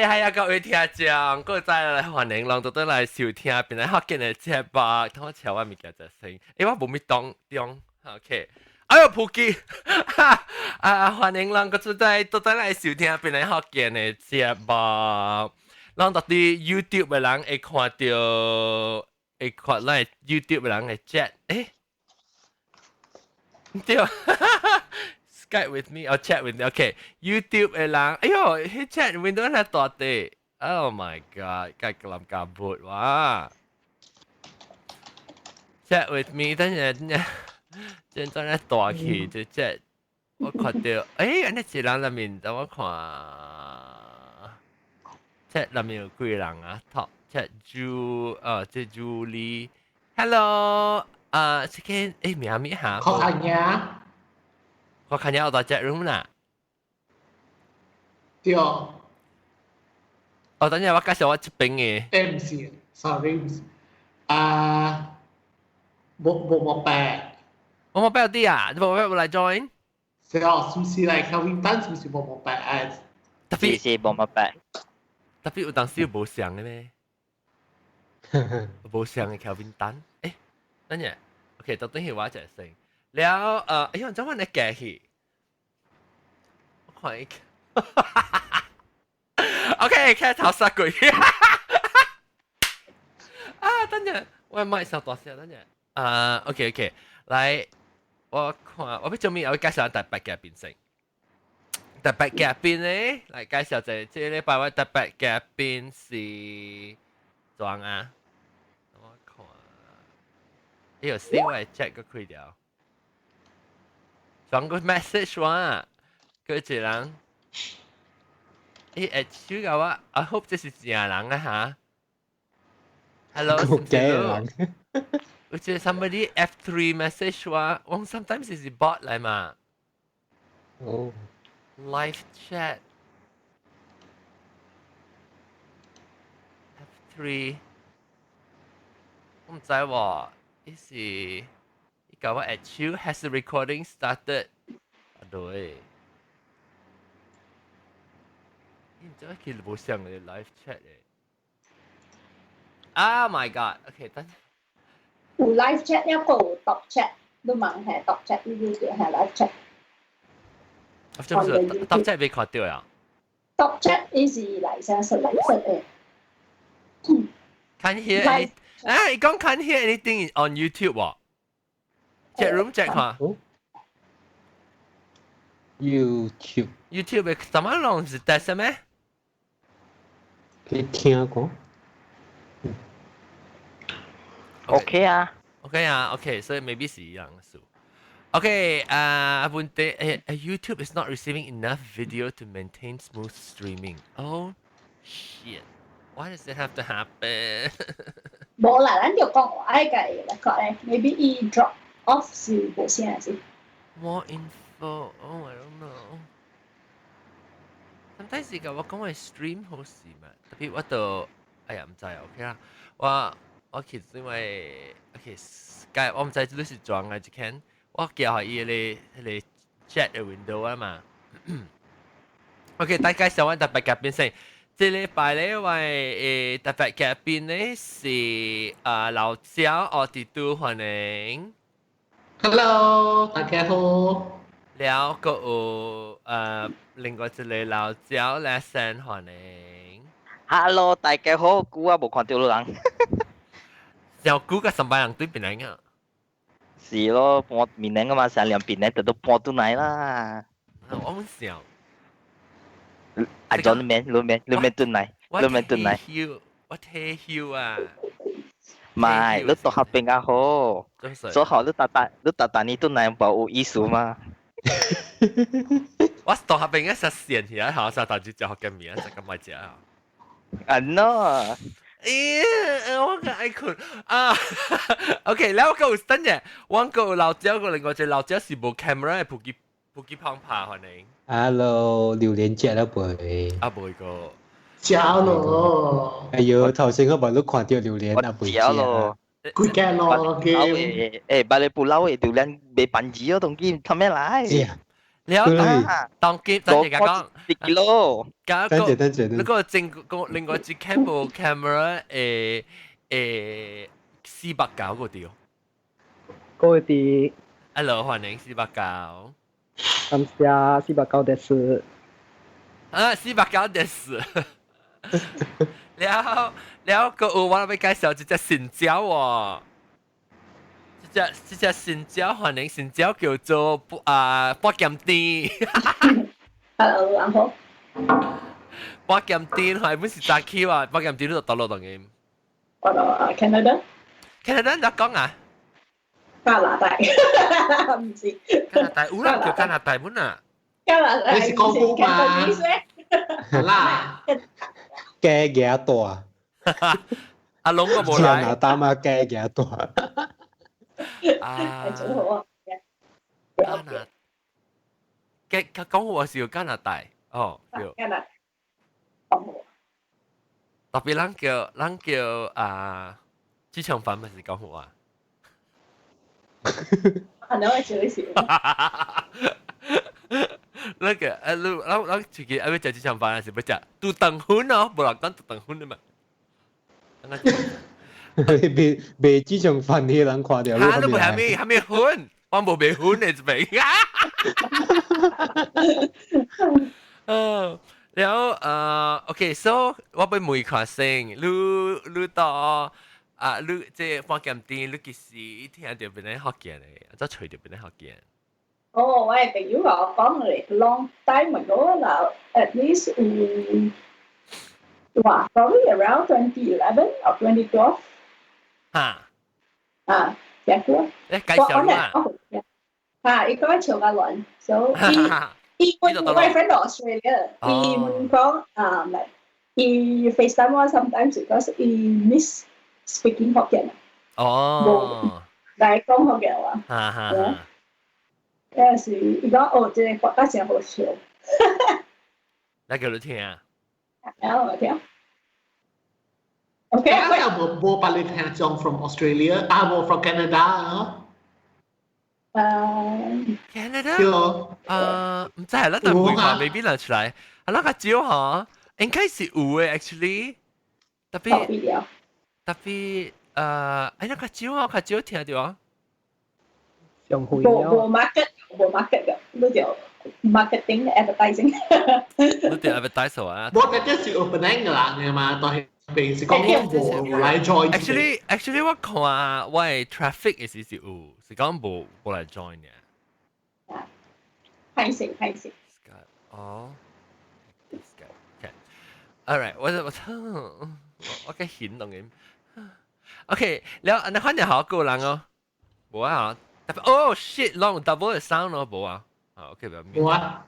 係啊，各位聽眾，各位再來歡迎攏都來收聽邊來福建的節目，等我敲我物件就先，欸，我無咪當中，OK。哎喲，普吉，啊，歡迎攏閣再都再來收聽邊來福建的節目。攏到佇 YouTube 的人會看著，會看咱 YouTube 的人的 chat，欸，對，Skype with me 哦，chat with me，OK，YouTube 的人，哎喲，彼 chat window 那大塊，Oh my God，該個人夾撥哇，chat with me，等陣等陣，真真咧大去就 chat，我看著，欸，按呢一人內面，等我看。chat 內面有幾人啊？Top chat Ju，這 Julie，Hello，啊，這個欸名咩哈？確看呀。我看見我到 chat room 啦。對。哦，等陣我介紹我這邊的。欸，毋是，sorry，毋是，啊，無無無白。無無白啲啊？你無白來 join？是哦，是毋是來 Kelvin Tan？是毋是無無白啊？特別是無無白。特別有當時無相的咩？無相的 Kelvin Tan，欸，等陣，OK，到等下我一先。了，哎喲，怎麼你加去？我看一 OK，開頭殺鬼。啊，等陣，我麥收大聲，等陣。啊，OK OK，來，我看，我欲做咩？我介紹特別嘉賓先。特別嘉賓咧，來介紹者，這禮拜我特別嘉賓是怎啊？我看，哎喲，死我 chat 個開掉，轉個 message 我，佢一個人，欸，會手甲我，I hope 這是正人啊哈。Hello，是毋是你？有一個 somebody F3 message 我，我 sometimes 是 bot 來嘛。哦。 Live chat F3，我毋知喎，伊是伊共我 at you has the recording started？啊對，伊毋知佢無上嘅 live chat 嘅。Oh my god！OK，等。有 live chat 一個有 top chat，你問係 top chat，你就係 live chat。啊，這不是 top chat 未看著啊？Top chat 伊是來聲是藍色的。 Can't hear any 啊！伊講 can't hear anything on YouTube 喎。Chat room check 看。 YouTube。 YouTube 的什麼攏是得什麼？去聽過。 OK 啊。 OK 啊，OK，所以 maybe 是一樣數。OK，啊，問題誒，YouTube is not receiving enough video to maintain smooth streaming. Oh shit! Why does it have to happen? 無啦，咱就講話愛家來講咧，maybe 伊 drop off 是無聲是。 More info? Oh, I don't know. Sometimes 是個我講話 stream 好時嘛，特別我都哎呀毋知 OK 啦，我我其實因為 OK，我毋知你是裝啊，一間。我叫伊個彼個 chat 的 window 啊嘛。OK，大家紹我特別嘉賓先。這禮拜咧，我的特別嘉賓咧是啊老焦，我佇拄歡迎。 Hello，大家好。了閣有另外一個老焦來先歡迎。 Hello，大家好，久啊無看著人。有久個上班人對邊來啊？是咯，搬緬甸噶嘛，成兩邊咧就都搬轉來啦。我唔想。阿 John 你免，你免，你免轉來，你免轉來。我退休啊！唔係，你讀合比較好。做好你達達，你達達你轉來無有意思嗎？我讀合邊一實線起來，好，實大就食福建麵，食咁賣食啊。啊 no！咦，我個愛睏啊！OK，แล้ว個等陣，我個老焦個另外一個老焦是無 camera 的普吉普吉胖拍歡迎。 Hello，榴蓮食了未？啊，未個。食咯。哎喲，頭先我無你看著榴蓮啊，未食。咯。幾間咯，誒，百里不老的榴蓮賣番薯哦，當今他咩來？了當今等陣講，一 kilo。加等陣等陣。那個正個另外一部 camera 誒490個掉。各位啲。 Hello，歡迎四百九。感謝四百九的是。啊，四百九的是。了了個有我欲介紹一隻新鳥喎。這隻新鳥歡迎新鳥叫做啊八劍甜。 Hello，阿好。八劍甜係本是早起啊，八劍甜你就倒落當嘅。我到 Canada。 Canada 你講啊？加拿大，唔知。加拿大有啦，叫加拿大本啊。加拿大。你是講古嘛？啦。加幾多啊？阿龍個冇來。加拿大嘛，加幾多？啊，最好啊！加拿，嘅佢講話是叫加拿大，哦，叫加拿大，特別咱叫啊，豬腸粉咪是講話。可能會少少。那個你咱自己愛欲食豬腸飯還是欲食拄腸粉哦？無人講拄腸粉的嘛。賣賣豬腸飯的人看著，嚇，你無蝦米蝦米粉，我無賣粉的這邊。嗯，然後OK，so 我欲問看先，你到啊，你這飯店店，你幾時聽著邊個福建的，怎揣著邊個福建？哦，我的朋友共我講咧，long time ago 啦，at least 哇，probably around 2011 or 2012。嚇！啊，聽過。誒，介紹啦。啊，伊講潮甲亂，所以伊我我 friend Australia，伊問講啊，like 伊 FaceTime 我 sometimes because 伊 miss speaking 福建。哦。來講福建話。哈哈。有時伊講哦，這個國家真好笑。來叫你聽啊。啊，我聽。OK，我有無無別你聽眾 from Australia，啊無 from Canada 啊？Canada？對。唔知係啦，但會話未必能出來。啊，那個少嗬，應該是有嘅，actually。特別特別哎，那個少啊，較少聽著啊。上會無無 market 無 market 嘅，你就 marketing advertising。你就 advertise 啊？我覺得是 opening 㗎啦，你嘛，但係平時講無來 join。 Actually，我看我的 traffic 是有，是講無來 join 嘅。歹勢歹勢。哦。Okay. Alright，我個顯動嘅。OK，了，你看你好個人哦，無啊。哦 shit，攏 double 的 sound 咯，無啊。啊，OK，不要。無啊。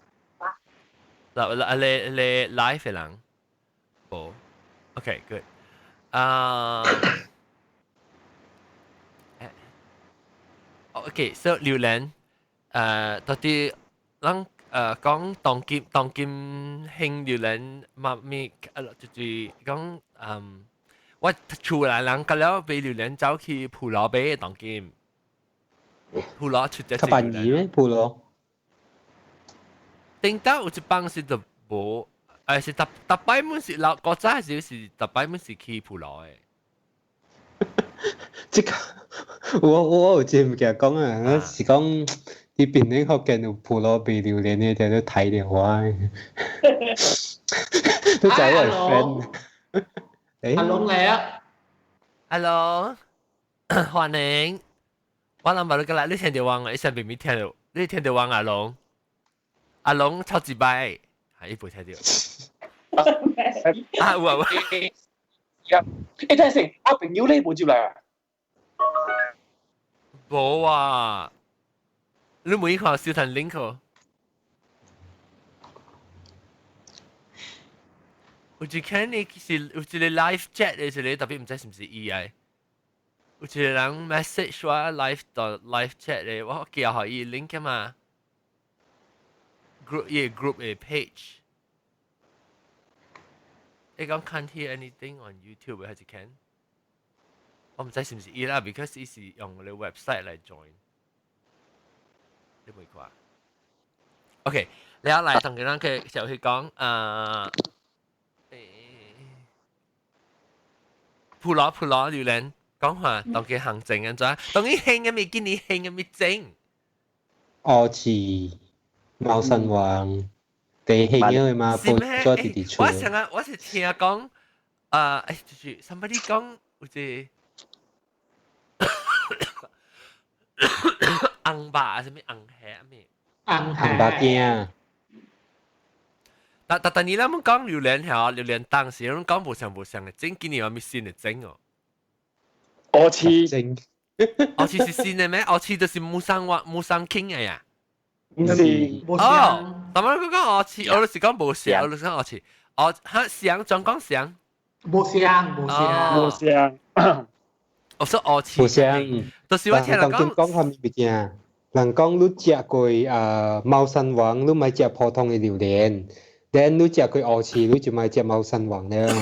嗱嗱，你 live 的人，無。OK，good。啊。OK，so 榴蓮，到底咱講當今興榴蓮嘛咪，就是講我厝內人甲了買榴蓮走去鋪樓買當今。鋪樓出隻。較便宜咩？鋪樓？頂到有一幫是就無，是逐逐擺滿是老古早時是逐擺滿是去鋪樓的。這個我有一個物件講啊，是講佇檳城福建有鋪路賣榴蓮的，定咧提電話。都知我 friend。阿龍來啊！Hello，歡迎。我諗話你過來，你聽著我，你上邊沒聽著，你聽著我阿龍。阿龍超一擺，係伊無聽著。啊有啊有。欸，等陣先，我朋友咧無入來啊？無啊！你問伊看小陳 link 哦。有一看你是有一個 live chat 的一個，特別毋知是毋是伊的。有一個人 message 我 live 到 live chat 的，我寄予伊 link 嘛。group 伊個 group 的 page。你講 can't hear anything on YouTube 還是 can？我毋知是毋是伊啦，because 伊是用個 website 來 join。你袂看？ OK，你來同佢咱佢就去講啊，普羅普羅榴蓮講話當佢行政咁樣，當佢興嘅未見你興嘅未整。哦，是貓山王地興嘅嘛，是咩？做弟弟出。我想啊，我是聽講啊，就是 somebody 講有隻紅肉啥物紅蝦咩？紅肉羹。但你咱們講榴蓮嚇，榴蓮當時咱講無相無相嘅整，今年有咩新嘅整哦？我似整，我似是新嘅咩？我似就是木生話木生傾嘅呀。唔是，哦，但係佢講我似，我就是講無相，我就是講我似，我嚇相總講相，無相無相無相。我說我似，無相，就是我聽人講講啥物物件？人講你食過啊貓山王，你莫食普通嘅榴蓮。等你食過烏翅，你就莫食貓山王了。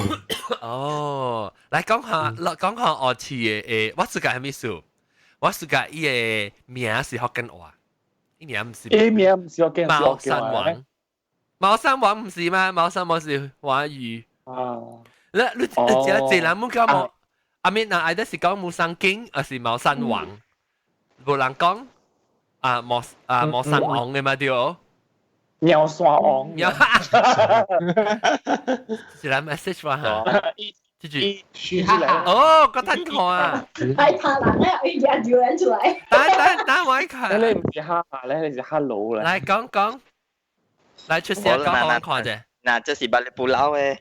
哦，來講下，來講下烏翅嘅誒，我自家係咩事？我自家伊個名是福建話，伊名毋是。伊名毋是福建，貓山王。貓山王毋是嗎？貓山王是華語。啊。你食濟人毋講無？阿咪人愛得是講貓山經，還是貓山王？無人講啊，貓啊貓山王嘅嘛對哦。喵山王，喵，是來 message 話嚇，這句，哦，個吞看啊，害怕人咧，伊日榴蓮出來，等等等我看，你唔是哈咧，你是哈佬咧，來講講，來出聲講我看者，嗱，這是百里布老嘅，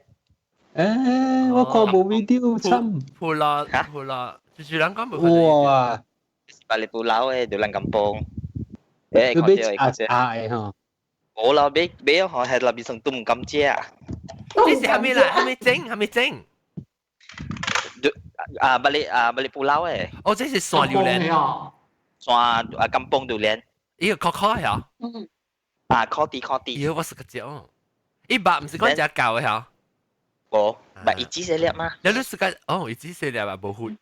我看無 video 慘，布老布老，就是人講無，哇，百里布老嘅就人咁幫，你俾阿阿嘅嗬。冇啦，俾俾我係立變成都唔敢食。這是係咪啦？係咪整？係咪整？啊，巴里啊，巴里布老誒。哦，這是山榴蓮。山啊，金邦榴蓮。呢個確確係。嗯。啊，確啲確啲。咦，我食個醬。伊肉唔是講食舊嘅嚇。無，肉伊只細粒嘛。你你食個哦，伊只細粒啊，無血。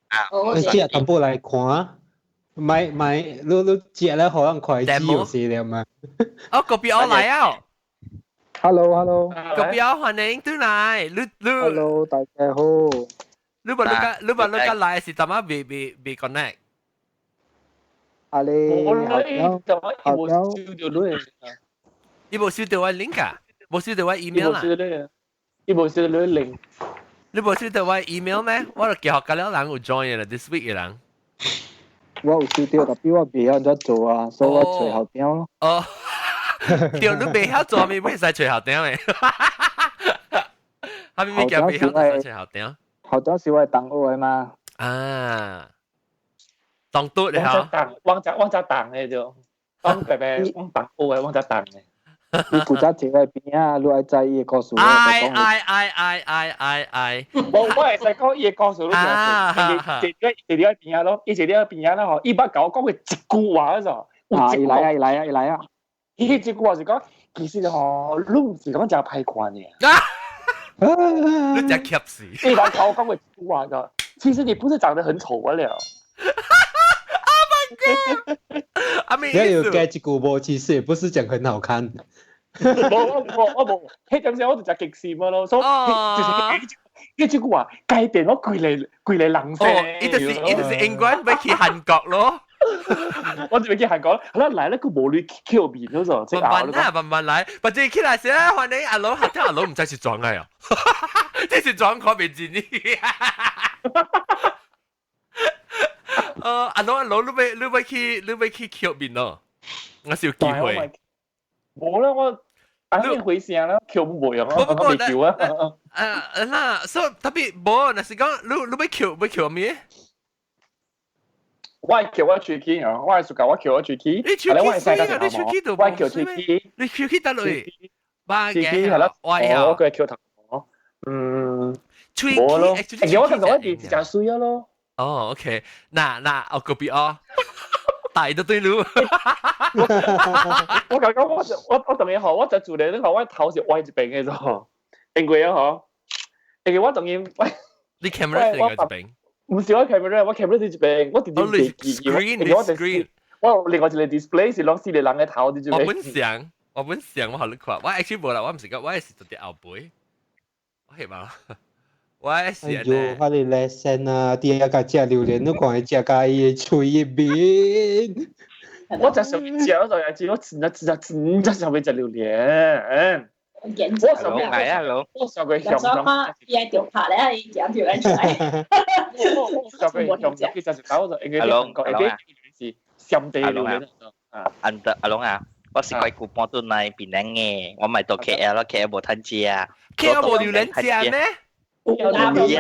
啊。你食淡薄來看。買買，你食咧可能快啲有細粒嘛。哦，個表來啊！Hello Hello，個表歡迎轉來，你你。 Hello，大家好。你話你個你話你個來是怎麼未未未 connect？啊你，我咧就我無收到你。你無收到我 link 啊？無收到我 email 啊？伊無收到你 link。你無收到我 email 咩？我就叫學緊了人有 join 啦，this week 嘅人。我有收到，但我袂曉按怎做啊，所以我揣校長咯。哦，對，你袂曉做，咪袂使揣校長的。哈咪咪叫袂曉就揣校長。校長是我的同學的嘛。啊，當嘟你嚇。我只我只同的就，我白白我同學的，我只同的。伊負責坐喺邊啊，你愛知伊的故事。哎哎哎哎哎哎哎！我會使講伊的故事，你聽。坐坐坐喺邊啊咯，伊坐喺邊啊啦吼，伊捌共我講過一句話嗰陣。啊！伊來啊！伊來啊！伊來啊！伊一句話是講，其實吼，你毋是講誠歹看爾。你誠怯死。伊捌共我講過一句話就，其實你不是長得很醜罷了。 Oh my god！阿咩你有加一句無？其實也不是講很好看。無我無我無，彼陣時我就誠激心咯，所以就是彼句話改變我規個規個人生。哦，伊就是英國欲去韓國咯。我就欲去韓國，好啦來咧，閣無鐳去面嗰陣，慢慢啊，慢慢來，或者起來時啊，歡迎阿老，聽阿老毋知是裝的哦，這是裝看袂進去。阿老阿老，你欲去抾面咯？我是有機會。無啦，我啊你回聲啦，抾無用啊，我未抾啊。啊，那所以特別無，若是講你欲抾欲抾咩？我抾我喙齒啊，我係暑假我抾我喙齒。你喙齒水啊？你喙齒都我抾喙齒。你喙齒得落去？喙齒係啦，我佢抾頭。嗯，喙齒，欸，我感覺我是誠水啊咯。哦，OK，那我個別哦，大都對路。我感覺我當然吼，我就做咧，你看我頭是歪一邊的啫，因為啊吼，因為我當然我你 camera 是另外一邊。唔是我 camera，我 camera 是一邊，我直接 screen，我 screen，我另外一個 display 是攏四個人的頭佇這邊。我本想。我本想我予你看，我 actually 無啦，我毋是講，我是做啲後背，我係嘛？我是哎喲，我哋 lesson 啊，啲一個食榴蓮，你講係食甲伊的喙入面。我就上面食嗰度，有我真真真真真上面食榴蓮。我上面係啊，老。我上個向向。伊愛條拍咧，伊夾條人出來。我上個向向其實是搞就應該韓國啲是上地榴蓮啊。安德阿龍啊，我是鬼古搬到來檳城嘅，我咪到 KL 咯，KL 無趁食啊。 KL 無榴蓮食咩？有啊， KL 你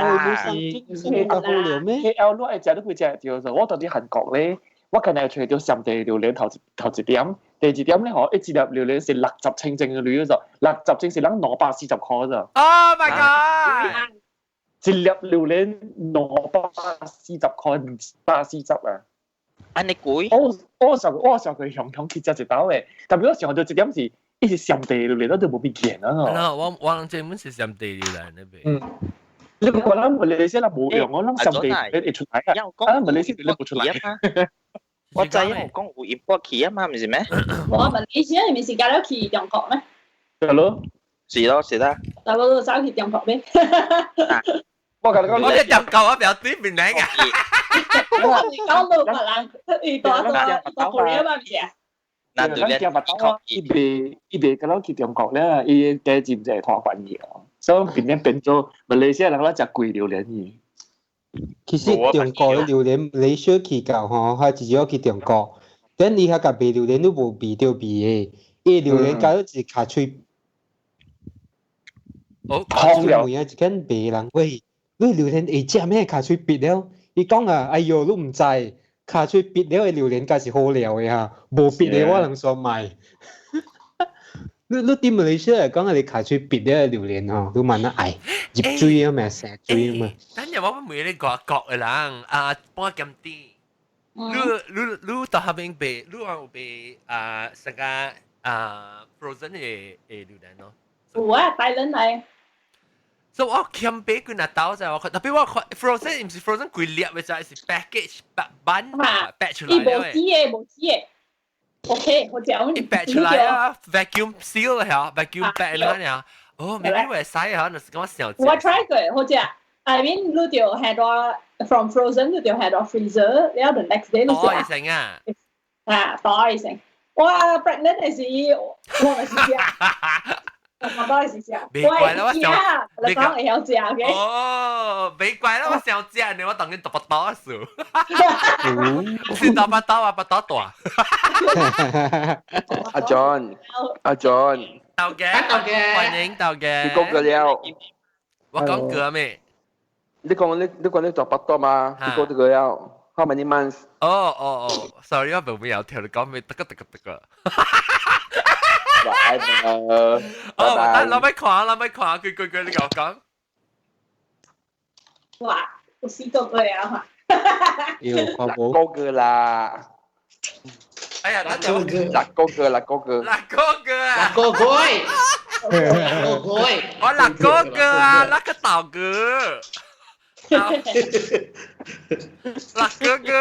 愛食你會食到，我到佇韓國咧，我近日揣著上地榴蓮頭頭一點，第二點咧嗬，一粒榴蓮是60清正嘅鐳咗，六十清是人240塊咋。 Oh my god！一粒榴蓮240塊，240啊！按呢貴？我上佢香港去食一兜嘅，但係我想到一點是，伊是上地榴蓮，我就無變見啊！我諗這本是上地榴蓮那邊。嗯。你覺得馬來西亞冇用，我諗上地會出來啊！啊，馬來西亞你冇出來。我知我講有 import 去啊嘛，唔是咩？我馬來西亞你唔是加了去中國咩？係咯，是咯，是啦。大佬都走去中國咩？我同你講，我一入舊我表對面嚟㗎。我講到別人，伊大大大國啊嘛，唔是啊？那對咧，伊袂敢若去中國咧，伊價錢就會拖關係哦。所以變變做馬來西亞人咧食貴榴蓮去。其實中國的榴蓮，你小去到吼，還至少去中國，等伊遐個賣榴蓮都無味著味的，伊榴蓮加咗是卡喙。哦，空了。問啊，一間賣人，喂，你榴蓮會食咩？卡喙癟了。伊講啊，哎喲，你毋知，卡喙癟了的榴蓮才是好料的哈，無癟的我能煞賣。你佇馬來西亞講係卡喙癟了的榴蓮吼，你慢慢愛入水啊嘛，生水啊嘛。等陣我問你外國的人啊，半鹹甜。你到下邊賣，你有賣啊？成個啊 frozen 的榴蓮咯？有啊，大輪來。所以我欠買幾若兜就我特別我看 frozen 毋是 frozen 規粒的，就是 package 版 pack 出來。伊無紙的，無紙的。OK，我講。伊 pack 出來啊，vacuum seal 嚇，vacuum pack 啦呀。哦，maybe 會使嚇，就是講小。我 try 過，好食。I mean，你就下到 from frozen，你就下到 freezer，然後 the next day 你食。多一成啊！啊，多一成。我 pregnant 的時，我咪是食。我都係食。別怪啦，我想，你講會曉食嘅。哦，別怪啦，我想食呢，我當緊大腹肚數。是大腹肚啊，腹肚大。阿 John，阿 John，豆嘅，豆嘅，歡迎豆嘅。你講過了。我講過咩？你講你做腹肚嘛？你講這個了。How many months？哦哦哦，sorry，我冇有聽你講咩，得個得個得個。拜拜。哦，等攞咪看，攞咪看，佢佢佢，你講講。哇，有四個月啊！要看無？六個月啦。哎呀，等陣六個月，六個月。六個月啊！六個月，六個月。我六個月啊，六個大哥。六哥哥，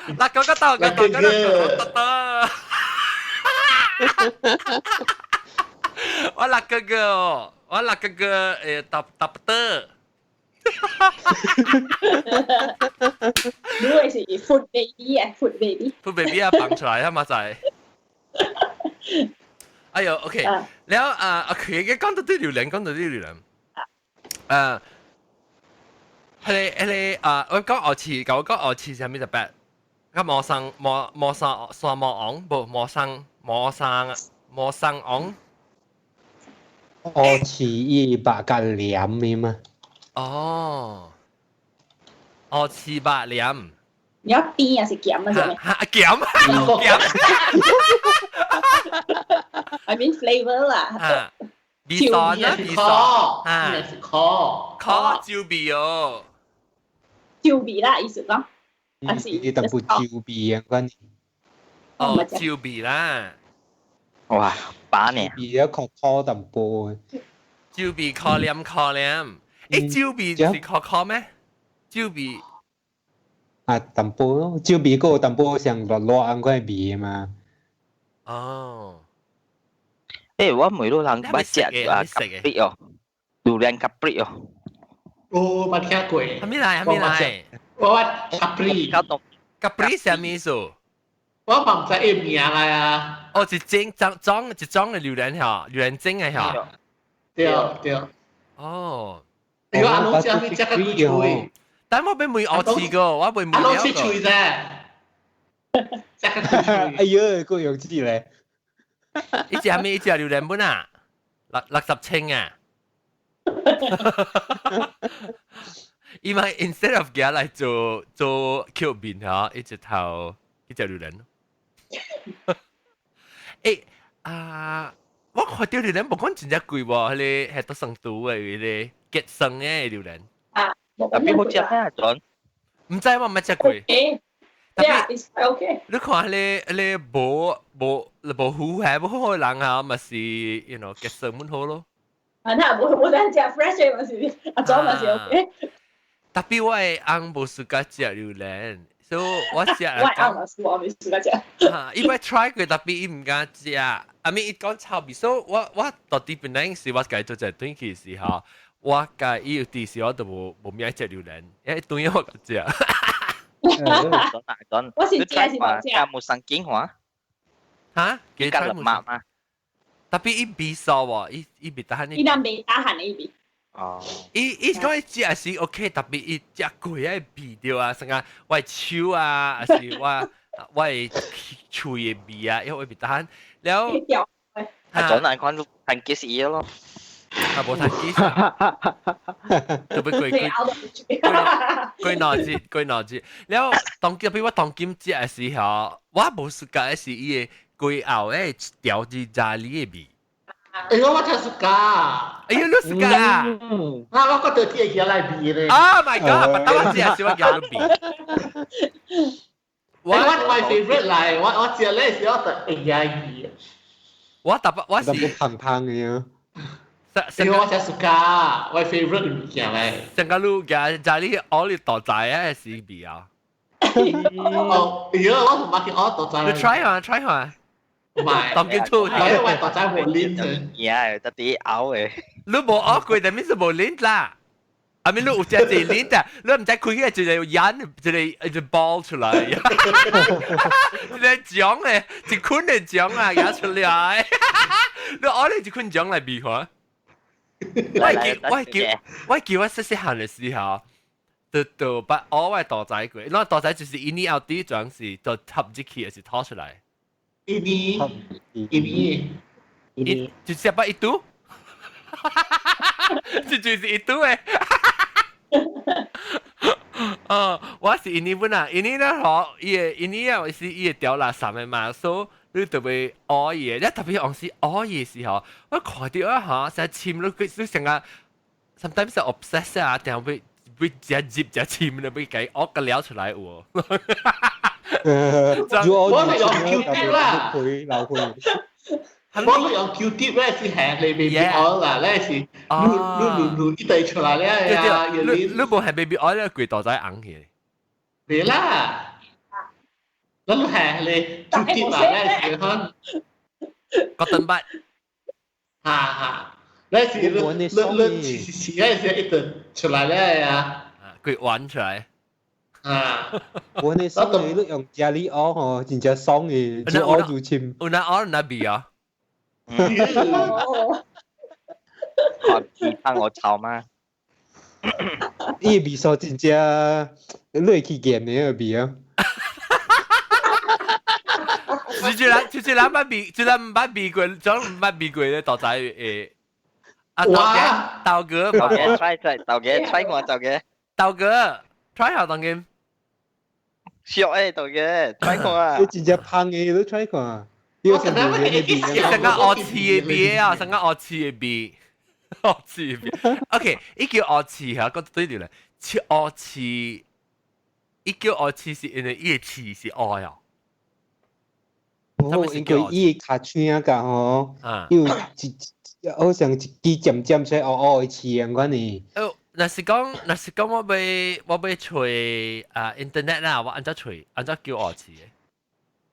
六個個大哥，大哥大哥。我六哥哥哦，我六哥哥搭搭不得。你會是 food baby 啊，food baby。 food baby 啊，放出來啊嘛仔。哎呦，OK，แล้ว啊，OK，講到啲榴蓮，講到啲榴蓮。誒，彼個啊，我講鵝翅，我講鵝翅係咩特別？咁磨生磨磨生沙磨昂，無磨生磨生磨生昂。鵝翅伊白甲黏的嘛。哦，鵝翅白黏。你要甜還是鹹啊？啥物？鹹，鹹。 I mean flavor 啦。味素啊，味素啊，是苦，苦椒味哦。椒味啦，意思講。還是伊淡薄椒味啊，關。哦，椒味啦。哇，把呢？味啊，較苦淡薄。椒味可黏可黏，誒，椒味是可苦咩？椒味。啊，淡薄咯，椒味閣有淡薄像辣辣按款味嘛。哦。誒，我每路人捌食啊，咖啡哦，榴蓮咖啡哦。哦，捌聽過。係咪來？係咪來？我捌咖啡。咖啡啥物意思？我嘛毋知伊名來啊。哦，一種裝裝一種嘅榴蓮嗬，榴蓮精嘅嗬。對對。哦。哎呦，阿攏食咪食較幾喙。但我俾問我試過，我未問阿攏食喙啫。食較幾喙。哎呦，個樣子咧。一隻係咪一隻榴蓮本啊？六十千啊！伊咪 instead of 寄來做做 Q 面嗬，一隻頭一隻榴蓮。欸啊！我看到榴蓮無講真正貴喎，彼個係都成都的，彼個結生的榴蓮。啊，特別好食咩？陣？毋知我毋捌食過。 Yeah, it's okay. 你看彼個無無無糊係無好的人啊，嘛是 結生滿好咯。啊，那無無咱食 fresh 的嘛是，啊，早嘛是 OK。特別我的翁無 suka 食榴蓮，所以我食。我翁嘛是我未 suka 食。伊捌 try 過，特別伊毋敢食。啊咪伊講臭味，所以我我到底本來是我家己做一頓去時候，我家伊有啲時我都無無咩愛食榴蓮，因為頓我食。我是食是無食。加木生景話。嚇？加粒麥嘛？特別伊味素喎，伊伊袂得閒。伊若袂打寒的伊味。哦。伊伊講伊食是 OK，特別伊食過的味道啊，啥個我的手啊，還是我我的喙的味啊，因為袂得閒。了。啊，總難看趁幾時咯。啊，無趁幾時。特別過過過腦子，過腦子。了，當今比我當今食的時候，我無 suka 的是伊的規後的調子咖喱的味。哎呦，我真 suka。哎呦，你 suka 啊？啊，我覺得啲嘢來味咧。 Oh my god！當我食是我叫你味。我我 my favorite 來，我我食咧時我就會壓味。我特別我是胖胖嘅。因為我真 suka，我 favorite 物件咧。成個路加家裡奧利大仔啊，是味啊。哦，哎呦，我唔捌去奧大仔。你 try 下，try 下。唔係，當叫吐。因為我大仔冇拎啫。嘢，得啲咬嘅。你無咬過，但係是無拎啦。I mean，你有隻隻拎的，你唔知開起來一個眼，一個一個 ball 出來，一個獎咧，一捆的獎啊，壓出來。你咬你一捆獎來比看。我記我記我記我細細漢的時候，就就把我的大仔過，那大仔就是一年後第一張是就插入去，還是拖出來？一年，一年，一年，就食把一嘟，這就是一嘟誒。哦，我是印尼本啊，印尼咧嗬，伊個印尼啊是伊個掉垃圾的嘛，所以你特別愛伊，你特別往時愛伊的時候，我看到啊嚇，成日沁你你成個，sometimes 是 obsess 啊，定會會食入食沁咧，會給惡個撩出來有。我係用 Q-tip 啦，流血。我係用 Q-tip 咧，是係你 baby oil 啦，咧是滷滷滷滷一堆出來咧呀。你你無係 baby oil 咧，規大仔紅去。袂啦，咱係你 Q-tip 啦，咧是可。個頓筆。哈哈，咧是你你你洗咧是一堆出來咧呀。規玩出來。啊！我呢爽嘅，你用咖喱熬吼，真正爽嘅，就熬就深。有哪熬哪味啊？看我炒嗎？伊味素真正，你會去驗的個味啊！就是人，就是人捌味，就是毋捌味過，總毋捌味過咧，大仔會。啊，豆哥，豆哥，try try，豆哥 try 看豆哥。豆哥，try 下當今。俗誒，豆哥，try 看啊！你真正芳的，你 try 看。我成日成個烏刺的味啊，成個烏刺的味，烏刺的味。OK，伊叫烏刺嚇，講對對咧，切烏刺，伊叫烏刺是因為伊的刺是烏啊。哦，因為伊的尻喙啊，甲吼，有一好像一支尖尖出烏烏的刺樣款呢。哦，若是講，若是講我欲我欲揣啊 internet 啦，我按怎揣，按怎叫烏刺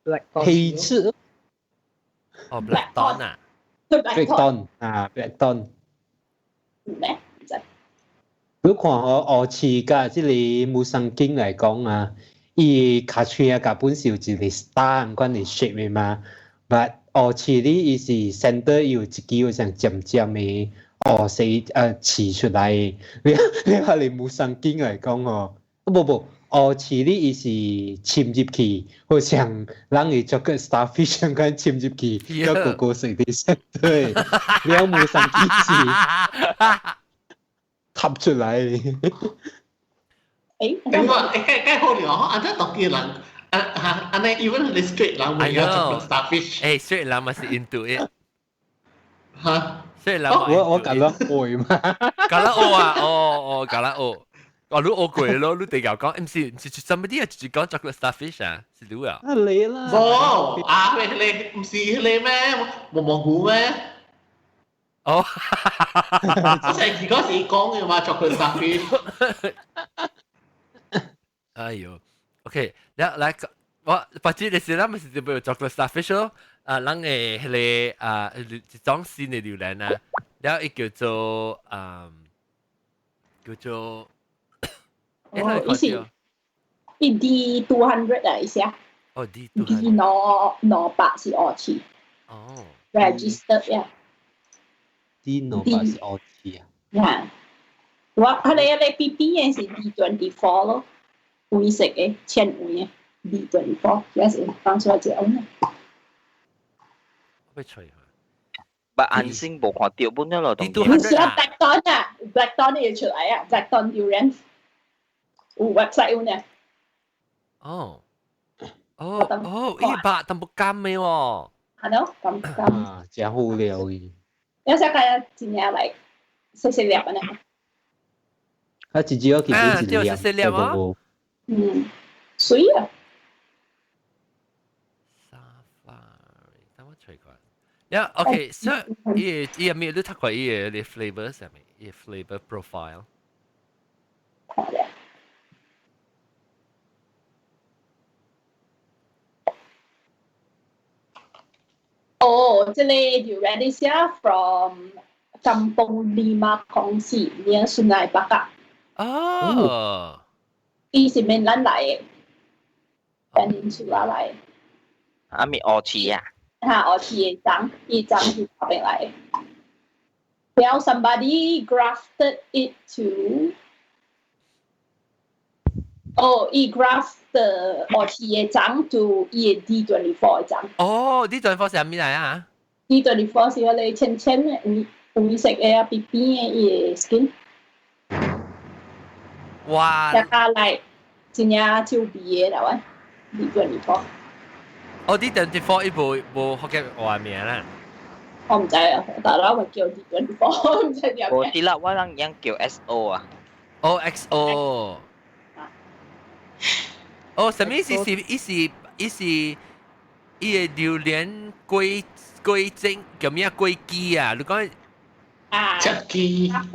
的？黑刺。哦，black thorn 啊。Blackthorn 啊，Blackthorn。咩？唔知。你看哦，鵝翅佮這個 Musang King 來講啊，伊跤喙啊，佮本是有一個 star 款的 shape 的嘛，but 鵝翅呢，伊是 center 有一支有像尖尖的烏色刺出來的。你你睇你 Musang King 來講哦，無無烏刺呢，伊是侵入去，好像人會 chocolate starfish 咁侵入去，個個個色的對，了 Musang King 是插出來。誒，我誒，該好了，按這讀嘅人，啊啊，按呢 even 你 straight 人會有 chocolate starfish。誒，straight 人嘛是 into it。嚇？straight 人我我覺得會嘛？覺得學啊，哦哦，覺得學。哦，你學過咯，你地球講，唔是唔是，什麼啲啊？就是講 chocolate starfish 啊，是你啊？啊你啦。冇啊，你你唔是你咩？毛毛菇咩？哦，我成時嗰時講嘅嘛，chocolate starfish。哎呦，OK，來來，我反正你是咱咪是就要 chocolate starfish 咯，啊，人嘅彼個啊一種新的榴蓮啊，然後伊叫做啊叫做，哦，伊是伊 D 200 啊，意思啊？哦，D D 200是烏刺。哦，registered 呀。 D 200是烏刺啊。呀，我佢哋一個 B B 嘅是 D24 咯。黃色嘅，淺黃嘅 D24，也是當初一個呢。要吹下。白眼星無看到本了咯，唔是啊，Blackthorn 啊，Blackthorn 會出來啊，Blackthorn 榴蓮有 website 有呢。哦，哦哦，伊白但不甘的喎。係咯，甘甘。啊，真好料伊。有時間真正來細細粒呢。啊，一隻我見到一粒，細細粒啊。嗯，水啊。沙發，等我吹過。呀，OK，所以伊伊咪你讀過伊個 flavor 啥物？伊 flavor profile。好的。哦，這個榴蓮是 from Kampung Lima Kongsi near Sungai Bakap。哦。伊是閩南來的，Peninsula 來的。啊，咪烏刺啊？哈，烏刺的種，伊種是那邊來的。Well, somebody grafted it to 哦，伊 graft the 烏刺的種 to 伊的 D24 的種。哦，D24 是啥物來啊？D24 是彼個淺淺的黃黃色的啊，扁扁的伊的 skin。哇！加加來真正手味的啦，喂，D24。哦，D24 伊無無福建話名啦。我唔知啊，大佬咪叫 D24，唔知點。無是啦，我人樣叫 XO 啊。哦，XO。哦，啥物意思是伊是伊是伊個榴蓮果果精叫咩果機啊？你講啊？隻機。啊！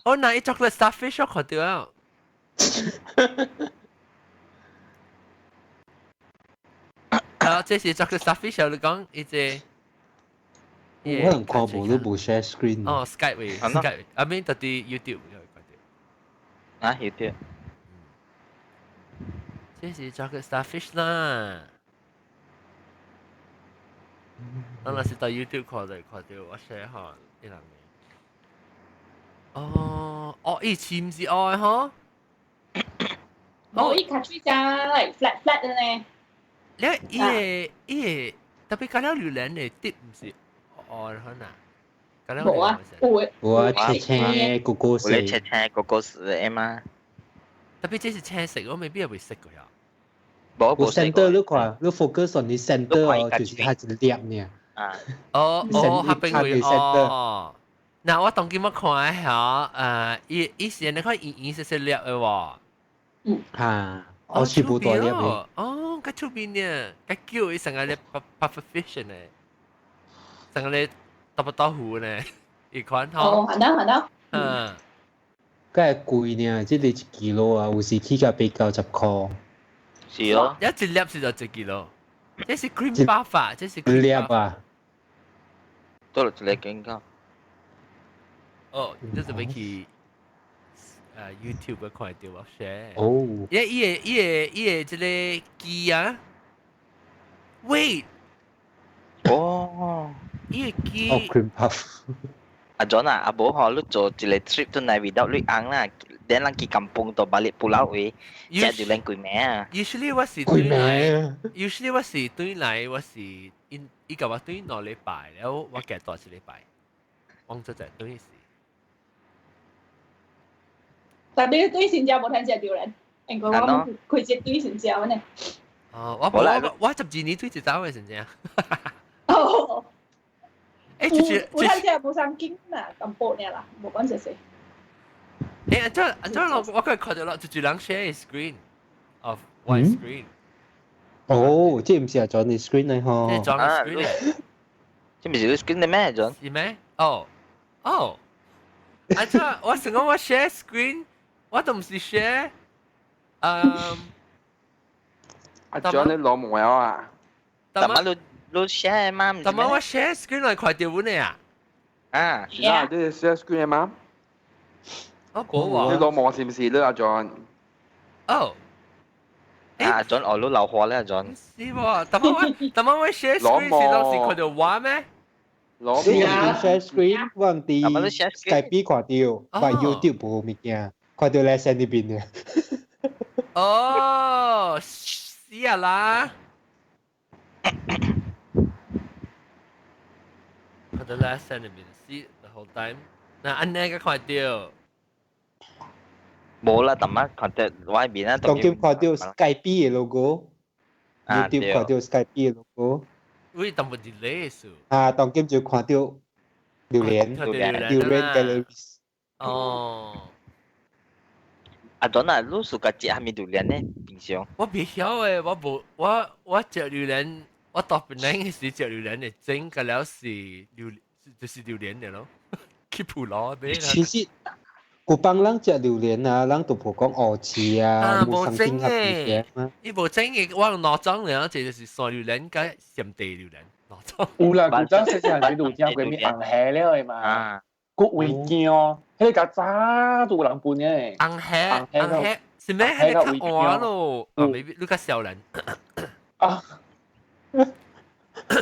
哦，那伊 chocolate starfish 我看到啊。啊，這是 chocolate starfish 你講伊這。可能看無都無 share screen。哦，Skype 位，Skype，I mean 到底 YouTube 有看到。啊，YouTube。這是 chocolate starfish 啦。我若是到 YouTube 看就看到我 share 下伊人嘅。哦，哦，伊似毋是愛嗬？哦，伊較水只 like flat flat 的呢。你伊個伊個特別加了榴蓮的啲毋是愛可能？無啊，有的。有啊，青青個個色。有青青個個色的嘛。特別這是青色，我未必會識過呀。無無 center 你看，你 focus on 你 center 哦，就是它一粒呢。啊。哦哦，下邊會哦。嗱，我當今我看下，伊伊是你看圓圓細細粒的喎。嗯。嚇，我全部大粒的。哦，較出名呢，較叫伊成個咧 puffer fish 呢，成個咧大不大糊呢，伊款吼。哦，係啦係啦。嗯。梗係貴呢，這個一 kilo 啊，有時起價80-90塊。是哦。一粒是就一 kilo，這是 cream puff 啊，這是 cream 粒啊。倒落一個間個。哦，你就欲去YouTube 看著我 share。哦。伊伊個伊個伊個這个機啊，wait。哦。伊個機。哦，cream puff。阿 John 啊，阿無吼，你做一個 trip 轉來 without 你翁啦，等人去 kampung 到 Balik Pulau 位，食榴蓮幾暝啊？Usually 我是轉來，usually 我是轉來，我是因伊共我轉2禮拜，了我加蹛一禮拜，忘做者轉時。但你對新加坡聽食榴蓮，因為我開始對新加坡呢。哦，我我我12年對一走的先正。哦。誒，就是有聽食無相緊啦，淡薄爾啦，無管是誰。誒，按怎按怎我我可以看著咯，就是人 share screen of one screen。哦，這毋是係 John 的 screen 嚟嗬？這是 John 的 screen 嚟。這毋是你 screen 的咩，John？是咩？哦，哦，按怎我想講我 share screen，我都毋是 share。阿 John 你攞冇啊？但係你你 share 嘛？但係我 share screen 來看著阮的啊？啊，是啊，你 share screen 嘛？我冇喎。你攞毛是唔是你阿 John？哦。阿 John 哦，你流汗咧，阿 John。是喎，但係我但係我 share screen 是當時看著我咩？攞你 share screen 我佇 Skype 看著，但 YouTube 無物件，看著 lesson 呢邊嘅。哦，是啊啦。看著 lesson 呢邊，see the whole time。那按呢個看著。無啦，但係看著外面啊。當今看著 Skype 的 logo，YouTube 看著 Skype 的 logo。喂，淡薄 delay 數。啊，當今就看著榴蓮，榴蓮 galleries。哦。阿 John 啊，你 suka 食啥物榴蓮呢？平常。我袂曉誒，我無我我食榴蓮，我到檳城時食榴蓮的整個了是榴就是榴蓮的咯，去鋪路買啦。其實。古幫人食榴蓮啊，人都無講烏刺啊，無整嘅。伊無整嘅，我用兩種了，一個是山榴蓮佮鹹地榴蓮兩種。有啦，古早細細漢時就食過咩紅蝦了的嘛，骨味鏡，彼個較早就有人分的。紅蝦，紅蝦是咩？彼個較換咯，啊，maybe 你較少年。啊，我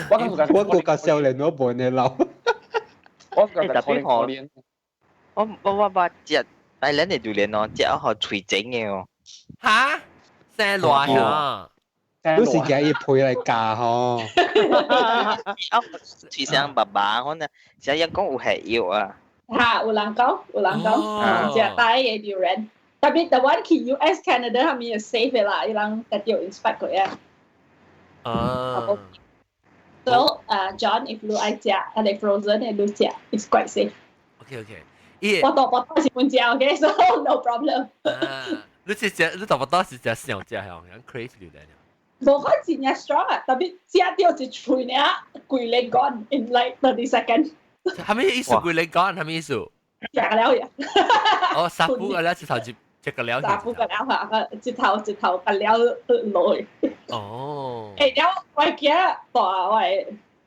閣較少年，我無呢老。我特別可憐。我我我捌食大蘭的榴蓮哦，食好喙整的哦。哈？生爛嚇？你是驚伊皮來咬吼？啊，喙聲白白，可能成日講有下藥啊。嚇，有人講，有人講，食大的榴蓮，特別台灣去 US Canada 係咪 safe 的啦？伊人特別有 inspect 過啊。啊。 So, John, if 你愛食，啊你 frozen 的你食，it's quite safe. OK OK。我大巴肚是本食，OK，so no problem。你是食，你大巴肚是食上食係，人 crave 榴蓮。無講真正 strong 啊，特別食著一喙爾，規個 gone in like 30 seconds。係咩意思？規個 gone 係咩意思？食了呀。哦，殺苦個了，一頭一一個了。殺苦個了嚇，一頭一頭個了落去。哦。欸，了我記得大我的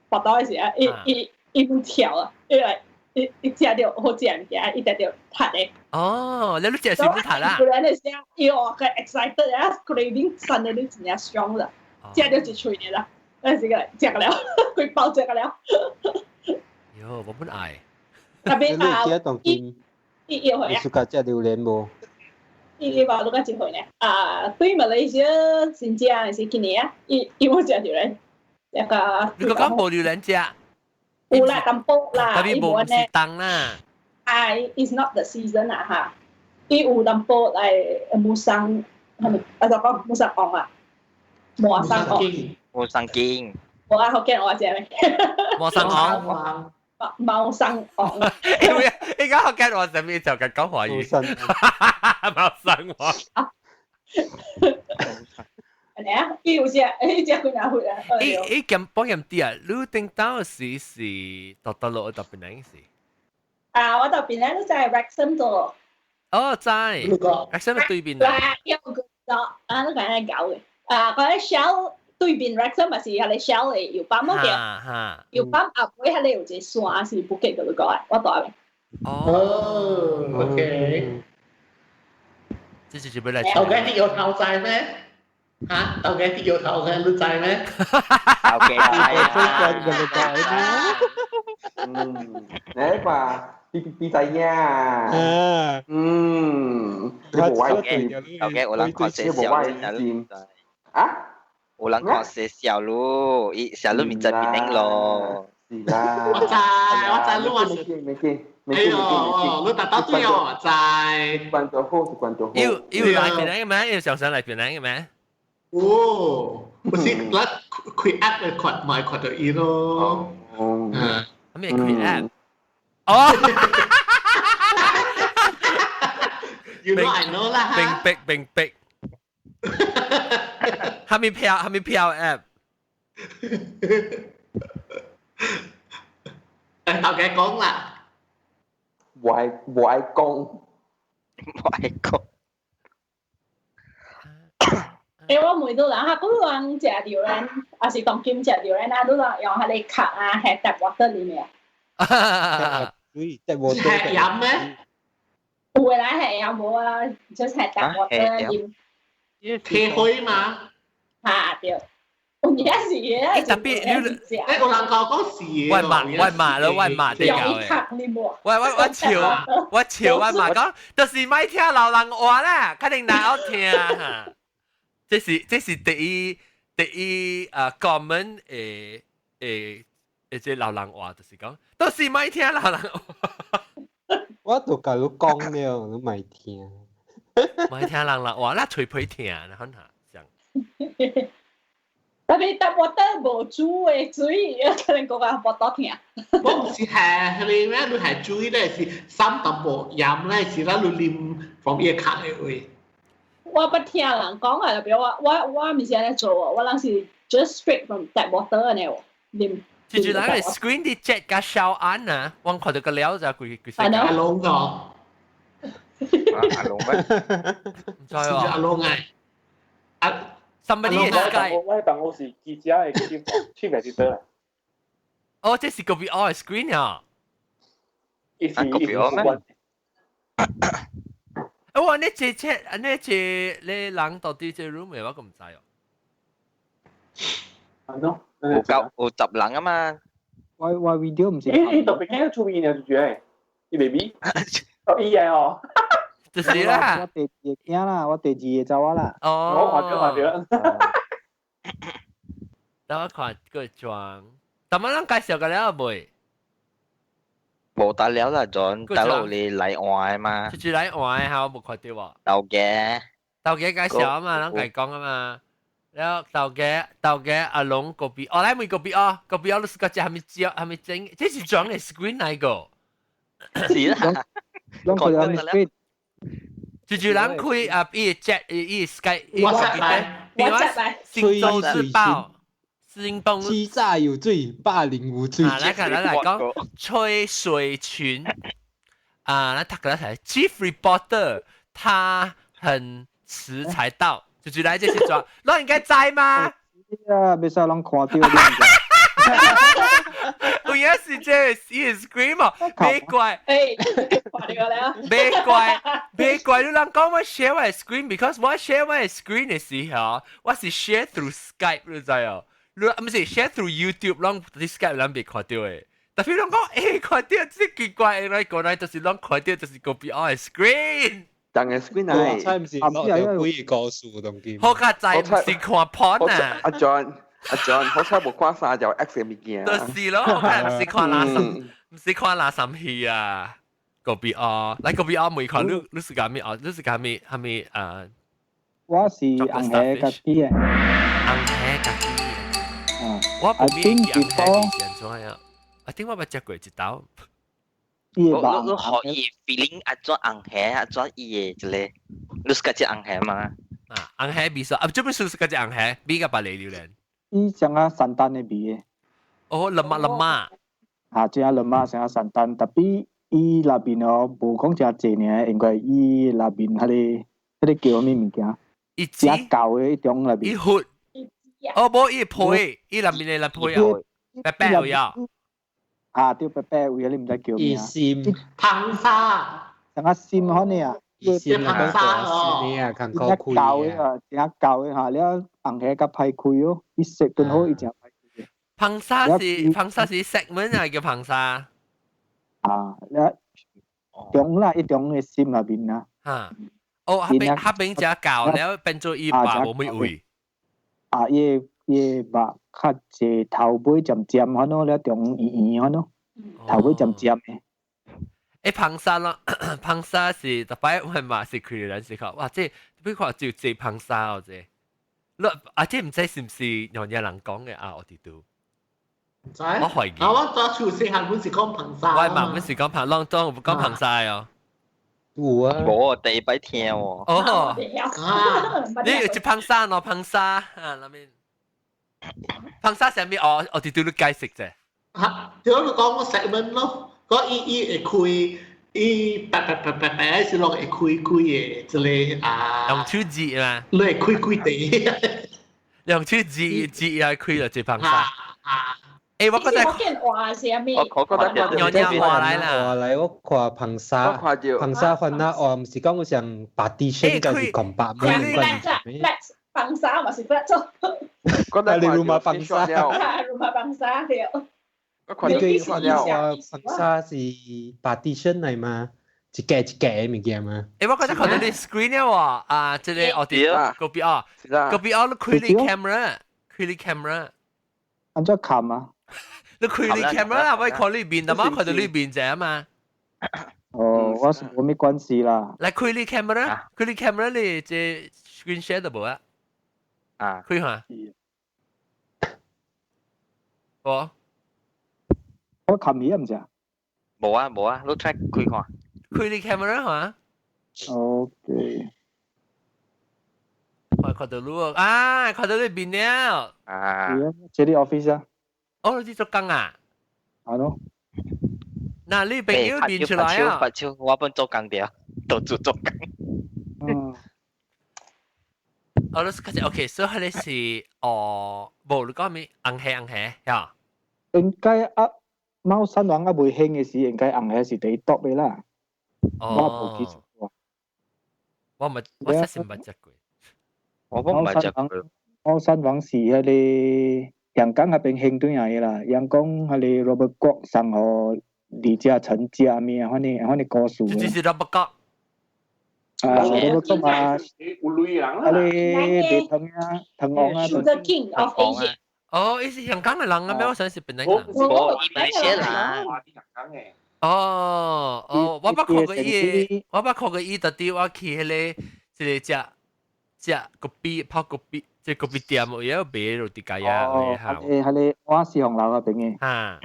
腹肚的時啊，伊伊伊本跳啊，伊來。伊伊食著好食物件，伊食著窒的。哦，你你食是毋窒啦？不然的時候，伊哦個 excited 啊，craving suddenly 真正 strong 啦，食著一喙爾啦，那時個食了，規包食了。喲，我本愛。特別啊，伊伊伊會啊。你 suka 食榴蓮無？伊伊話你較一歲呢？啊，對馬來西亞真正是今年啊，伊伊無食榴蓮，一個。你講無榴蓮食？有啦，淡薄啦，特別無是當啦。啊，it's not the season 啊哈。伊有淡薄來musang，係咪？啊就講musang 王啊，musang 王。 musang king。我啊福建話食咩？ musang 王。貓生王。你講福建話上面就咁講華語。貓生王。係啊，伊有隻，伊隻幾若歲啊？伊伊咁幫人啲啊，你頂到時是到到落到檳城時。啊，我到檳城都在 Wrexham 度。哦，在 Wrexham 對面啊。有個啊，你講係搞嘅。啊，嗰啲 Shell 對面 Wrexham 嘛是係你 Shell 嘅油泵嘅，油泵後尾係你有一個山是 Bukit Gelugor 嘅，我住邊。哦，OK。這是準備來。頭家啲有頭仔咩？嚇，頭家啲有頭嘅，你知咩？頭家知啊。嗯，你話比比仔呀？嗯，你無愛頭家有人看細小，啊？有人看細小咯，伊小路咪在邊頂咯。是啦。我知，我知，你話沒見沒見。哎呦，你達到對哦，知。關就好，是關就好。要要來邊頂嘅咩？要上上嚟邊頂嘅咩？哦，不是，咱開 app 嚟看，咪看到伊咯。嗯。咩開 app？哦。 You know I know 啦。並逼並逼。係咪票？係咪票 app？誒，頭家講啦。無愛無愛講，無愛講。欸，我問到人，哈，古人食榴蓮，還是當今食榴蓮啊？你人用彼个殼啊，係 tap water 裡面。對，tap water。係飲咩？有的人係飲無啊，就是 tap water 飲。提開嘛？嚇對。有影是嘅。特別你，欸，有人講講是嘅。我罵我罵咯，我罵對搞嘅。我我我笑，我笑我罵講，就是莫聽老人話啦，肯定難好聽哈。這是第一啊，common 誒誒誒，這老人話就是講，都是莫聽老人話。我都共你講了，你莫聽。莫聽人人話，那吹皮聽，然後嚇這樣。特別搭 water 無煮的水，可能講啊無多聽。我唔是係係咩？你係水咧，是三淡薄鹽咧，是咱你啉防疫卡的話。我捌聽人講啊，特別我毋是按呢做哦，我人是 just straight from tap water 按呢喎，啉。就那個 screen 啲 jet 加小安啊，我看到個了就規規世界。阿龍個。阿龍咩？唔知喎。阿龍啊。阿 somebody 係我當我是記者的chief editor。哦，這是個 VR screen 啊。啊，個 VR 咩？我你這這你這你人到底這 room 嘅，我咁唔知哦。係咯，有夠有十人啊嘛。我 video 唔是。咦，特別驚出面啊，就住伊 baby。哦，伊嘅哦。就是啦。我第二個囝啦，我第二個查某啦。哦。我看著看著。等我看個裝，但乜人介紹過了未？無得了啦，John，大佬你來換嘛？就是來換嚇，我無看到喎。豆家，豆家介紹啊嘛，人家講啊嘛。然後豆家豆家阿龍嗰邊，哦來問嗰邊哦，嗰邊我都是個只係咪招係咪整？這是裝嘅 screen 嚟個。是啦，攏開咗 screen。就是人開啊，伊 chat 伊 Skype，我來，我來，星洲日報。新東欺詐有罪，霸凌無罪。啊，來看來來講，崔水群啊，來讀個來 Chief Reporter，他很遲才到，就是來這是裝，那應該知嗎？啊，袂使攏看到。有影是這伊 screen 哦，別怪，欸，看到了，別怪，別怪，你人講我 share 我 screen，because 我 share 我 screen 的時候，我是 share through Skype，你知哦？你唔是 share through YouTube，攏佇 Skype 咱袂看到的。特別攏講，欸，看到這奇怪，來過來就是攏看到就是 copy 我的 screen。當個 screen 來，我猜毋是落著幾個故事當今。好佳哉，毋是看 porn 啊。阿 John，阿 John，好彩無看三條 X 的物件。就是咯，我看毋是看垃圾，毋是看垃圾戲啊。copy 我，來 copy 我每看你，你是幹咩哦？你是幹咩？係咪啊？我是紅鞋家己的。紅鞋家己。我無咩紅鞋是按怎樣？I think 我捌食過一道。你你學伊 feeling 按怎紅鞋，按怎伊的一個，你是家只紅鞋嘛？啊，紅鞋味素啊，這本書是家只紅鞋，味甲別個榴蓮。伊像啊山丹的味的。哦，lemak lemak。啊，這啊 lemak 像啊山丹，特別伊內面哦，無講誠濟爾，因為伊內面彼個彼個叫啥物物件？伊誠厚的彼種內面。伊血。哦，無伊配，伊內面的來配啊，白白位啊。啊，對白白位，你毋知叫咩啊？心硼砂，像啊心可能啊，心硼砂哦，啊，真正厚的啊，真正厚的哈，了紅蝦較歹開哦，伊色本好，伊誠歹開。硼砂是 segment 啊，叫硼砂。啊，了中啦，一中的心內面啊。哈，哦，彼邊只厚了變做伊肉無咩味。啊，伊肉較濟頭尾漸漸可能了中圓圓可能，頭尾漸漸的。欸，硼砂咯，硼砂是逐擺我嘛是開人是講，哇，這比看就這硼砂哦，這，你啊，這毋知是毋是用嘢人講嘅啊？我哋都，我懷疑。啊，我早厝細漢本是講硼砂。我嘛本是講硼，攏總有講硼砂哦。有啊。無，第一擺聽喎。哦。你有一硼砂喏，硼砂啊，那邊硼砂啥物？哦，我哋對你解釋者。嚇，對我講我食問咯。講伊伊會開，伊白白白白白是攏會開開的，這個啊。用手指嘛。你會開開地。用手指指啊開了這硼砂。欸，我覺得。我見話是啥物？我覺得有有話來啦。話來我看硼砂，硼砂番仔話，毋是講有像白 T 恤，就是講白咩關係？硼砂嘛是不做。我你 rumah 硼砂。 rumah 硼砂對。你對話硼砂是 partition 來嘛？一格一格的物件嘛？欸，我覺得看到你 screen 了喎，啊，這個哦，對，個邊哦，個邊哦，你開你 camera，開你 camera。按怎看啊？你開你 camera 啦，我看你面，但我看到你面啫嘛。哦，我是無咩關係啦。來開你 camera，開你 camera 你這 screen share 都無啊？啊，開下。無。我看伊毋是啊？無啊無啊，你 try 開看。開你 camera 嚇。 OK。我看到你啊，看到你面了。啊。係啊，這裡 office 啊。哦，你做工啊？係咯。嗱，你朋友變出來啊？白超，我本做工掉，都做做工。嗯。哦，你是開始 OK，所以彼個是哦，無你講咩？紅蝦紅蝦呀？應該啊，貓山王啊未興嘅時，應該紅蝦是第一 top 的啦。哦。我無記錯。我毋，我實是毋捌食過。我毋捌食過。貓山王是彼個陽江彼邊興轉來的啦，陽江彼個 Robert 國送予李嘉誠食物啊，反正故事。就是 Robert 國。啊，Robert 國嘛。有類人啦。啊，你賣糖啊，糖王啊。 Sugar King of Asia。哦，伊是香港的人啊，咩？我想是檳城人。我馬來西亞人。哦哦，我捌看過伊，我捌看過伊，特地我去彼個一個食食 kopi 泡 kopi，這 kopi 店有有賣 roti kaya。哦，彼個我是紅樓彼邊的。啊。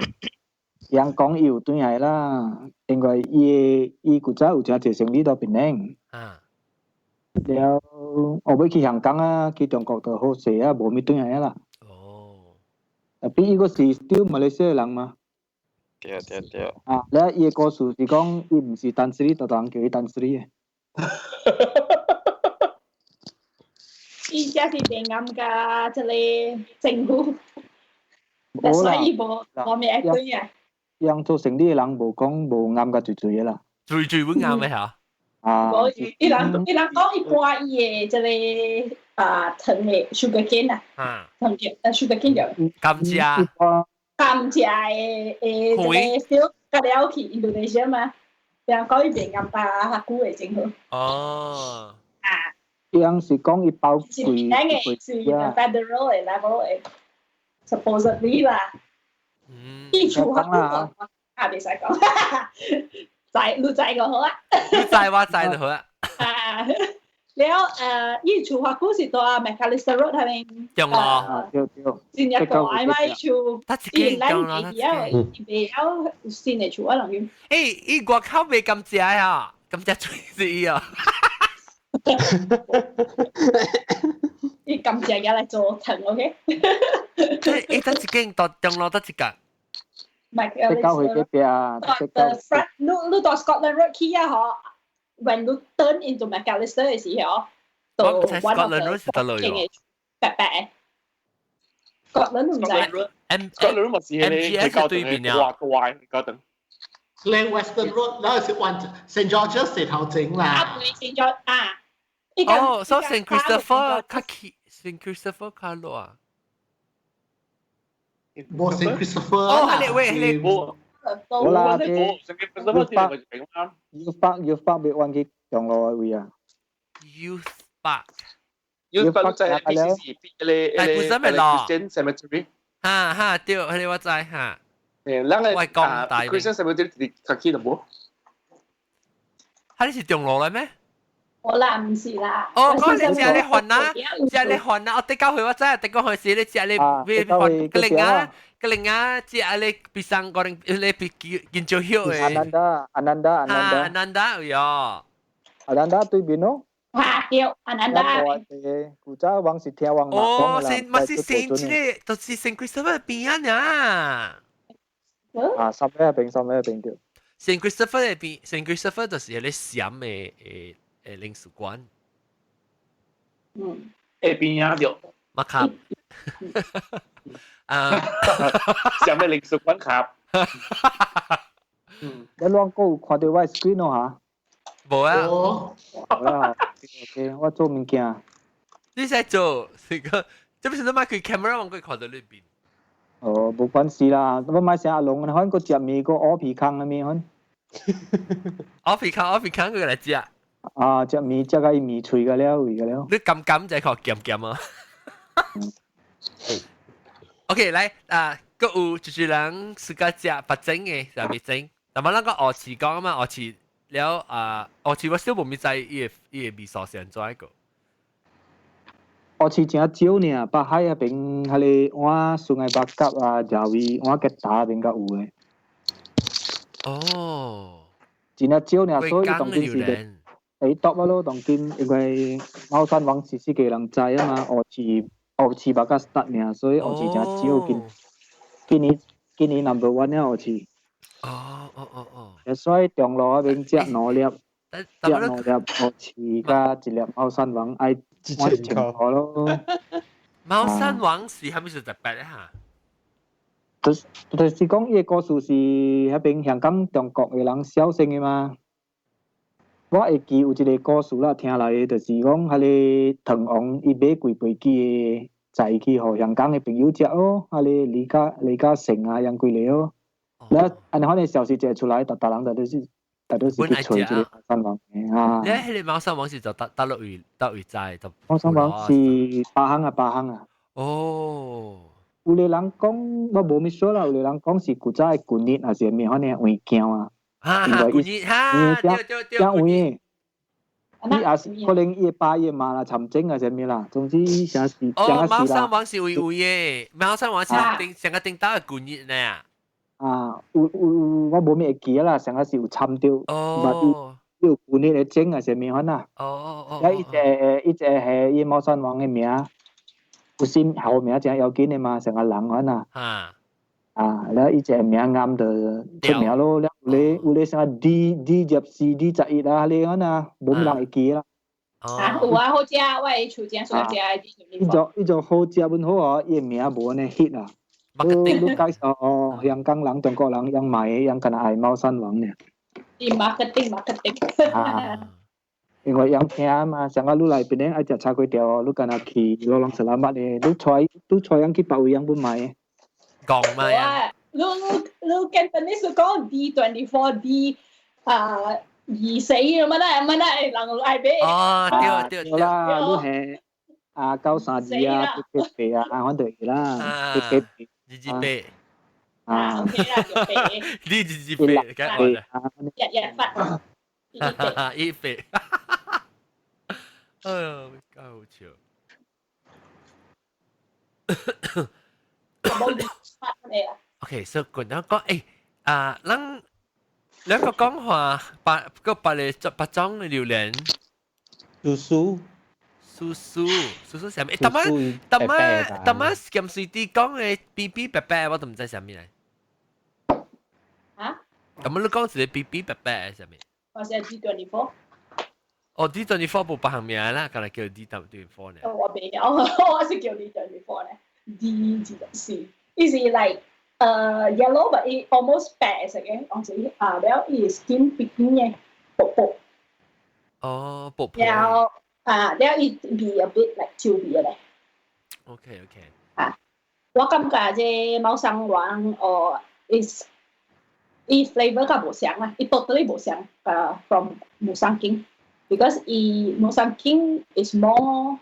人講伊有轉來啦，因為伊古早有誠濟生意到檳城。啊。了後尾去香港啊，去中國就好勢啊，無物轉來啦。哦。特別伊個是佇馬來西亞人嘛。對對對。啊，了伊的故事是講，伊毋是丹斯里，逐人叫伊丹斯里的。伊這是變暗甲這個政府，所以無無咩對啊。樣做生意的人無講無暗甲濟濟的啦。濟濟會暗的嚇。啊。無，伊人講伊搬伊的這個啊糖的 sugar cane 啊，糖嘅 sugar cane 叫。甘蔗。甘蔗的的這個小甲了去印度尼西亞嘛，人講伊變暗甲較久的真好。哦。啊。伊是講伊包貴，是 federal 的 level 的，supposedly 啦。嗯。伊厝較久啊，袂使講，知你知就好啊。你知我知就好啊。啊，了伊厝較久是佇 Macalister Road 彼邊。中路。對對。真正大嘛，伊厝。伊咱會曉，伊袂曉新的厝啊，人講。欸，伊外口賣甘蔗啊，甘蔗嘴是伊啊。伊甘蔗也來做糖，OK？伊得一間到中路得一間。即交去隔壁啊！ The front，你到 Scotland Road 去啊，嗬？When 你 turn into Macalister 的時候，就 Scotland Road 是佗落去？白白。Scotland 唔知。 M Scotland 咪是 MGS 對面啊。哇怪嗰等。你 Western Road 嗰是灣 St George's 石頭整啦。啊，對，St George 啊。哦，所以 St Christopher 較起 St Christopher 較落啊。無 St Christopher。哦，係你喂，你冇。冇啦，這 St Christopher 啲咪平啦。 Youth Park 別灣去中路嘅位啊。 Youth Park。 Youth Park 就係 PCC 你大本身咪落 Christian Cemetery。哈哈，對，係你我知哈。誒，咱個我講大 Christian Cemetery 直較起就無。哈，你是中路嚟咩？我啦，唔是啦。哦，講你食你飯啊，食你飯啊，我的教會我知，的教會是你食你咩飯？個另啊，個另啊，食你比上個人你比建築曉的。阿南達，阿南達，阿南達。阿南達有。阿南達對面咯。哈，對，阿南達。古早往是聽往哦，是嘛是聖這個，就是聖 Christopher 邊啊。啊，三個邊，三個邊對。聖 Christopher 邊，聖 Christopher 就是迄個閃的誒。誒領事館，嗯，誒邊啊對，馬卡，啊，上咩領事館卡？嗯，你啷個有看到我 screen 咯嚇？無啊，無啊，OK，我做物件。你在做這個，這不是你買開 camera 往過看到裏邊？哦，無關係啦，我買成阿龍，反正個食麵個烏皮糠那面，反。烏皮糠，烏皮糠，佢來食。啊！食麵食到伊麵脆個了，味個了。你甘甘就靠鹹鹹啊。OK，來啊，閣有就是人自家食白整的，啥物整？但嘛，咱個學市講啊嘛，學市了啊，學市我小無咪知伊個伊個味素是按怎個。學市誠少爾，北海彼邊彼个碗 Sungai Bakap 啊，Jawi 碗吉打邊較有的。哦。真正少爾，所以當今是會 top 啊咯，當今因為貓山王是四個人知啊嘛，學市學市目較 start 爾，所以學市誠少。今今年今年 number one 了學市。哦哦哦哦。所以中路彼邊食兩粒，食兩粒學市加一粒貓山王，愛我一千塊咯。貓山王是啥物事特別咧嚇？就是講伊個故事是彼邊香港中國的人寫成的嘛。我會記有一個故事啦，聽來的就是講，彼個唐王伊買幾飛機的菜去予香港的朋友食哦，彼個李嘉誠啊，楊幾個哦。了，按呢款的消息一出來，逐逐人就都是，逐都是去揣這個貓山王的啊。你彼個貓山王是就佗佗落位佗位知？就貓山王是巴行啊，巴行啊。哦。有个人講，我無物說啦，有個人講是古早的舊日，還是啥物款的物件啊？哈哈，舊日哈，對對對，正有影。伊也是可能伊爸伊媽啦參政啊啥物啦，總之啥是哦，貓山王是位位的，貓山王是頂上個頂到的舊日呢。啊，有有我無咩會記啦，上個是有參著，哦，有舊日的整啊啥物款啦。哦哦哦。啊，伊一個伊一個係伊貓山王的名，有時號名誠要緊的嘛，上個人款啊。啊。啊，了伊一個名啱就出名咯，了有咧有咧啥 D D 十四 D 十一啊，彼個款啊，無咩人會記啦。啊，有啊，好食，我的厝誠喜歡食的。伊就好食本好哦，伊的名無按呢 hit 啊。你你介紹哦，香港人、中國人樣買的，樣敢若愛貓山王爾。伊 marketing marketing。啊，因為樣聽嘛，上個你來檳城愛食炒粿條，你敢若去 Lorong Selamat 的，你帶你帶樣去別位樣本買。講嘛呀？你你你 Cantonese 講 D24 D 啊24乜啦乜啦，人愛買。哦，對對對啦，你係啊93啊，八八啊，反正啦，八八二二八。啊，OK 啦，二八。你二二八，梗係啦。日日發。一八。哎呀，夠好笑。OK，所以佢講誒啊，咱兩個講話八個八個八種的榴蓮，蘇蘇蘇蘇蘇蘇啥物？逐擺逐擺逐擺鹹水啲講的 B B 白白，我都毋知啥物來。啊？咁你講一個 B B 白白係啥物？我是 D24。哦，D24 無別項名啦，敢若叫 D24 呢。我袂曉，我是叫 D24 呢。D 24，伊是 like yellow but 伊 almost 白色嘅，我是啊，了伊 skin 扁嘅，薄薄。哦，薄薄。然後啊，了伊味 a bit like 酒味咧。 OK。啊，我感覺這貓山王哦，is 伊 flavor 較無相啦，伊 totally 無相from Musang King，because 伊 Musang King is more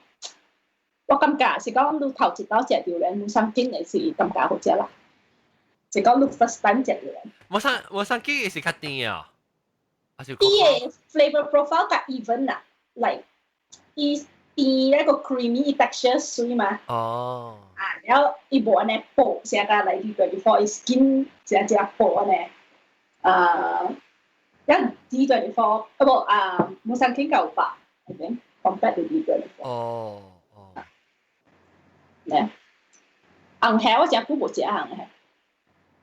我感覺是講你頭一道食榴蓮，Musang King 會是感覺好食啦。是講你 first time 食榴蓮。 Musang King 是較甜啊？還是伊嘅 flavor profile 較 even 啦，like 伊伊那個 creamy texture 水嘛。哦。啊，然後伊無按呢薄，成個來 D24 伊 skin 誠誠薄按呢。啊，一 D24 啊無啊，Musang King 較有白，I think compared to D24。哦哦。咩？紅蝦我誠久無食紅蝦。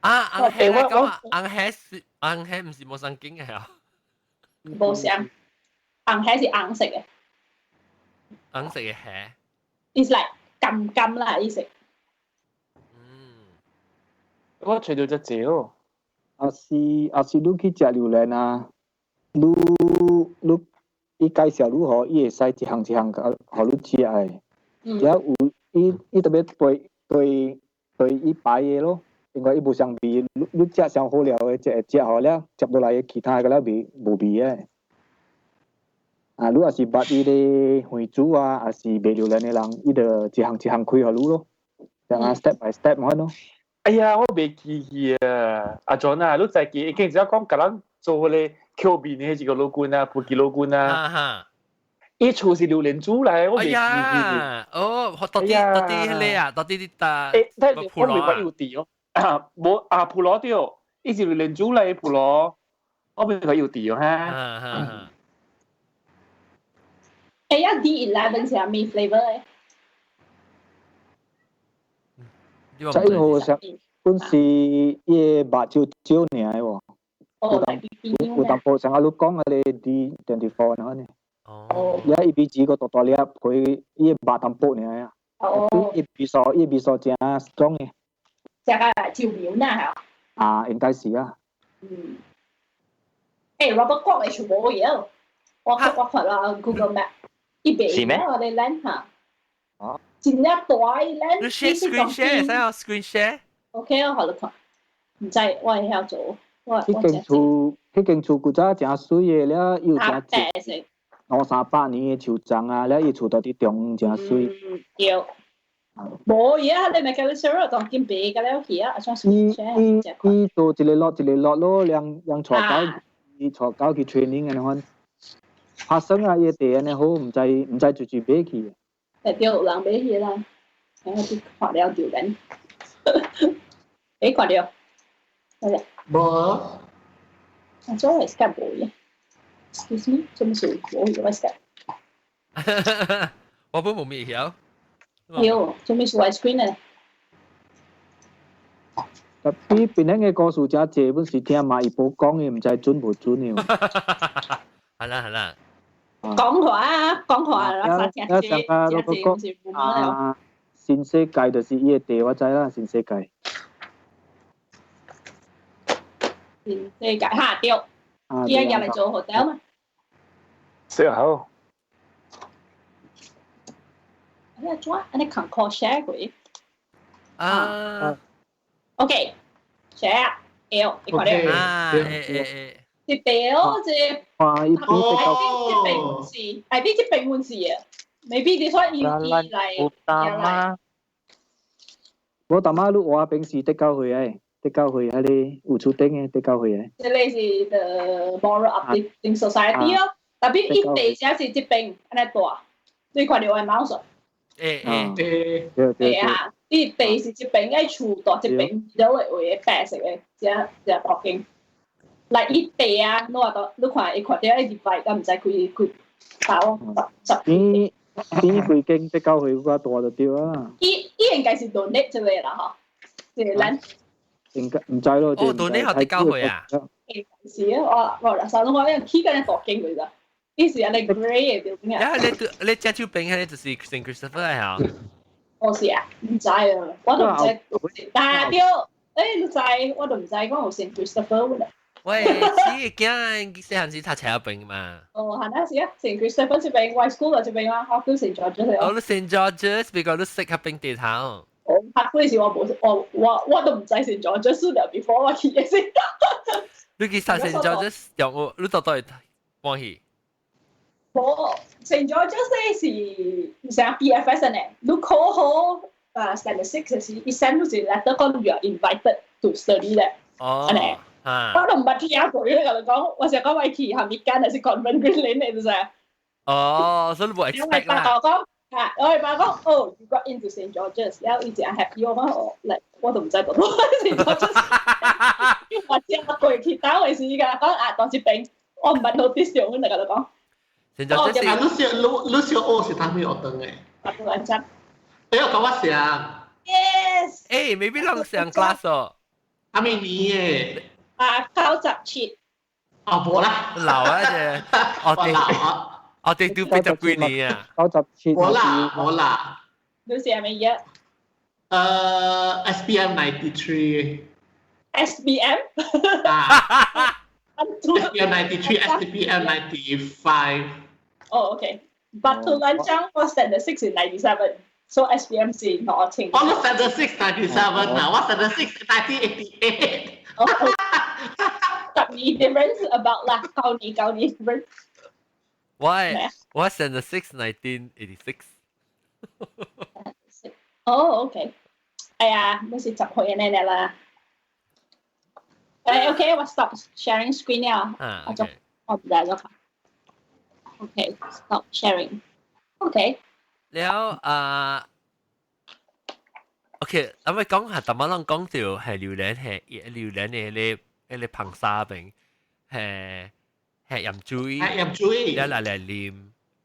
啊，紅蝦我講紅蝦是紅蝦，毋是 Musang King 嘅啊。無相，紅蝦是紅色嘅。紅色嘅蝦。 It's like 甘甘啦，意思。嗯。我揣著隻字哦。啊是你去食榴蓮啊，你伊介紹你吼，伊會使一項一項共予你食的。了有伊伊特別對對對伊擺的咯，因為伊無相味，你食上好料的，才會食好了，接落來的其他的了味無味的。啊，你若是捌伊个園主啊，抑是賣榴蓮的人，伊就一項一項開予你咯，這樣 step by step 款咯。哎呀，我袂記去啊！阿 John 啊，你知記已經只講共咱做彼个橋邊的彼一個老君啊，菩提老君啊。伊厝是榴蓮主來，我袂記去。哦，到底到底彼个啊，到底你搭？欸，但我袂捌有佇哦。啊，無啊，普羅對，伊是榴蓮主來普羅，我袂捌有佇哦哈。欸，啊 D11 是啥物 flavor 的？這好像本是伊个目睭少爾的喎。哦，有淡薄像啊，你講彼个 D24 那呢？哦。也伊比幾個大大粒，皮伊個肉淡薄爾啊。哦。伊味素伊味素誠 strong 的。食個酒苗呐，啊，應該是啊。嗯。欸，Robert Kwok 的厝無嘢，我看啦 Google Map，伊袂我哋咱哈。哦。真正大伊咱。你 share screen share，使用 screen share。 OK 啊，好你看。毋知我會曉做，我彼間厝，彼間厝古早誠媠的了，又誠濟兩三百年的樹欉啊，了伊厝佇佇中誠媠。嗯，對。無伊啊，你咪叫你 share 當今白個了去啊，啊，伊伊伊做一个 lot 一个 lot 咯，兩兩帶狗，伊帶狗去 training 按呢款。拍算啊，伊地按呢好，毋知毋知隨隨買去。會對，有人買去啦，我去看了就人。欸，看著。無。啊，做係 Skype 無嘅。Excuse me，做咩事？我用 Skype。我本無咪曉。有，做咩事我 screen 咧？特別邊個嘅故事誠濟，本是聽馬伊寶講的，毋知準無準的。係啦係啦。講話啊，講話啦，啥聽這聽這是啊，新世界就是伊的地，我知啦，新世界。新世界哈對，伊入來做 hotel 嘛？食好。你怎按呢 concord share 過？啊。 OK，share L，你看著。啊，欸欸欸。是地哦，這。哇！伊邊這邊是，哎，邊這邊是啊，maybe 你說伊伊來，來。我大媽你話平時得教會的，得教會彼个有厝頂的得教會的。這个是 the Moral Uplifting Society 咯，特別伊地寫是這邊按呢大，你看著我的 mouse。欸欸欸。對對啊，伊地是這邊，愛厝大這邊，了會位白色的，這這大間。來伊地啊，你話到，你看伊看著伊 divide，敢毋知幾幾包十十。伊伊規間得教會較大就對啊。伊伊應該是 donate 這個啦吼，這個咱。應該毋知咯。哦，donate 予得教會啊。應該是啊，我我啥攏我起緊大間過咋，伊是按呢 grey 的表啊。啊，你你正手邊彼個就是 Saint Christopher 啊？我是啊，毋知啊，我都毋知。但對，你知，我都毋知講有 Saint Christopher 啦。喂，是驚細漢時讀冊邊嘛？哦，係那是啊，Saint Christopher 這邊，我 school 就這邊啊，我叫 Saint George。哦，你 Saint George，別個你識較邊地頭。我拍嗰時我冇，我都毋知 Saint George 了，before 我去嘅先。你去讀 Saint George 中學，你到底搬去？冇， Saint George 是成 BFS 呢，你考好啊 standard six 就是伊 send 你一 letter 講 you are invited to study 咧。哦。啊。我都毋捌聽過，你共你講，我成日講我去下面間係是 Convent Green Lane 嚟，就是。哦，所以你冇 expect 啦。我爸講啊，我爸講，哦，you got into Saint George's，然後伊真 happy，我講哦，嚟，我都毋知道 Saint George's。我聽過去打回時間講啊，當一邊，我毋捌 notice 到，我就共你講。 Saint George's 啊，你小學是啥物學堂嘅？我不完全。哎，我講我上。 Yes。誒，maybe 攏上 class 哦。啥物年嘅？啊，97。哦，無啦。老啊啫，我哋老啊。我哋都80幾年啊。97。無啦，無啦。你是係咪嘢？SPM 93。 SBM？啊。SPM 93, STPM 95。哦，OK。Batu Lanchang was standard six in 97, so SPM 是我清。我都 standard six 97 啊，我 standard six 1988。 10年 difference about 啦，9年9年 difference。喂，我 standard six 1986。哦，OK。哎呀，那是10歲呢啦。誒，OK，我 stop sharing screen 了。啊，我就我唔知咗。OK，stop sharing。OK。了啊，OK，咁咪講下，頭先咱講到係榴蓮係榴蓮嘅咧硼砂邊係鹽水，係鹽水，了來來啉，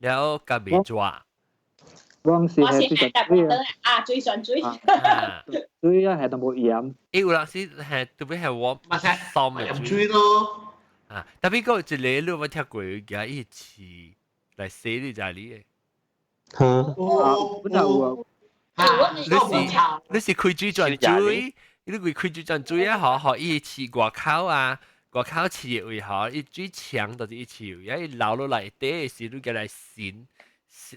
了加味抓。我是係最上水啊！啊，最上水。水啊，係淡薄鹽。有人是係特別係我桑嘅水咯。啊，特別個一個你有冇聽過？佢伊飼來洗你家裡嘅。嚇！哦，本來有啊。你是開水轉水，你開開水轉水啊！嗬嗬，伊飼外口啊，外口飼的位嗬，伊水強就是伊飼，伊流落來底時，你共來滲。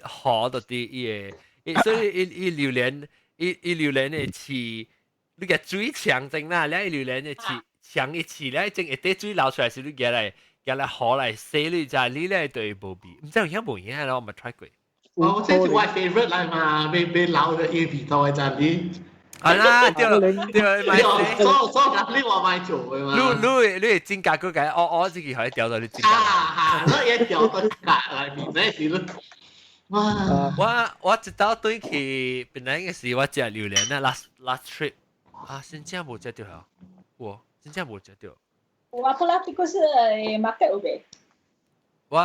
河到啲伊個，所以伊伊榴蓮，伊伊榴蓮的飼，你個水強整啦，你榴蓮的飼強一飼咧，整一啲水流出來時，你共來共來河來洗你就你咧對無味，毋知有影無影咯，我冇 try 過。哦，這是我 favorite 來嘛，未未流的伊味道的就你。係啦，對對，買所所咁你話買做嘅嘛？你你會增加嗰個，我自己可以調到你增加。啊哈，你一調到加來面，那是咯。哇！我一道對去本來嘅時，我食榴蓮啊，last trip 啊，真正無食到啊，我真正無食到。我不啦，這個是 market 有未？我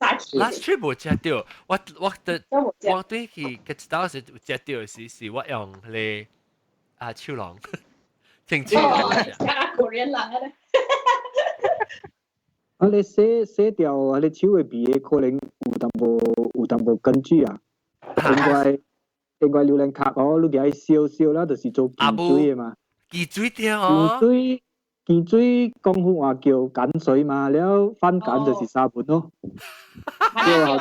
last trip 無食到，我對去佢一道是有食到時，是我用咧啊手籠，清清。哦，食啊 Korean 人啊咧。啊！你洗洗掉啊！你手的味可能有淡薄根據啊。應該榴蓮殼哦，你共伊燒燒啦，就是做汽水的嘛。汽水對哦。汽水，汽水廣府話叫鹼水嘛，了番鹼就是沙盤咯。對，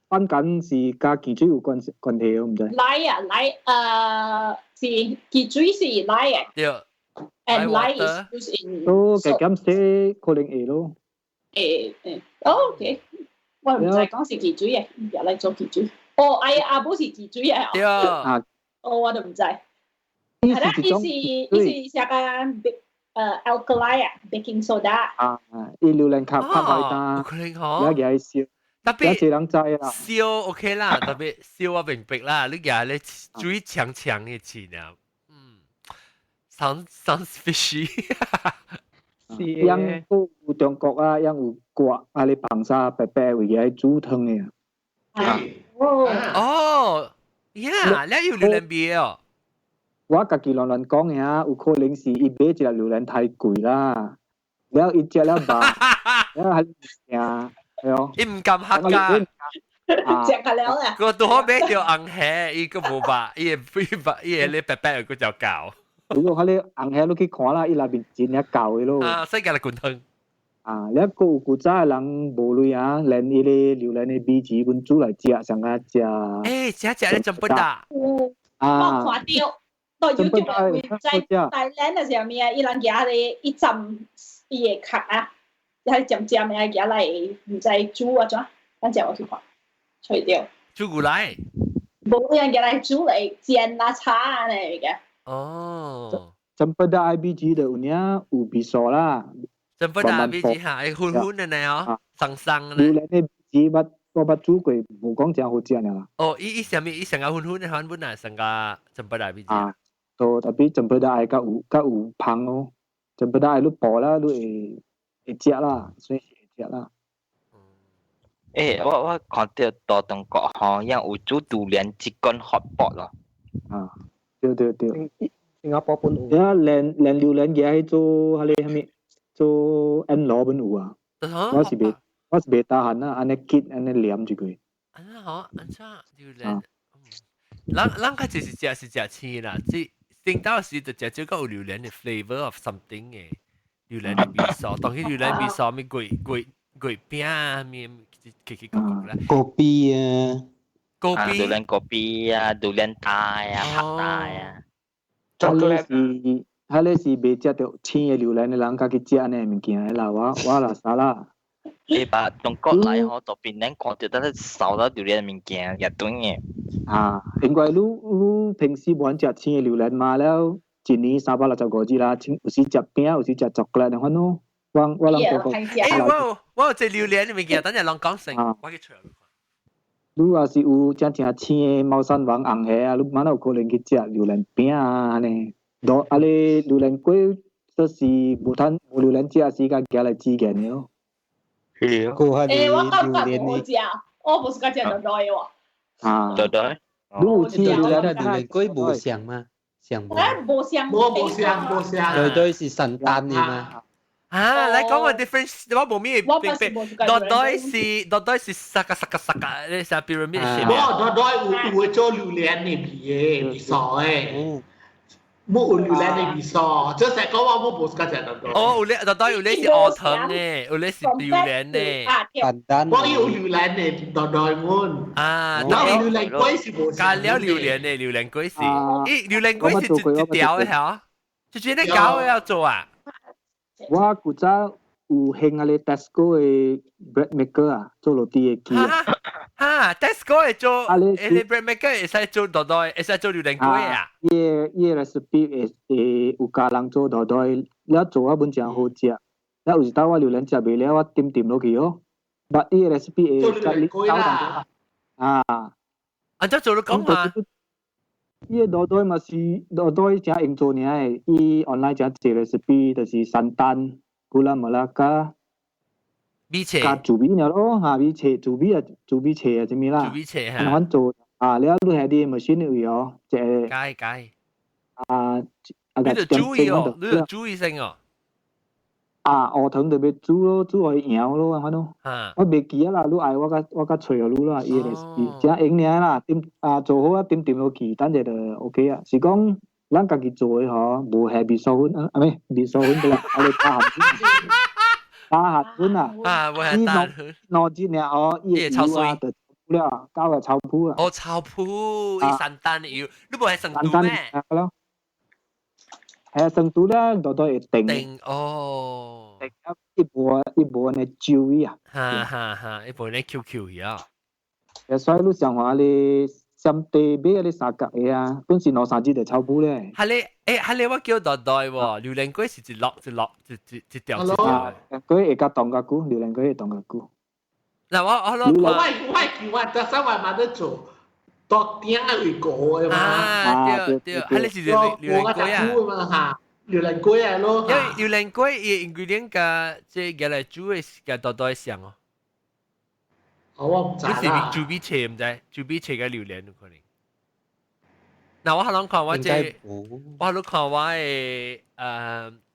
番鹼是佮汽水有關係，我毋知。來啊來，是汽水是來啊。對。 And lye is used in 都加減洗可能會咯。會，哦，OK，我毋知講是汽水嘅，原來做汽水。哦，哎阿母是汽水嘅。對。啊。哦，我都毋知。係啦，伊是啥個alkali 啊，baking soda。啊，伊榴蓮殼拍開單，可能嗬。也共伊燒。特別有人知啦。燒 OK 啦，特別燒我明白啦，你共咧水強強的氣呢。Sounds fishy。樣有中國啊，樣有割啊，你硼砂白白為來煮湯的。哦。哦，呀，你有榴蓮味哦。我家己亂亂講的啊，有可能是伊買一粒榴蓮太貴啦，了伊食了肉，了還驚，係哦。伊毋甘客家。食個了啦。個拄好買著紅蝦，伊閣無肉，伊會伊肉，伊會咧白白個就厚。如果彼個紅蝦你去看啦，伊內面真正厚的咯。啊，洗起來滾湯。啊，你閣有古早的人無鐳啊，連伊個榴蓮的米糍阮煮來食，上較食。欸，食食咧真不大。有，我看著，到 YouTube 在台灣的啥物啊，伊人舉咧一浸伊的殼啊，遐尖尖的舉來毋知煮啊怎，咱食我去看，揣著。煮牛奶？無人舉來煮來煎啊炒啊呢物件。哦。真不大 IBG 的有影有味素啦。真不大味素嚇，會粉粉的呢哦，鬆鬆的。榴蓮的味捌我捌煮過，無講誠好食爾啦。哦，伊伊啥物？伊上個粉粉的款本來上個真不大味。啊，都 tapi 真不大愛較有較有芳哦，真不大愛你補啦，你會會食啦，所以是會食啦。欸，我我看著到中國吼，樣有煮榴蓮一罐 hot pot 咯。啊，對對對。新加坡本有。啊，連連榴蓮舉去做彼个啥物？做按螺本有啊。我是袂我是袂 tahan 啊，按呢結按呢黏一個。按怎吼？按怎榴蓮？人人較濟是食是食青啦，這頂到時就食這個有榴蓮的 flavor of something 的榴蓮的味素，當佢榴蓮味素咪桂桂桂餅啊，咪奇奇怪怪啦。果啤啊，果啤，榴蓮果啤啊，榴蓮大啊，拍大啊。彼個是，彼個是袂食著青的榴蓮的人，較去食按呢物件的啦。我我若啥啦。你把中國來吼，到檳城看著，等下掃到榴蓮物件，也短的。啊，因為你你平時無食青的榴蓮嘛了，一年365日啦，有時食餅，有時食巧克力，反正我我人講講。欸，我有我有隻榴蓮的物件，等陣攏講成，我去揣。你若是有誠正青的貓山王紅蝦啊，你嘛有可能去食榴蓮餅啊，按呢。落啊咧榴蓮粿，就是無趁無榴蓮食時，共舉來煮見的哦。係啊。欸，我感覺無好食，我無是較食豆豆的喎。啊。豆豆。你有青榴蓮，榴蓮粿無像嗎？像無？無像。無無像無像。對對是聖誕的嘛。啊，來講個 difference，我無咩明白。豆豆是豆豆是沙個沙個沙個，你是 pyramid 是無豆豆有有做榴蓮的味的味素的。冇有榴蓮的味素，就是講話我無是較食豆豆。哦，有咧豆豆有咧是烏糖的，有咧是榴蓮的。簡單。我有榴蓮的豆豆滿。啊，那榴蓮粿是無。加了榴蓮的榴蓮粿是，咦，榴蓮粿是一一條的嚇，就是你搞的要做啊。我古早有興彼个 Tesco 的 bread maker 啊，做落地的機啊。哈，Tesco 會做，彼個 bread maker 會使做豆豆，會使做榴蓮粿啊。伊个伊个 recipe 會會有教人做豆豆，了做啊本誠好食。了有一道我榴蓮食袂了，我點點落去哦。但伊个 recipe 會教你教淡薄啊。按怎做你講嘛？伊个豆豆嘛是豆豆誠用做爾的，伊 online 誠濟 recipe 就是 santan、 gula melaka、米切加豬米爾咯，哈米切豬米啊，豬米切啊，啥物啦？豬米切哈。按做啊，了你遐佇 machine 位哦，一個。改改。啊啊！你就注意哦，你就注意先哦。啊，烏糖就欲煮咯，煮予伊搖咯，反正。我袂記啊啦，你愛我較我較揣予你啦，伊個 recipe 誠閒爾啦，點啊做好啊點點落去，等下就 OK 啊。是講咱家己做的吼，無下味素粉啊，啊咩味素粉不啦，啊你加鹹粉，加鹹粉啊。啊，無下加鹹粉。兩日爾吼，伊個油啊就了，搞個臭麩啊。哦，臭麩，伊山丹的油，你無係生肚咩？咯。係啊，生肚咧，多多會定。定哦。定一無一無按呢揪伊啊。哈哈哈，一無按呢 QQ 伊啊。所以你上話你上地買你三角的啊，本是兩三日就臭麩咧。哈咧，欸，哈咧，我叫豆豆喎，榴蓮粿是一粒一粒一一一條一條。粿會較凍較久，榴蓮粿會凍較久。嗱我我攞我我叫我得三萬萬得做。到頂為高的嘛。啊，對對，彼个是榴榴蓮粿啊。嘛哈，榴蓮粿啊咯。因為榴蓮粿伊 ingredient 佮這個來煮的佮豆豆像哦。哦，我毋知啦。你是豬米切毋知？豬米切佮榴蓮有可能。嗱，我攏看我這，我攏看我的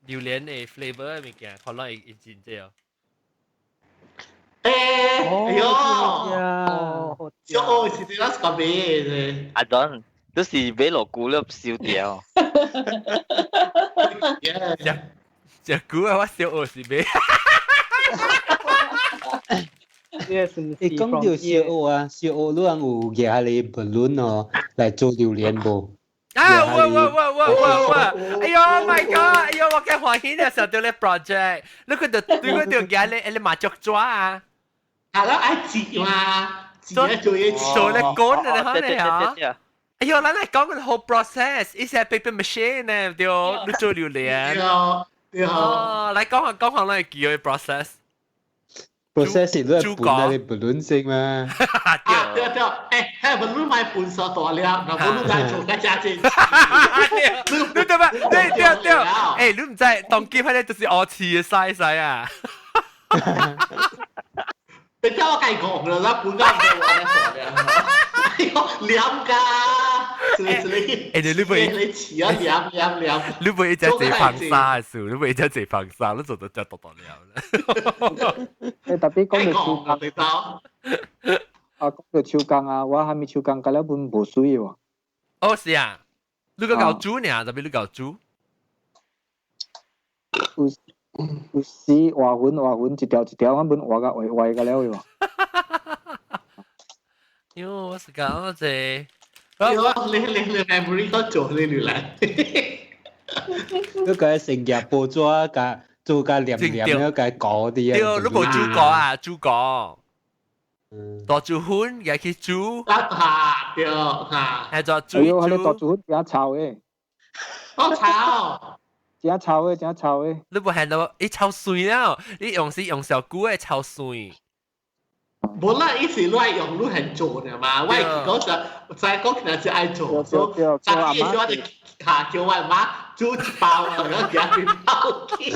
榴蓮的 flavor 的物件，可能會會真濟哦。欸，哎喲，小學是啲拉個買嘅。阿 Don，都是買落股了燒掉。食食股啊，我小學是買。你講到小學啊，小學你人有夾你 balloon 哦，來做榴蓮無？啊！哇哇哇哇哇哇！哎呦，My God！哎呦，我幾歡喜啊！上到你 project，你佢就對佢就夾你你麻雀抓啊！係啦，愛折嘛，折啊做嘢做你講你可能嚇。哎呦，咱來講個 whole process，伊是 paper machine 呢，對，你做榴蓮。對對。哦，來講下講下，咱會記個 process。 process 是你係本你 balloon 先嘛？啊對對，誒，係 balloon 買本數大粒，那 balloon 來做個價錢。你對吧？對對對，誒，你唔知當今迄個就是烏刺嘅 size 啊！你聽我計講啦，咱本家唔係話咧，黏㗎，誒，你會你似啊黏黏黏，你會一隻坐防沙嘅事，你會一隻坐防沙，你做到只多多了。誒，特別講到手工，啊，講到手工啊，我還沒手工，甲了本無水喎。哦，是啊，你個搞煮呢？特別你搞煮。有有時畫粉畫粉一條一條，我本畫甲畫畫甲了喎。喲，我是講這。你 memory 個做你嚟。你個成日報紙甲做甲黏黏了，甲糊啲啊。對，你無煮過啊？煮過。大煮粉也去煮。啊哈，對哈。係做煮。哎呦，彼個大煮粉真臭的。好臭。真臭的，真臭的。你無看到伊臭水了？你用是用小久的臭水。無啦，伊是亂用，你係做的嘛。我講就再講，可能是愛做，所以昨日我就嚇叫我媽煮一包啊，然後夾一包去。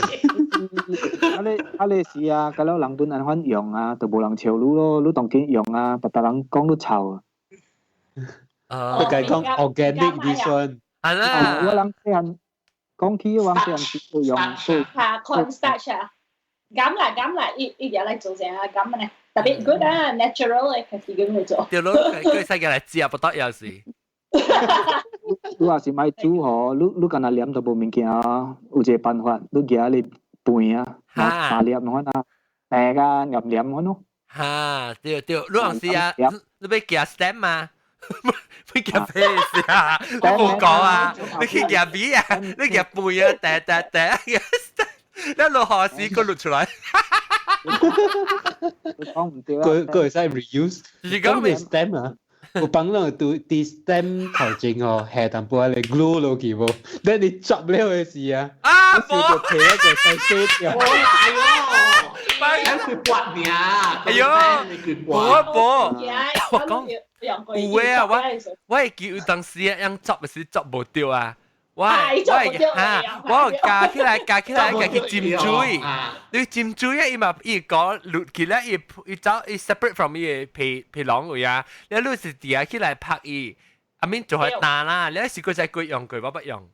啊你啊你是啊，甲了人本按款用啊，就無人笑你咯。你當今用啊，別達人講你臭啊。啊，你講 organic 啲算。係啦。我人細漢講起我細漢時用。嚇，cornstarch 啊，咁啦咁啦，伊伊嘢來做成啊咁呢。特別 good 啊，natural 嘅，佢自己會做。對咯，佢使嘅嚟食不得有時。你若是愛煮吼，你你干焦黏都無物件啊，有一個辦法，你舉你盤啊，三粒款啊，平啊，黏黏款咯。哈，對對，你有時啊，你欲夾 stem 嘛？欲夾 paste 啊？你無講啊？你去夾米啊？你夾盤啊？噠噠噠，你落雨時閣落出來。講唔對啊！佢佢會使 reuse，是講你 stem 啊，有幫人對啲 stem 頭前哦，下淡薄仔 glue 落去無，等你執了的時啊，啊，無，就皮一個細細條。哎呦，佢刮爾，哎呦，無無，我講有的啊，我我會記有當時啊，用執的時執無著啊。我我哈，我加起來加起來，加去浸水。你浸水啊，伊嘛伊講落起來，伊伊走伊 separate from 伊個皮皮囊位啊。你你是疊起來拍伊，阿面做係彈啦。你是過再過用過，我不用。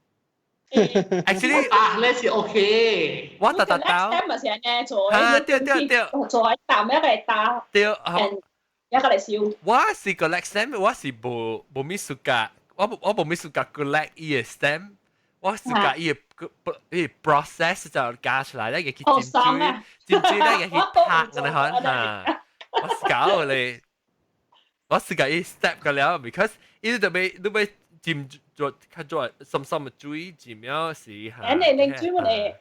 Actually 啊，你是 OK。我特特到。咪是按呢做。啊，對對對。做喺淡一個打。對，一個嚟燒。我是個 stem，我是無無咪暑假，我我無咪暑假 collect 伊個 stem。我是甲伊個伊 process 就加出來，咧個去浸水，浸水咧個去拍咁樣嚇。我是搞咧，我是甲伊 step 個了，because 伊就欲你欲浸做較做深深的水浸了是嚇。誒，你你水乜嘢？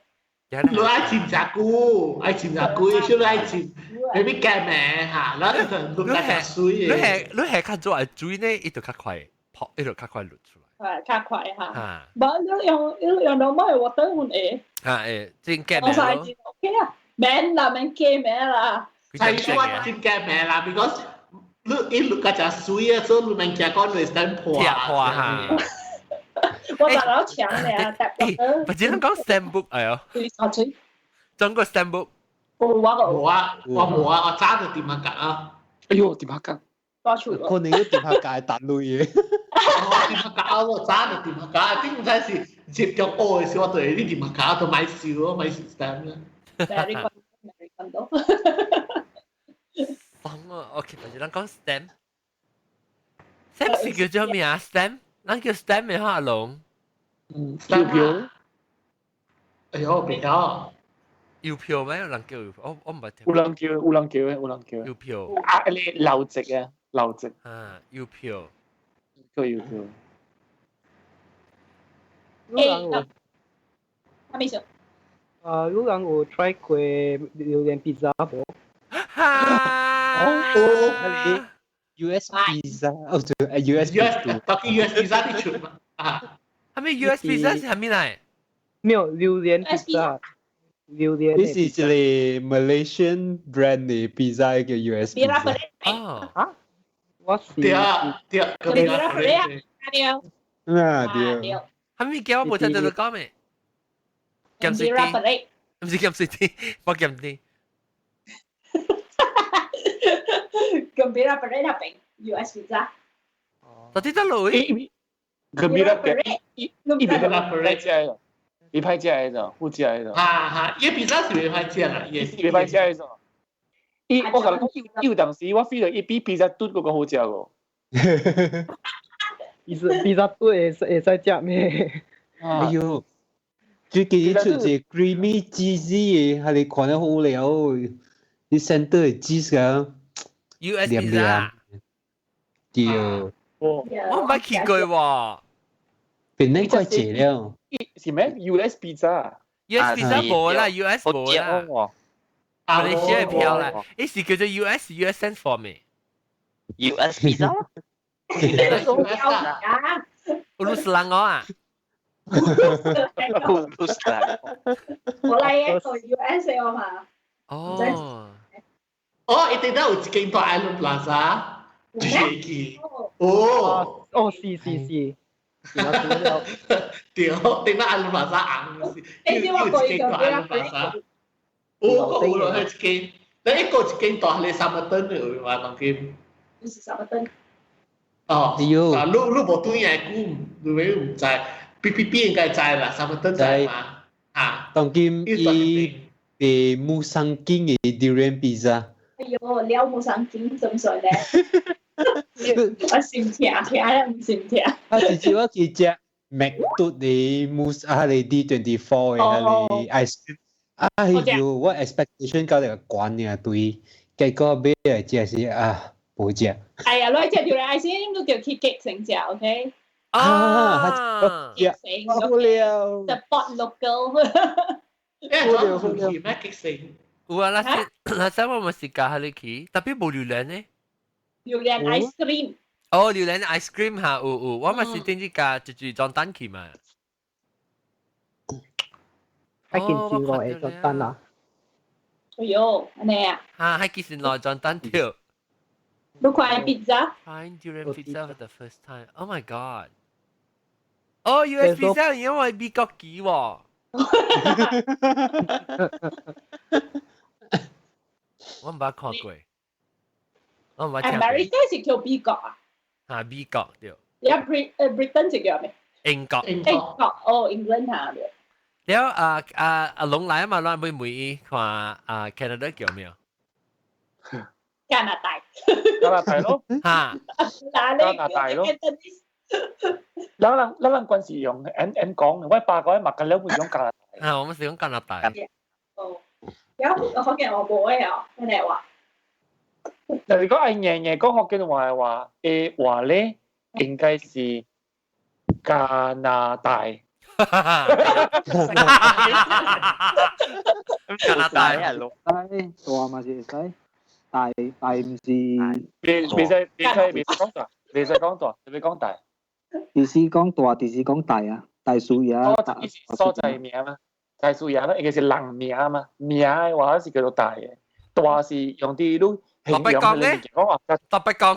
你愛浸隻菇，愛浸隻菇，小你愛浸，你欲加咩嚇？咱就落較水你係你係較做水呢，伊就較快泡，伊就較快落出來。係較快嚇。無你用你用 normal 的 water 會。啊會，真加咩咯？OK 啊，免啦，免加咩啦。係我真加咩啦，because 你伊落較只水啊，所以你免驚講你會破破嚇。我就攞搶你啊！誒，或者你講 stamp book 哎喲？對，中國 stamp book。冇我個。冇啊，我冇啊，我揸住電話格啊。哎呦，電話格。可能要電話格係彈類嘅。電話格我揸住電話格，頂唔知是接腳屙嘅時，我對啲電話格都買少咯，買 stamp 啦。 Very good, very good. OK，但是咱講 stamp。stamp 是叫做咩啊？stamp，咱叫 stamp 嘅話，阿龍。嗯，郵票。哎呦，別曉。郵票咩？有人叫郵票，我唔捌聽。有人叫，有人叫，有人叫。郵票。啊，你留籍啊，留籍。啊，郵票。叫郵票。誒，係咪先？啊，有人有 try 過榴蓮 pizza 無？哈！哦，US pizza，哦對，US US，到底 US pizza 啲出嘛？啊，係咪 US pizza 是係咩嚟？沒有榴蓮 pizza，榴蓮。呢是一個 Malaysian brand 的 pizza 叫 US pizza。哦，啊，我是。對啊，對，對啊，對啊，啊對。係咪叫我冇聽到你講咩？鹹水啲，唔是鹹水啲，我鹹啲。 Gembira Parade 那邊 US pizza。到底得路？ Gembira Parade，伊邊個食的？伊歹食的咋？好食的咋？哈哈，伊 pizza 是袂歹食啦，伊是袂歹食的咋？伊我共你講，有當時我 feel 到伊比披薩燉閣較好食個。伊是披薩燉會會使食咩？哎喲！最近出一個 creamy cheesy 的，係你看得好了，你 center 的 cheese 啊，US pizza，對，我唔捌去過喎。變得怪濟了。是咩？US pizza？ US pizza 無啦，US 無啦。馬來西亞票啦，伊是叫做 US US send for 咩？US pizza？烏魯斯蘭我啊！烏魯斯蘭，我嚟一個 US 啊嘛。哦。哦，一定都有一間大 Island Plaza，就是記。哦。哦，是是是。對，頂到 Island Plaza 紅，有一間大 Island Plaza。有，有落去一間，你一個一間大係 Somerton 的有嘛？當今。就是 Somerton。哦，啊，你無對來久，你會毋知。B B B 應該知啦，Somerton 知嘛？啊，當今伊賣 Musang King 的 durian pizza。哎喲，了 Musang King 怎算咧？我心痛，聽了毋心痛。啊，直接我去食麥嘟的 mousse 啊，你 D24 的啊，你 ice cream。哎喲，我 expectation 到這個懸爾對，結果買來食是啊，無食。哎呀，來食 durian ice cream 都叫去激成食，OK？啊，食好了。 Support local。誒，做去咩激成？有啊，那時我咪是教你去，特別無榴蓮呢。榴蓮 ice cream。哦，榴蓮 ice cream 嚇，有有，我咪是頂一家就是裝單去嘛。喺件事落嚟裝單啊！哎喲，按呢啊？嚇，喺件事內裝單條。你看 pizza？ Trying durian pizza for the first time. Oh my god! 哦，US pizza 因為美國寄喎。我毋捌看過，我毋捌聽過。 America 是叫美國啊？嚇，美國對。呀，Britain 是叫咩？英國。英國哦，England 嚇對。了啊啊啊龍來啊嘛，咱會問伊看啊 Canada 叫咩？加拿大。加拿大咯。嚇。加拿大咯。咱人咱人慣是用 N N 講，我爸講麥吉了會用加拿大。啊，我們是用加拿大。哦，有福建話無嘅哦，真係話。嗱，如果係硬硬講福建話嘅話，誒話咧應該是加拿大。加拿大啊，老大嘛是會使，大大毋是。袂袂使袂使袂使講大，袂使講大，袂講大。就是講大，就是講大啊，大樹葉。伊是所在名嘛，大樹葉嘛，應該是人名嘛，名的話是叫做大的，大是用啲你特別講咧，特別講，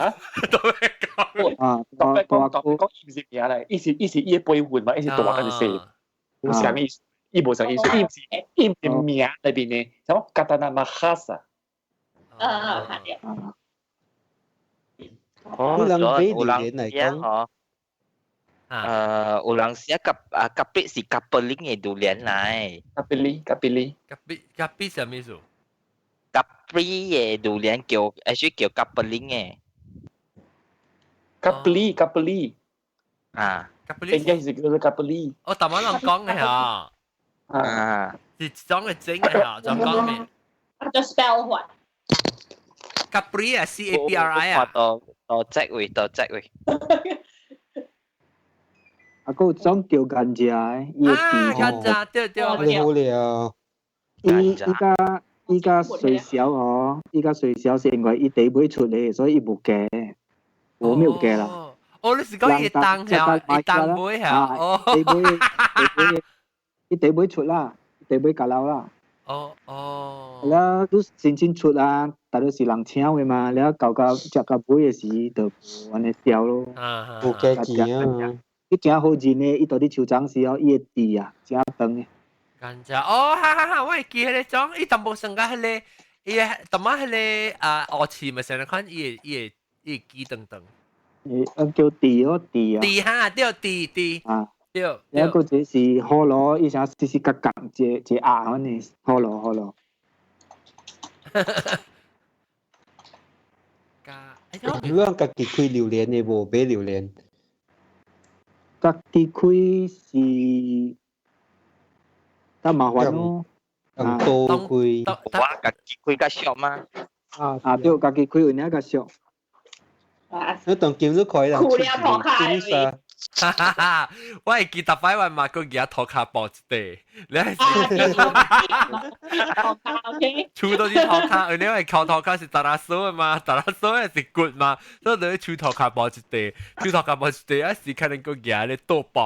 特別講啊，特別講，特別講，伊毋是名來，伊是伊是伊的輩分嘛，伊是大還是細，無啥意思，伊無啥意思，伊毋是伊毋是名內邊的，什麼加達納馬哈薩。啊啊，係啊。哦，人買榴蓮來講。有人寫夾啊夾壁是夾布林的榴蓮來。夾布林，夾布林，夾壁夾壁啥物意思？ Capri 嘅榴蓮叫，actually 叫 Kapeling 嘅。 Capri Capri 啊，應該是叫做 Capri。我頭晚人講嘅嚇，啊，是講嘅整嘅嚇，就講咩就 spell what？ ？Capri 啊，C A P R I 啊。到到隻位，到隻位。啊，閣有種叫甘蔗的，伊的啊，甘蔗，對對，好了。伊伊甲伊甲水小哦，伊甲水小是因為伊第尾出的，所以伊無加，我沒有加啦。哦，你是講伊當係，伊當尾係，哦，第尾第尾，伊第尾出啦，第尾加老啦。哦哦。了，你申請出啊，大多是人請的嘛，了到到食到尾的時就按呢銷咯。無加錢啊！伊誠好認的，伊到佇樹叢時候，伊的蒂啊，誠長的。甘蔗哦，哈哈哈！我會記彼個種，伊淡薄算甲彼個，伊個淡薄彼個啊，烏刺嘛，成日看伊會伊會伊會記長長。伊啊叫蒂哦，蒂啊。蒂哈，對蒂蒂。啊。對。了，閣一個是葫蘆，伊啥細細角角，一個一個鴨按呢，葫蘆葫蘆。你講家己開榴蓮的無買榴蓮？家己開是較麻煩咯。用刀開。我家己開較俗嗎？啊啊對，家己開有影較俗。你當今日開人出去，哈哈哈！我會記得擺話嘛，個舉塗跤步一塊，你係厝都是塗跤，因為靠塗跤是達拉蘇的嘛，達拉蘇的是骨嘛，所以你厝塗跤步一塊，厝塗跤步一塊，啊是可能個舉咧倒布，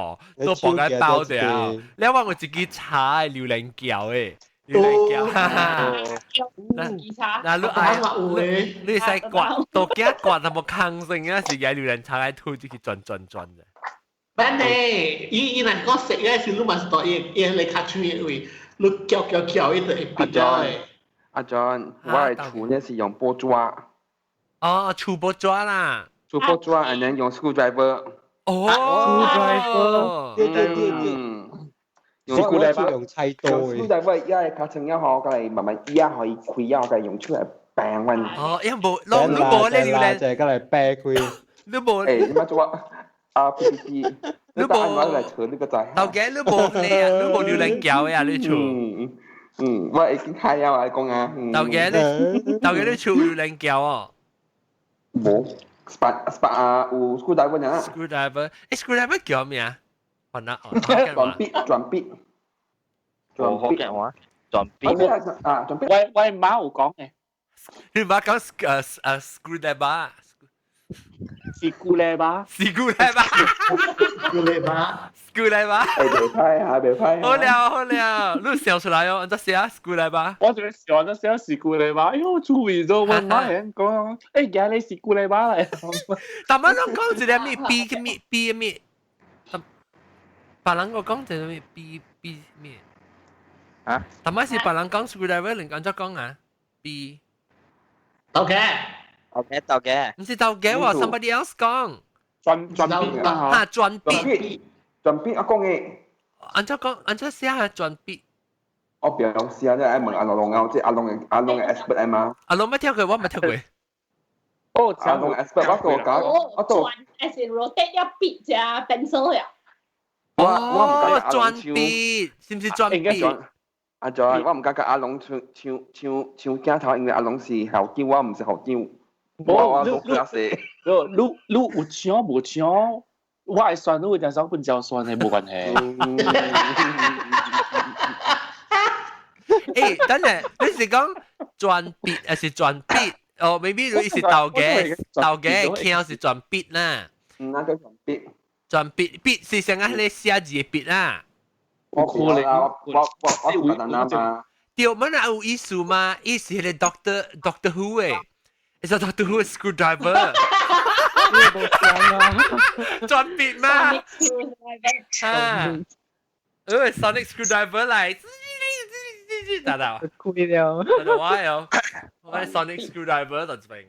倒布該包掉。你話我一支茶的榴蓮橋的。榴蓮橋，哈哈。嗱，你愛你使刮，到驚刮就無空性啊，是舉榴蓮茶來吐出去轉轉轉的。反正伊伊若講食咧時，你嘛是到伊伊來較喙的位，你嚼嚼嚼，伊就會變咗的。阿 John，我的厝呢是用報紙。哦，厝報紙啦。厝報紙，and then 用 screwdriver。哦，screwdriver，對對對對。用 screwdriver 用菜刀的。 screwdriver 伊個較長了吼，佮來慢慢壓，予伊開了，佮用手來掰阮。哦，伊無，攏你無咧榴蓮，就係佮來掰開。你無。欸，你莫做我。啊 P P P，你無來扯你個仔。頭家你無咧啊，你無榴蓮橋的啊，你厝。嗯，我已經開了啊，講啊。頭家你，頭家你厝榴蓮橋哦。無，spa spa 啊，有 screwdriver 啊。 screwdriver，欸 screwdriver 叫咩啊？還啊，轉筆轉筆。轉筆話，轉筆。啊，轉筆。我我媽有講嘅。你媽講誒誒 screwdriver。是古叻吧？是古叻吧？古叻吧？古叻吧？欸，袂歹啊，袂歹。好了好了，你笑出來哦，按怎寫啊？古叻吧？我就笑，按怎寫是古叻吧？因為我注意咗，我媽係講，欸，今日是古叻吧嚟。但係攏講一個咩 B 咩 B 咩，別人我講一個咩 B B 咩？啊？但係是別人講 screwdriver，你按怎講啊？B。 OK。 OK，頭家。唔是頭家喎，somebody else 講。轉轉筆啊！嚇，轉筆。轉筆我講嘅。按怎講？按怎寫啊？轉筆。我不要寫，你愛問阿龍啊，這阿龍嘅阿龍嘅 expert 啊嘛。阿龍沒聽過，我沒聽過。哦，阿龍 expert 我都講，我都。轉，as in rotate 一筆咋 pencil 呀。我我唔敢轉筆，是唔是轉筆？阿 John，我唔敢佮阿龍搶搶搶搶鏡頭，因為阿龍是校長，我唔是校長。無，你你你有搶無搶？我會算，你有點少分焦算的，無關係。欸，等下，你是講轉筆還是轉筆？哦，maybe 你是頭家，頭家腔是轉筆啦。嗯，那個轉筆。轉筆筆是像啊，你寫字的筆啦。我可能我我我我嘛。對，乜那有意思嘛？伊是彼個 Doctor Doctor Who 的。It's a Doctor Who screwdriver。轉筆嘛？啊，sonic screwdriver 來，打到。虧了。打到我喲，我 sonic screwdriver 就這邊。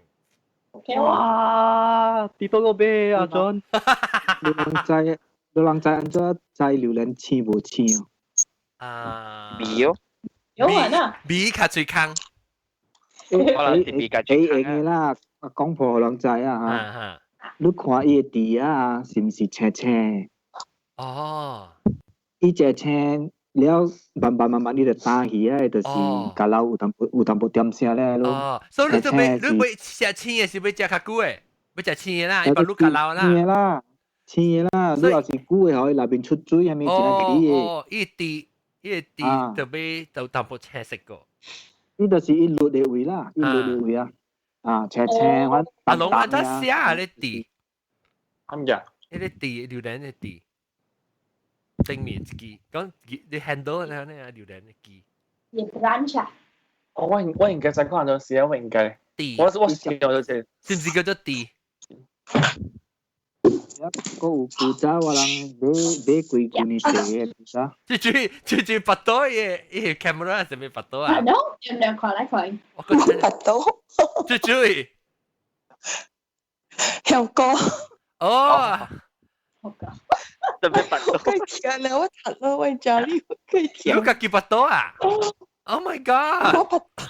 哇！跌多個啤啊，John。你人知，你人知按怎知榴蓮青無青哦？啊。味哦。有啊。味較最空。可能是比較會用的啦，講破予人知啊嚇。你看伊的地啊，是毋是青青？哦。伊這青了，慢慢慢慢，你就打起啊，就是加老有淡薄有淡薄點聲咧咯。哦，所以你就欲你欲食青的是欲食較久的，欲食青的啦，伊把你較老啦。青的啦，青的啦，你若是久的吼，伊內面出水，啥物真係的。哦，伊地伊地就欲就淡薄青色個。伊就是伊綠的位啦，伊綠的位啊，啊青青我。阿龍啊，他寫啊，你地。啱嘅。彼个地榴蓮的地。正面一支，講你 handle 咧，那榴蓮的支。也 branch 啊。我應該在看到時，我應該。地。我試到就是。是毋是叫做地？閣有古早我人買買幾舊年茶的古早。這句這句腹肚伊伊 camera 是咪腹肚啊？No，用兩看來看。我腹肚。這句。香港。哦。特別腹肚。可以聽啊！我讀咯，我家裡可以聽。你家己腹肚啊？Oh my god！我腹肚。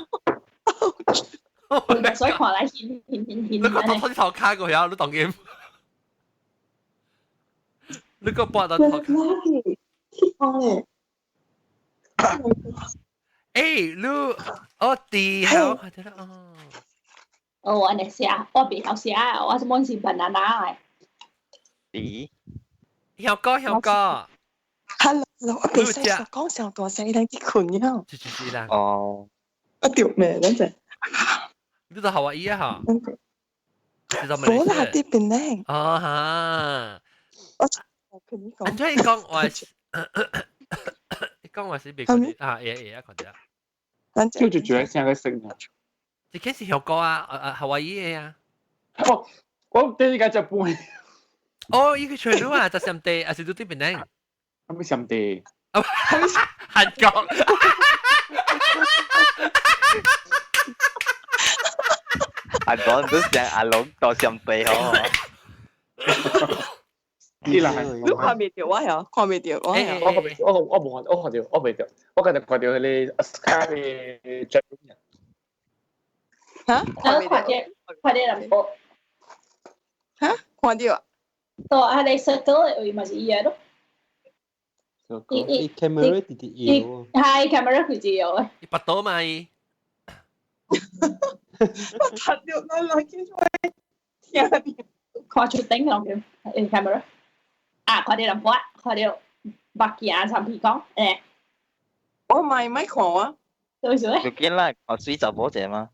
所以看來顯顯顯顯。你個頭頭卡過去，你當劍。你個撥到頭卡。講咧。欸，你哦地好，哦。哦，我來寫，我袂曉寫，我是滿是 banana 的。咦？曉哥，曉哥。 Hello，我袂使講上大聲，伊人去睏了。是是是啦。哦。我著命，等陣。你到夏威夷啊？嚇？無啦，佇檳城。哦哈。我跟你講。安怎伊講話？伊講話是別個啊，會會啊，看著。叫做住喺聲個聲啊！這開是香港啊，啊夏威夷的啊。哦，我第一個就搬。哦，伊去吹你啊，就上地，還是佇檳城？啥物上地？韓國。阿講都想阿龍到上地吼。你啦，你看袂著我呀？看袂著我呀？我我我無看，我看著，我袂著，我剛才看著彼個 Sky 的 chat room。嚇？看著看著人無？嚇？看著啊？到啊，你 circle 的位嘛是伊個咯。伊 camera 直直搖。係 camera 佢自搖的。伊腹肚嘛伊。我睇著來來去去聽著。看出頂咯，camera。啊，看著人波，看著目鏡參皮講，欸。我咪咪看啊。對住咧。就見啦，我水查某者嗎？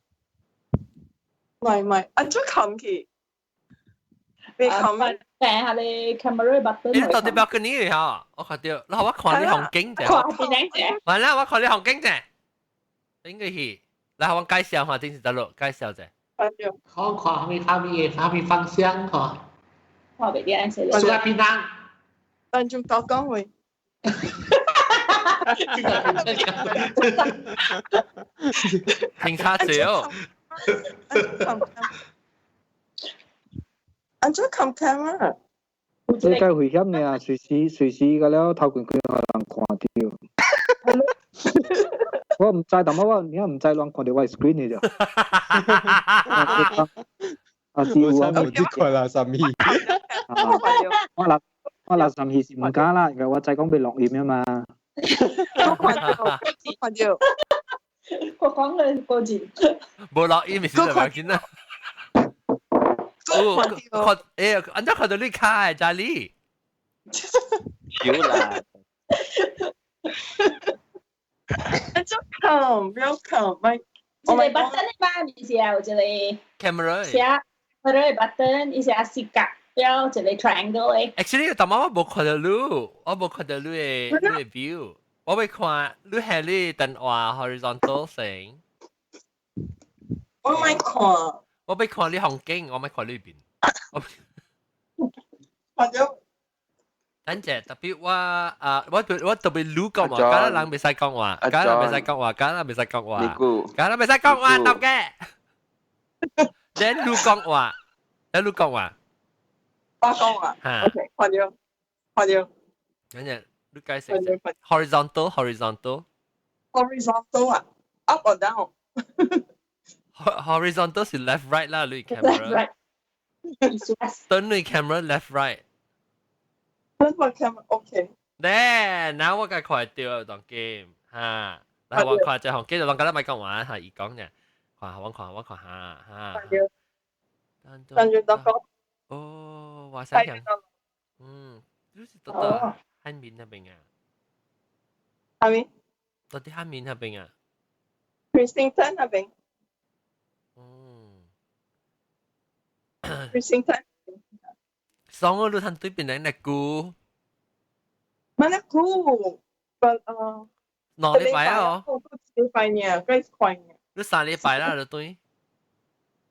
唔係唔係，啊做冚去。未冚咩？訂下你 camera button。你到底表跟你嚇？我看到，然後我看你風景者。看邊者？完啦，我看你風景者。應該是，來我介紹下，真是得咯，介紹者。看看蝦米蝦米蝦米方向嗬。我袂記得寫。蘇亞平安。但仲多講話。停車少。安怎看 camera？這個危險呢，隨時隨時個了頭前幾個人看著。我毋知，但我你毋知亂看著我 screen 的啫。啊，是有啊，無這塊垃圾米。我垃我垃圾米是毋敢啦，因為我知講欲錄音啊嘛。我看著，看著。我講個個字。無錄音是就要緊啦。哦，看，欸，按怎看到你卡的，查理？少啦。按怎看？不要看，咪。一個 button 的嘛，毋是啊，有一個 camera。寫 camera button，伊寫四角，了一個 triangle 的。 Actually，但我無看到你，我無看到你的你的 view，我欲看你係你電話 horizontal 先。我咪看。我欲看你風景，我欲看你邊。看著。等陣，特別我啊，我我特別你講話，假人袂使講話，假人袂使講話，假人袂使講話，假人袂使講話，得嘅。等你講話，等你講話。我講話。OK，看著，看著。等陣，你解釋。Horizontal，horizontal。 Horizontal 啊，up or down？ Horizontal 是 left right 啦，你 camera。 Left right。等你 camera left right。 left right camera OK。咧，嗱我該看到當 game 嚇，嗱我看這行機就當覺得咪講話嚇，伊講嘅，看我看我看下嚇。跟住就講。哦，哇塞！嗯，就是到到漢面那邊啊。係咪？到底漢面那邊啊？Kensington 那邊。嗯。 Kensington。上個路睇對邊人嚟估。蠻那估，but 呃。 2禮拜啊？哦。禮拜呢，幾快呢？你3禮拜啦，你對？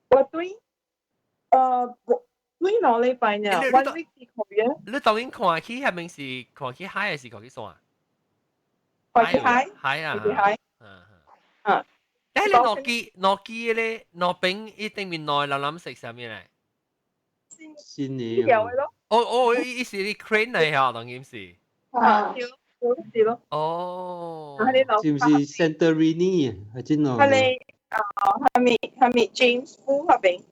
我對，對2禮拜呢，one week 可以。你當然看去係咪是看去海還是看去山？看去海。海啊！海。嗯嗯。誒，你諾基諾基咧，諾餅一定面內諗諗食啥物咧？新年。有嘅咯。哦哦，伊是你 crane 嚟嚇，當然是。啊，對，是咯。哦。是唔是 Santorini 啊？係真哦。係你啊，係咪 James Fu 嗰邊？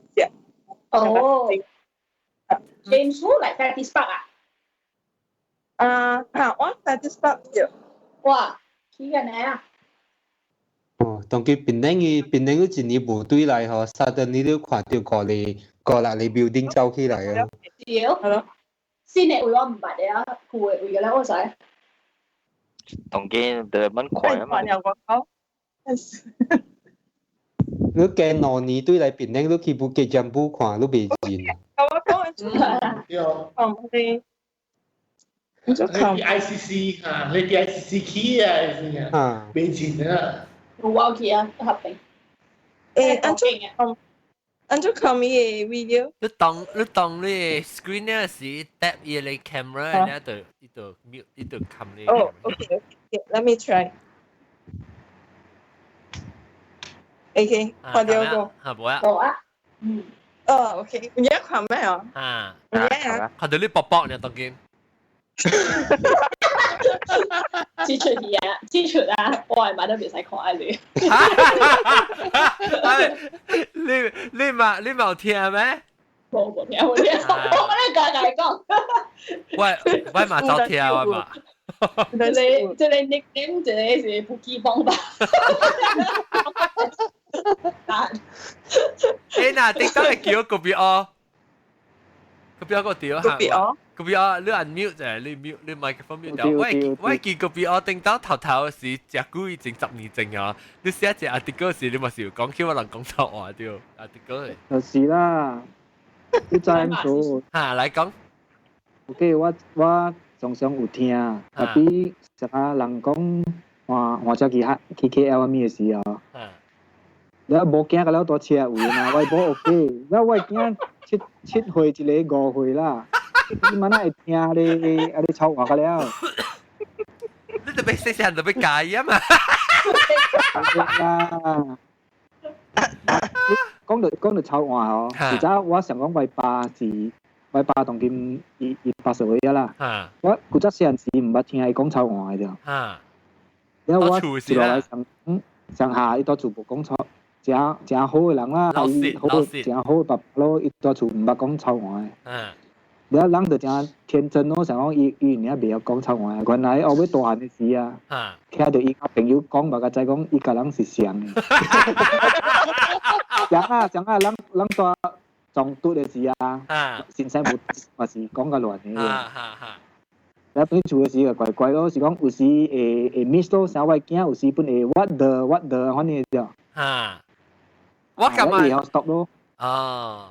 哦。James Fu 嚟 Fettes Park 啊？啊，嚇，我 Fettes Park 對。哇，去緊呢啊！哦，當佢檳城嘅檳城嗰一年無對來吼，suddenly 你看到五個五六個 building 走起來啊！對，係咯。新的位我毋捌的啊，舊的位咧我知。當見就蠻快啊嘛。你加2年對來檳城，你去布吉占卜看，你袂認。我講緊對。哦，你。你 ICC 嚇，你 ICC 去啊，是啊，袂認啊。有我去啊，合併。誒，按怎按怎看伊個 video？你當你 screen 咧時 tap 伊個 camera 咧就伊就 mute 伊就冚你。哦，OK，OK，let me try。OK，看到個。嚇無啊？無啊。嗯。哦，OK，你要看咩啊？啊。你啊？看到你薄薄呢，當今。這出戲啊，這出啊，我係買都袂使看啊你。你你嘛有聽咩？無無聽無聽，我咧家家講。喂喂嘛走聽我嘛。這個 nickname 這個是不記幫吧？欸嗱，頂當係叫個別哦，個別個掉嚇。個別哦。個別啊，你按 mute 就係你 mute 你 microphone mute 掉。我我記個別我頂到頭頭時，食久已經10年前啊。你寫一隻 article 時，你嘛是有講起我人講錯話對，article。就是啦，你知唔做？嚇，來講。 OK，我常常有聽，特別成日人講換換車去去 KL 啥物的時候，你無驚個了大車位嘛，我無 OK，了我囝7歲一個5歲啦。你嘛哪會聽咧？啊，你吵話個了。你特別細細漢特別介意啊嘛。啦。講到吵話哦，而家我想講我爸是，我爸當今伊80歲啦。我古早細漢時毋捌聽伊講臭話的。了我一落來上上下伊蹛厝無講臭，誠誠好的人啦，伊好誠好的爸爸咯，伊蹛厝毋捌講臭話的。了人就誠天真咯，想講伊爾袂曉講臭話，原來後尾大漢的時啊，聽著伊佮朋友講，嘛才知講伊佮人是像的。像啊像啊，人蹛撞拄的時啊，先生無嘛是講較亂的。了轉厝的時就怪怪咯，是講有時會 miss 咯，啥我囝有時本會 what the what the 反正就。哈，我感覺。會曉 stop 咯。哦。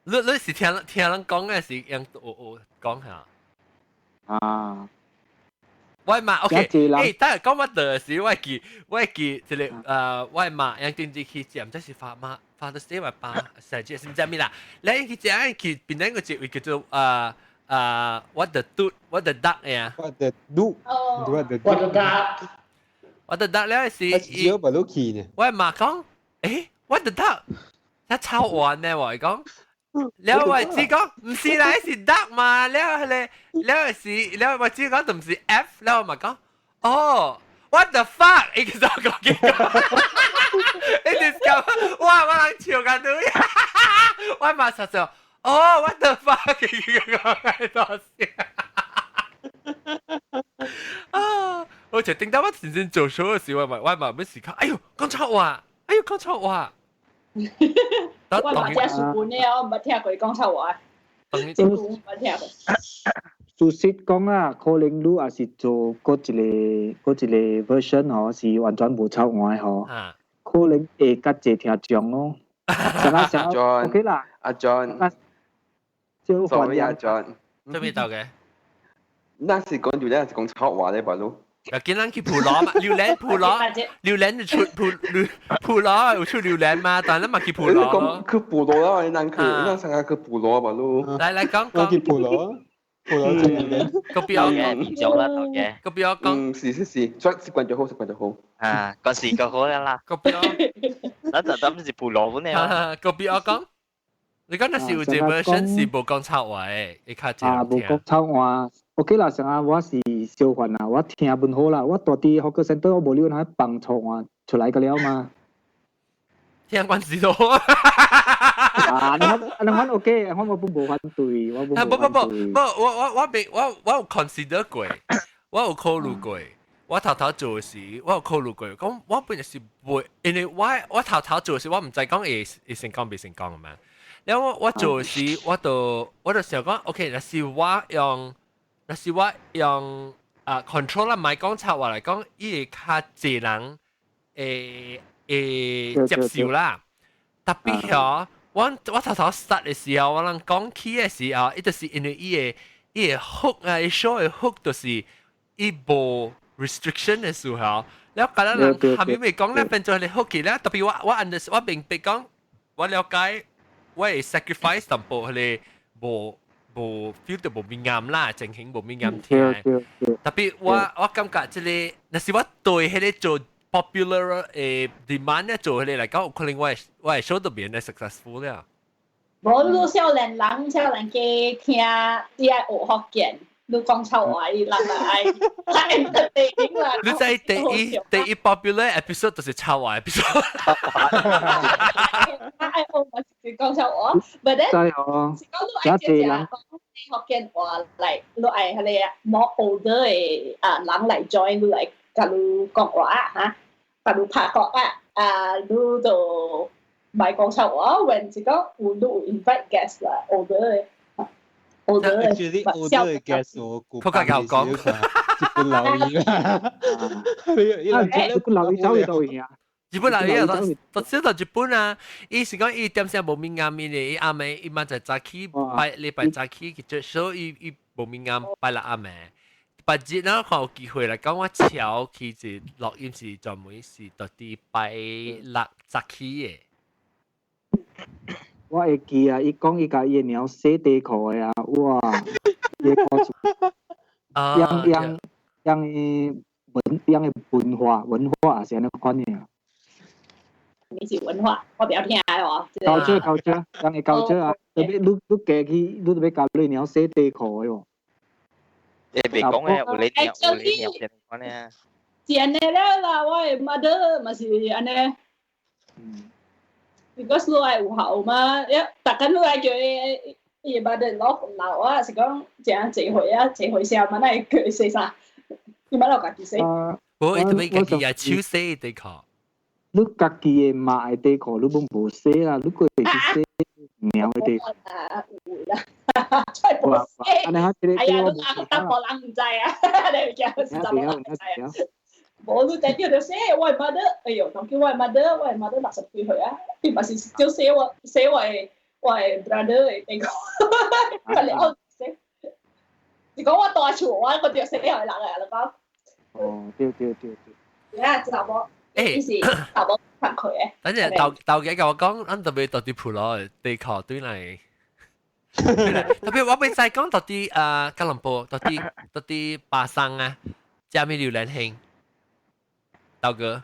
你是聽人講嘅是用有講下？啊！我嘛 OK，欸，等下講乜的時，我記這個我媽用電視去食，毋知是發媽發到死話爸，成日是毋知咩啦？你去食去邊兩個節位叫做what the duck what the duck 呀？What the duck？What the what the duck？ What the duck 咧是？少不都去呢？我媽講，欸，what the duck？一臭完呢，我講。了我只講唔是啦，是 duck 嘛，了咧了是了我只講就唔是 F，了我嘛講，哦，what the fuck，伊個就講結果，你 discover，哇！我人笑緊你，我馬上就，哦，what the fuck，講多笑。啊！我就頂到我真正做 show 嘅時，我咪咩時間？哎呦，講錯話！哎呦，講錯話！我嘛食書本的，我毋捌聽過講錯話。這句毋捌聽過。事實講啊，可能你也是做閣一個閣一個 version 吼，是完全無臭話的吼。可能會較濟聽眾咯。啥啊啥 ，OK 啦。阿 John，少 sorry 阿 John，做咩豆嘅？那是講榴蓮，是講臭話咧，白佬。又見咱去普羅嘛，榴蓮普羅，榴蓮就出普普羅有出榴蓮嘛，但咱嘛去普羅咯。去普羅啦，你咱去，咱上下去普羅吧咯。來來講講。去普羅，普羅出榴蓮。個表嘅，變啦頭嘅。個表講。嗯，是是是，習慣就好，習慣就好。啊，個時個好啦。個表。咱就當是普羅本呢。個表講。你講那是有一個 version 是無講臭話的，會較濟啊，無講臭話。OK 啦，上下我是小煩啦，我聽文好啦，我住佇 hawker centre 我無理由放錯話出來個了嘛。聽關事咯。啊，你看，你看 OK，我我無反對，我無不不不不，我我我未我我有 consider 過，我有考慮過，我頭頭做時，我有考慮過，講我本來是袂，因為我我頭頭做時，我毋知講會會成功袂成功嘛。然後我我做時，我就我就想講，OK，若是我用。若是我用啊 control 啦，莫講臭話來講，伊會較濟人會會接受啦。特別嗬，我我頭頭 start 的時候，我人講起的時候，伊就是因為伊的伊的 hook 啊，伊 show 的 hook 就是伊無 restriction 的時候，了覺得人後面未講咧，變做你 hook 起咧。特別我我 under 我明白講，我了解，我會 sacrifice 淡薄彼个無。無 feel 到無敏感啦，情形無敏感聽。特別我我感覺這個，若是我對彼个做 popular 誒 demand 咧做彼个來講，可能我我會 show 到變得 successful 了。無，你少年人少年家聽，你愛學福建，你講臭話，伊人愛愛 entertaining 啦。你知第一第一 popular episode 就是臭話 episode。愛學嘛是講臭話，but then 真哦，是講你愛食食講福建話來，你愛彼个 more older 的啊人來 join 你來共你講話嚇，共你拍國啊，啊你就莫講臭話，when 是講有你有 invite guest 啦，older 的。 older 的 older 的 guest 我估佢較講，日本老姨啦，日本老姨走去佗位啊？日本老姨啊，都小到日本啊，伊是講伊點聲無敏感的，伊暗暝伊嘛就早起拜禮拜早起去做，所以伊無敏感拜六暗暝。拜日咱看有機會來講，我橋去是錄音是專門是到佇拜六早起的。我會記啊，伊講伊共伊的貓洗底褲的啊，哇！伊故事，樣樣樣的文樣的文化文化是按呢款的啊。你是文化，我比較聽哦。高招高招，人會高招啊！特別你你家去，你特別教你貓洗底褲的喎。你別講嘅，有你貓有你貓這款的。是按呢了啦，我的 mother 嘛是按呢。because 你愛有效嘛，一逐工你愛叫伊伊 mother 老老啊，是講誠濟歲啊，濟歲聲嘛，哪會叫伊洗衫？伊嘛落家己洗。無，伊特別家己也手洗底褲。你家己的媽的底褲，你攏無洗啦，你閣會去洗貓的底褲？啊，有啦，出無洗。哎呀，你人查埔人毋知啊，你驚是查某人毋知啊？無，你定叫著洗，我的 mother，哎喲，當叫我的 mother，我的 mother 60幾歲啊，伊嘛是少洗我洗我的我的 brother 的底褲，佢哋愛洗。是講我大厝，我閣著洗予人啊，你講。哦，對對對對。啊，查某。欸，是查某工課的。等陣豆豆姐共我講，咱特別到佇普羅地殼對來，特別我袂使講到佇啊吉隆坡，到佇到佇巴生啊，食咩榴蓮興？豆哥。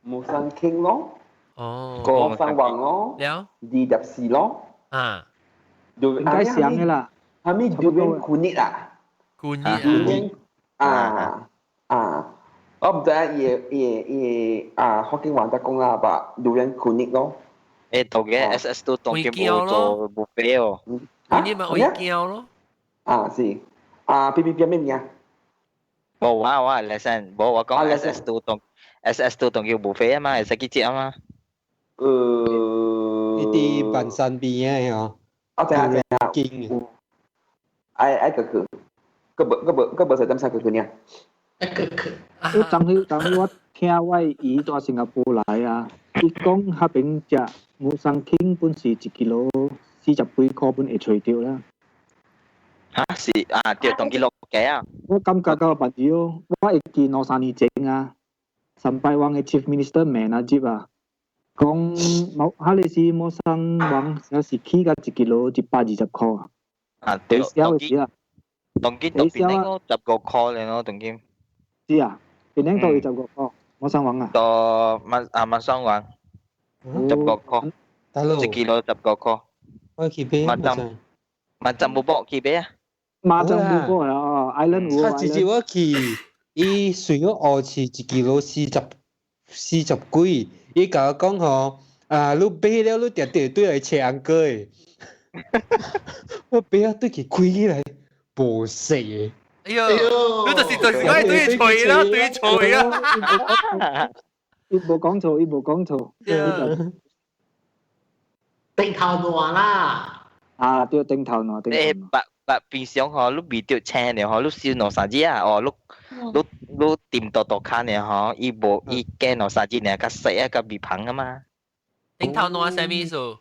Musang King 咯。哦。個三王咯。了。二十四咯。啊。應該上的啦。係咪 durian kunyit 啊？kunyit 啊。啊啊。哦，我唔知啊，伊伊伊啊，福建話得講啦，把榴蓮 kuning 咯。誒，當嘅 SS 都當嘅冇做 buffet 哦。你咪會驚咯。啊，是。啊，B B B 咩名？冇我我lesson，冇我講 SS 都當 SS 都當叫 buffet 啊嘛，會使去食啊嘛。呢啲半山邊嘅嗬。我知啊知啊。經。愛愛個個，個無個無個無使點使個個呢？我昨日昨日我聽我姨在新加坡來啊，伊講彼邊食 Musang King 本是一 kilo 40幾塊本會揣著啦。嚇是啊，對，當佢落價啊。我感覺到別哦，我會記兩三年前啊，三擺王的 Chief Minister 問阿接啊，講冇哈利是 Musang 王，抑是起價一 kilo 120塊啊。啊，對，當佢啊，當佢當邊個15塊咧咯，當佢。是啊，邊個都25塊，Musang 王啊。到馬啊 Musang 王，15塊，一 kilo 15塊。我去買。 Macam macam bubuk 去買啊？馬上 bubuk 啊，Island 他直接我去，伊隨我學是一 kilo 40幾，伊共我講吼，啊，你買了你定定對來切紅果的。我買啊對佢開起來，無色的。哎呦，你就是就是講對錘啦，對錘啊！伊無講錯，伊無講錯。頂頭暖啦。啊，對，頂頭暖。誒，白白平常吼，你味著青的吼，你燒兩三日啊，哦，你你你掂到到卡呢吼，伊無伊加兩三日呢，較細啊，較味芳啊嘛。頂頭暖啥物意思？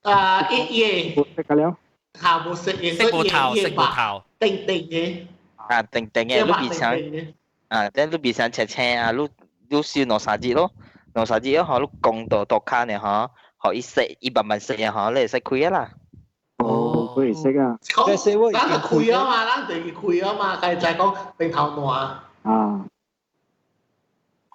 啊，一葉。無食了。嚇，無食嘅，色無頭，色無頭。定定嘅。啊，定定嘅，你平常啊，等你平常青青啊，你你燒兩三日咯，兩三日吼，你講到到卡呢吼，予伊食，伊慢慢食啊吼，你會使開啊啦。哦，佢會識啊。講，咱就開啊嘛，咱就開啊嘛，佢就講頂頭暖。啊。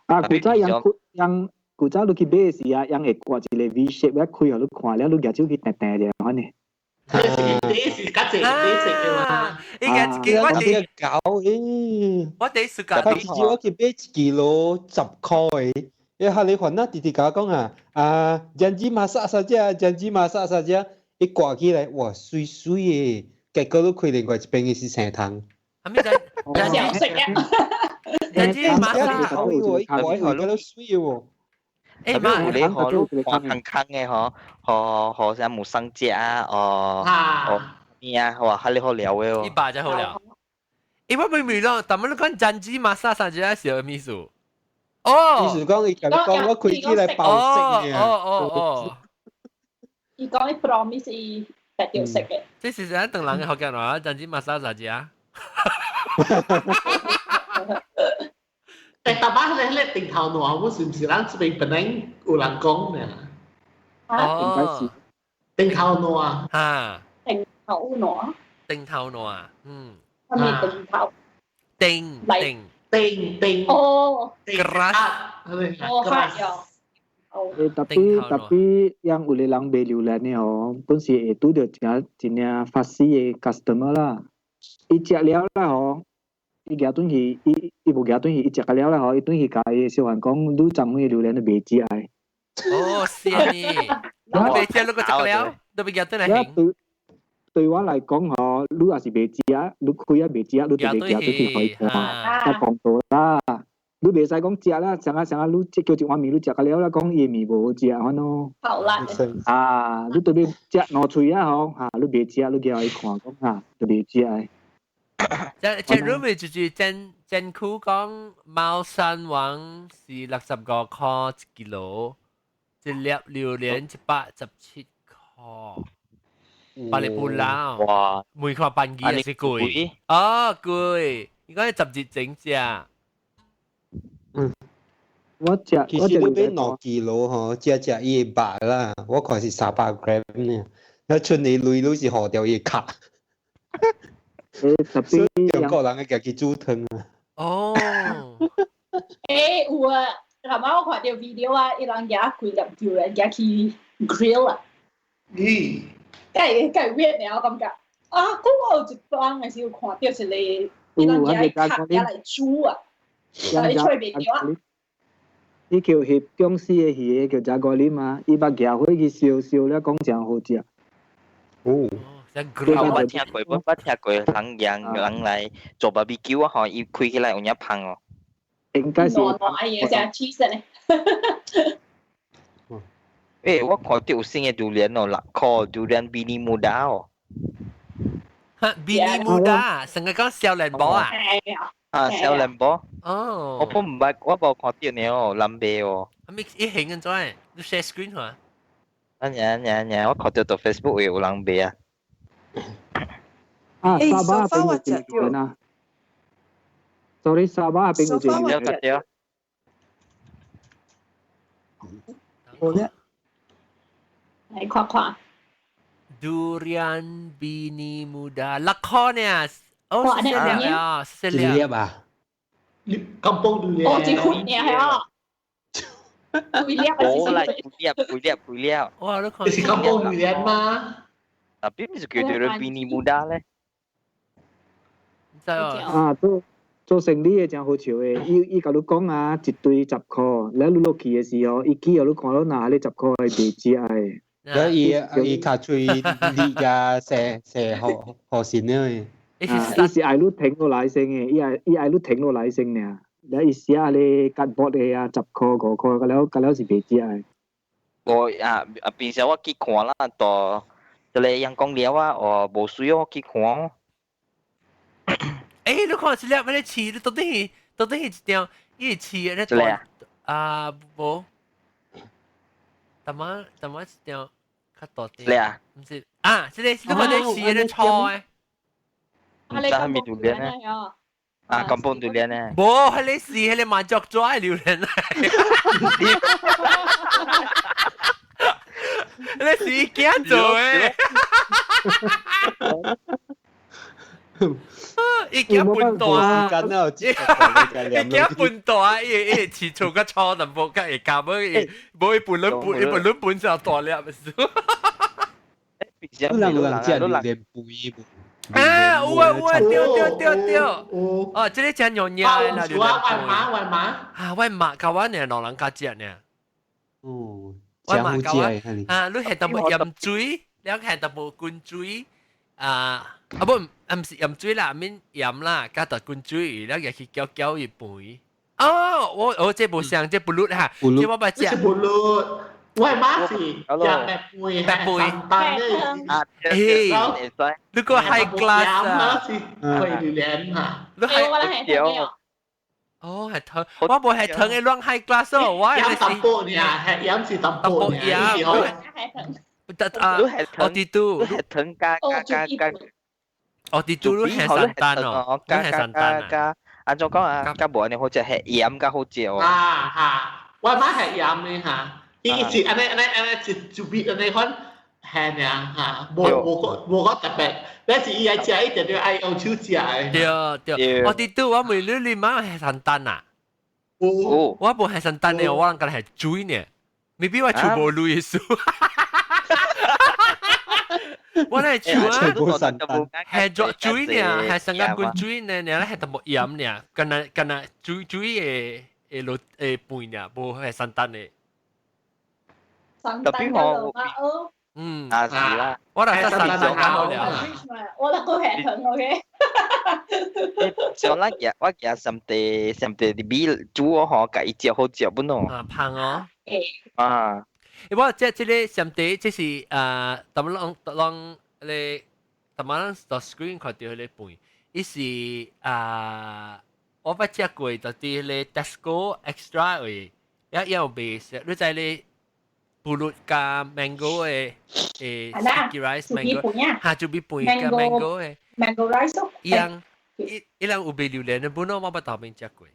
啊，古早人人古早你去買時啊，人會掛一個 V shape 一開予你看了，你舉手去掟掟者，反正。你是較濟你食嘅嘛？應該一個我哋搞誒，我哋暑假他直接我去買一 kilo 10塊的，因為哈你煩啊，直直共我講啊，啊，janji masak saja，janji masak saja，一掛起來，哇，水水的，結果你開另外一邊的是生湯。係咪就食啊？ janji masak 喎，一掛起來都水喎。特別有咧吼，你看空空的吼，予予啥木生食啊，哦，哦，咩啊，哇，哈你好料的哦。一百就好了。欸，我明明咯，但係你講 janji masak saja 是啥意思？哦，意思講伊共你講我開起來包食哦哦哦。伊講伊 promise 伊特著食的。這是啥唐人的福建話？janji masak saja。誒，大把咧咧頂頭暖，我是毋是咱這邊本來有人講呢？哦，頂頭暖。嚇。頂頭暖。頂頭暖，嗯。係咪頂頭？頂頂頂頂。哦。 Keras。哦，係啊。誒，特別特別，讓有個人賣榴蓮的吼，本是會拄著一個真正發死的 customer 啦。伊食了啦吼，伊舉轉去，伊伊無舉轉去，伊食了啦吼，伊轉去共伊小販講，你昨昏榴蓮都袂食的。哦，是啊，你袂食，你閣食了，都袂舉轉來對對我來講吼，你若是袂食，你開啊袂食，你就袂舉轉去予伊看，較公道啦。你袂使講食啦，啥啊啥啊，你叫一碗麵，你食了啦，講伊麵無好食，反咯。好啦。啊，你特別食兩喙啊吼，嚇，你袂食，你叫伊看講嚇，就袂食的。這這入面就是真真苦講，貓山王是65塊一 kilo，一粒榴蓮117塊，百里布拉。哇！每塊半斤是貴。哦，貴，應該十日整隻。嗯，我食其實你買2 kilo 吼，食食伊會肉啦，我看是300 gram 呢，那剩的鐳攏是予著伊殼。誒，特別中國人會家己煮湯啊。哦。誒，有啊，頭仔我看著 video 啊，伊人舉幾粒榴蓮舉去 grill 啊。咦？梗係梗係 weird 呢，我感覺。啊，嗰我有一擺的時有看著一個，伊人舉殼舉來煮啊。你吹袂著啊？伊叫翕僵屍的魚叫炸過林啊，伊捌舉火去燒燒了，講誠好食。哦，我聽過，我聽過人人人來做 barbecue 啊，吼，伊開起來有影芳哦。應該是。糯糯嘢食 cheese 咧。欸，我看到有新的榴蓮哦，6塊榴蓮 bini muda 哦。哈，bini muda，成個講少年寶啊？啊，少年寶。哦。我唔捌，我無看到呢哦，南北哦。啊，咪一興緊咗，你 share screen 下。啊，呀呀呀！我看到到 Facebook 有人賣啊。啊，沙巴邊有一個人啊。Sorry，沙巴邊有一個人。好咧。來看看。 Durian bini muda 6塊呢？哦，四粒啊，四粒啊。 kampung durian。哦，一塊呢係啊。幾粒啊？冇啦，幾粒，幾粒，幾粒。哇！你看。是 kampung durian 嗎？啊，邊是叫做 bini muda 咧？知啊，做做生理的誠好笑的，伊伊共你講啊，一堆10塊，了你落去的時候，伊記予你看到哪個10塊係袂食的。了伊伊較喙你加寫寫好好先呢？伊是愛你停落來先的，伊愛伊愛你停落來先爾。了伊寫咧cardboard的啊，10塊5塊，個了個了是袂食的。我啊啊，平時我去看啦，到這個陽光了啊，哦，無水我去看。欸，你看一粒咩刺？你到底是到底是一條伊刺的咧？啊，無，淡仔淡仔一條較大啲。啊？毋是啊，這個你看這刺的咧粗的。唔知係咪榴蓮咧？啊，kampung 榴蓮咧。無，彼個是彼個麻雀抓的榴蓮來。你是伊囝做的。伊驚笨大，伊驚笨大，伊伊飼厝較粗淡薄，較會夾無伊無伊本輪本伊本輪本就大粒咪是。有人有人食榴蓮肥無？啊，有啊有啊，對對對對。哦，這個真容易啦，榴蓮我媽我媽。啊，我媽教我呢，老人家食呢。哦，我媽教我啊，你係淡薄鹽水，你係淡薄滾水啊。啊不，啊毋是鹽水啦，免鹽啦，加特滾水，了後去攪攪伊肥。哦，我我這無像，這不滷哈，這我捌食。這不滷，我媽是食白肥，白肥，白欸，你個 high class 啊？是開榴蓮哈。你係哦，係糖，我無係糖的亂 high class 哦，我係淡薄爾，係鹽是淡薄爾，啊，我啲都係糖加加加加。哦，啲豬肉係三單哦，加加加加，按怎講啊？加無按呢好食，係鹽較好食哦。啊哈，我媽係鹽的哈，伊是按呢按呢按呢一一味按呢款係爾哈，無無個無個特別，但是伊愛食一定愛用手食的。對對，我啲豬我問你，你媽係三單啊？哦，我無係三單的，我人家係水呢，未必我厝無鐳數。我嚟厝啊，係做水呢，係成個滾水呢，呢係淡薄鹽呢，敢若敢若水水的的落的飯呢，無係三單的。三單嘅老嗯，啊是啦，我嚟三單就好了。我嚟個係糖 OK。像咱日我日上地上地啲米煮我吼，家己食好食本哦。啊，芳哦。啊。我這這個上帝，這是啊，咱們攏攏咧，咱們到 screen 看到彼個飯，伊是啊，我捌食過，就佇彼個 Tesco Extra 位，也有賣，你知咧，pulut 加 mango 的誒 sticky rice mango，哈就比飯加 mango 的 mango rice，伊人伊伊人有賣榴蓮的本咯，我捌頭邊食過。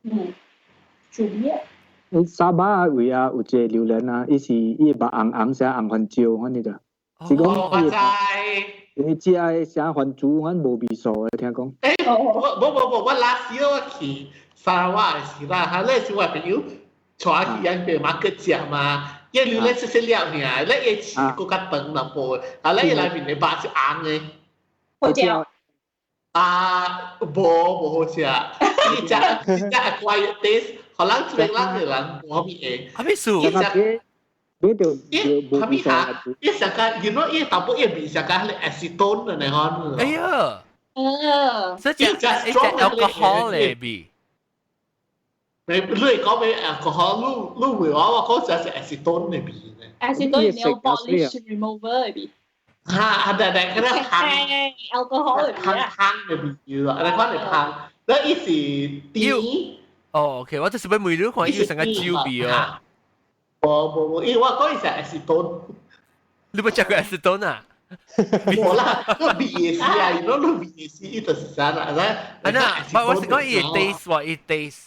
嗯，就呢。你沙巴位啊，有一個榴蓮啊，伊是伊目紅紅寫紅番椒，反正就是講我知。伊食的寫番薯，反無味素的，聽講。欸，我無無無，我 last year 我去沙拉的時啦，哈，那時我朋友帶我去咱個馬去食嘛，伊榴蓮細細粒爾，咧伊刺閣較長淡薄，啊，咧伊內面的肉是紅的。好食。啊，無無好食，伊食食 acquired taste，可能這邊人嘅人無咩會。啥物事？伊食買到伊啥物嚇？伊食個，you know 伊淡薄伊味食個係 acetone 的呢嗬。哎呀！哦，所以食食 alcohol 咧味。你你講咩 alcohol？你你會話我講食是 acetone 的味呢？acetone nail polish remover 的味。嚇！啊對對，嗰啲香 alcohol 的味香香的味咯，你講係香，那伊是甜。哦，OK，我就是要問你看，伊有成個酒味哦。無無無，因為我講伊是 acetone。你冇食過 acetone 啊？無啦，個味的是啊，伊攞味的是，伊就是啥啦，啊那，我是講伊的 taste 喎，伊 taste。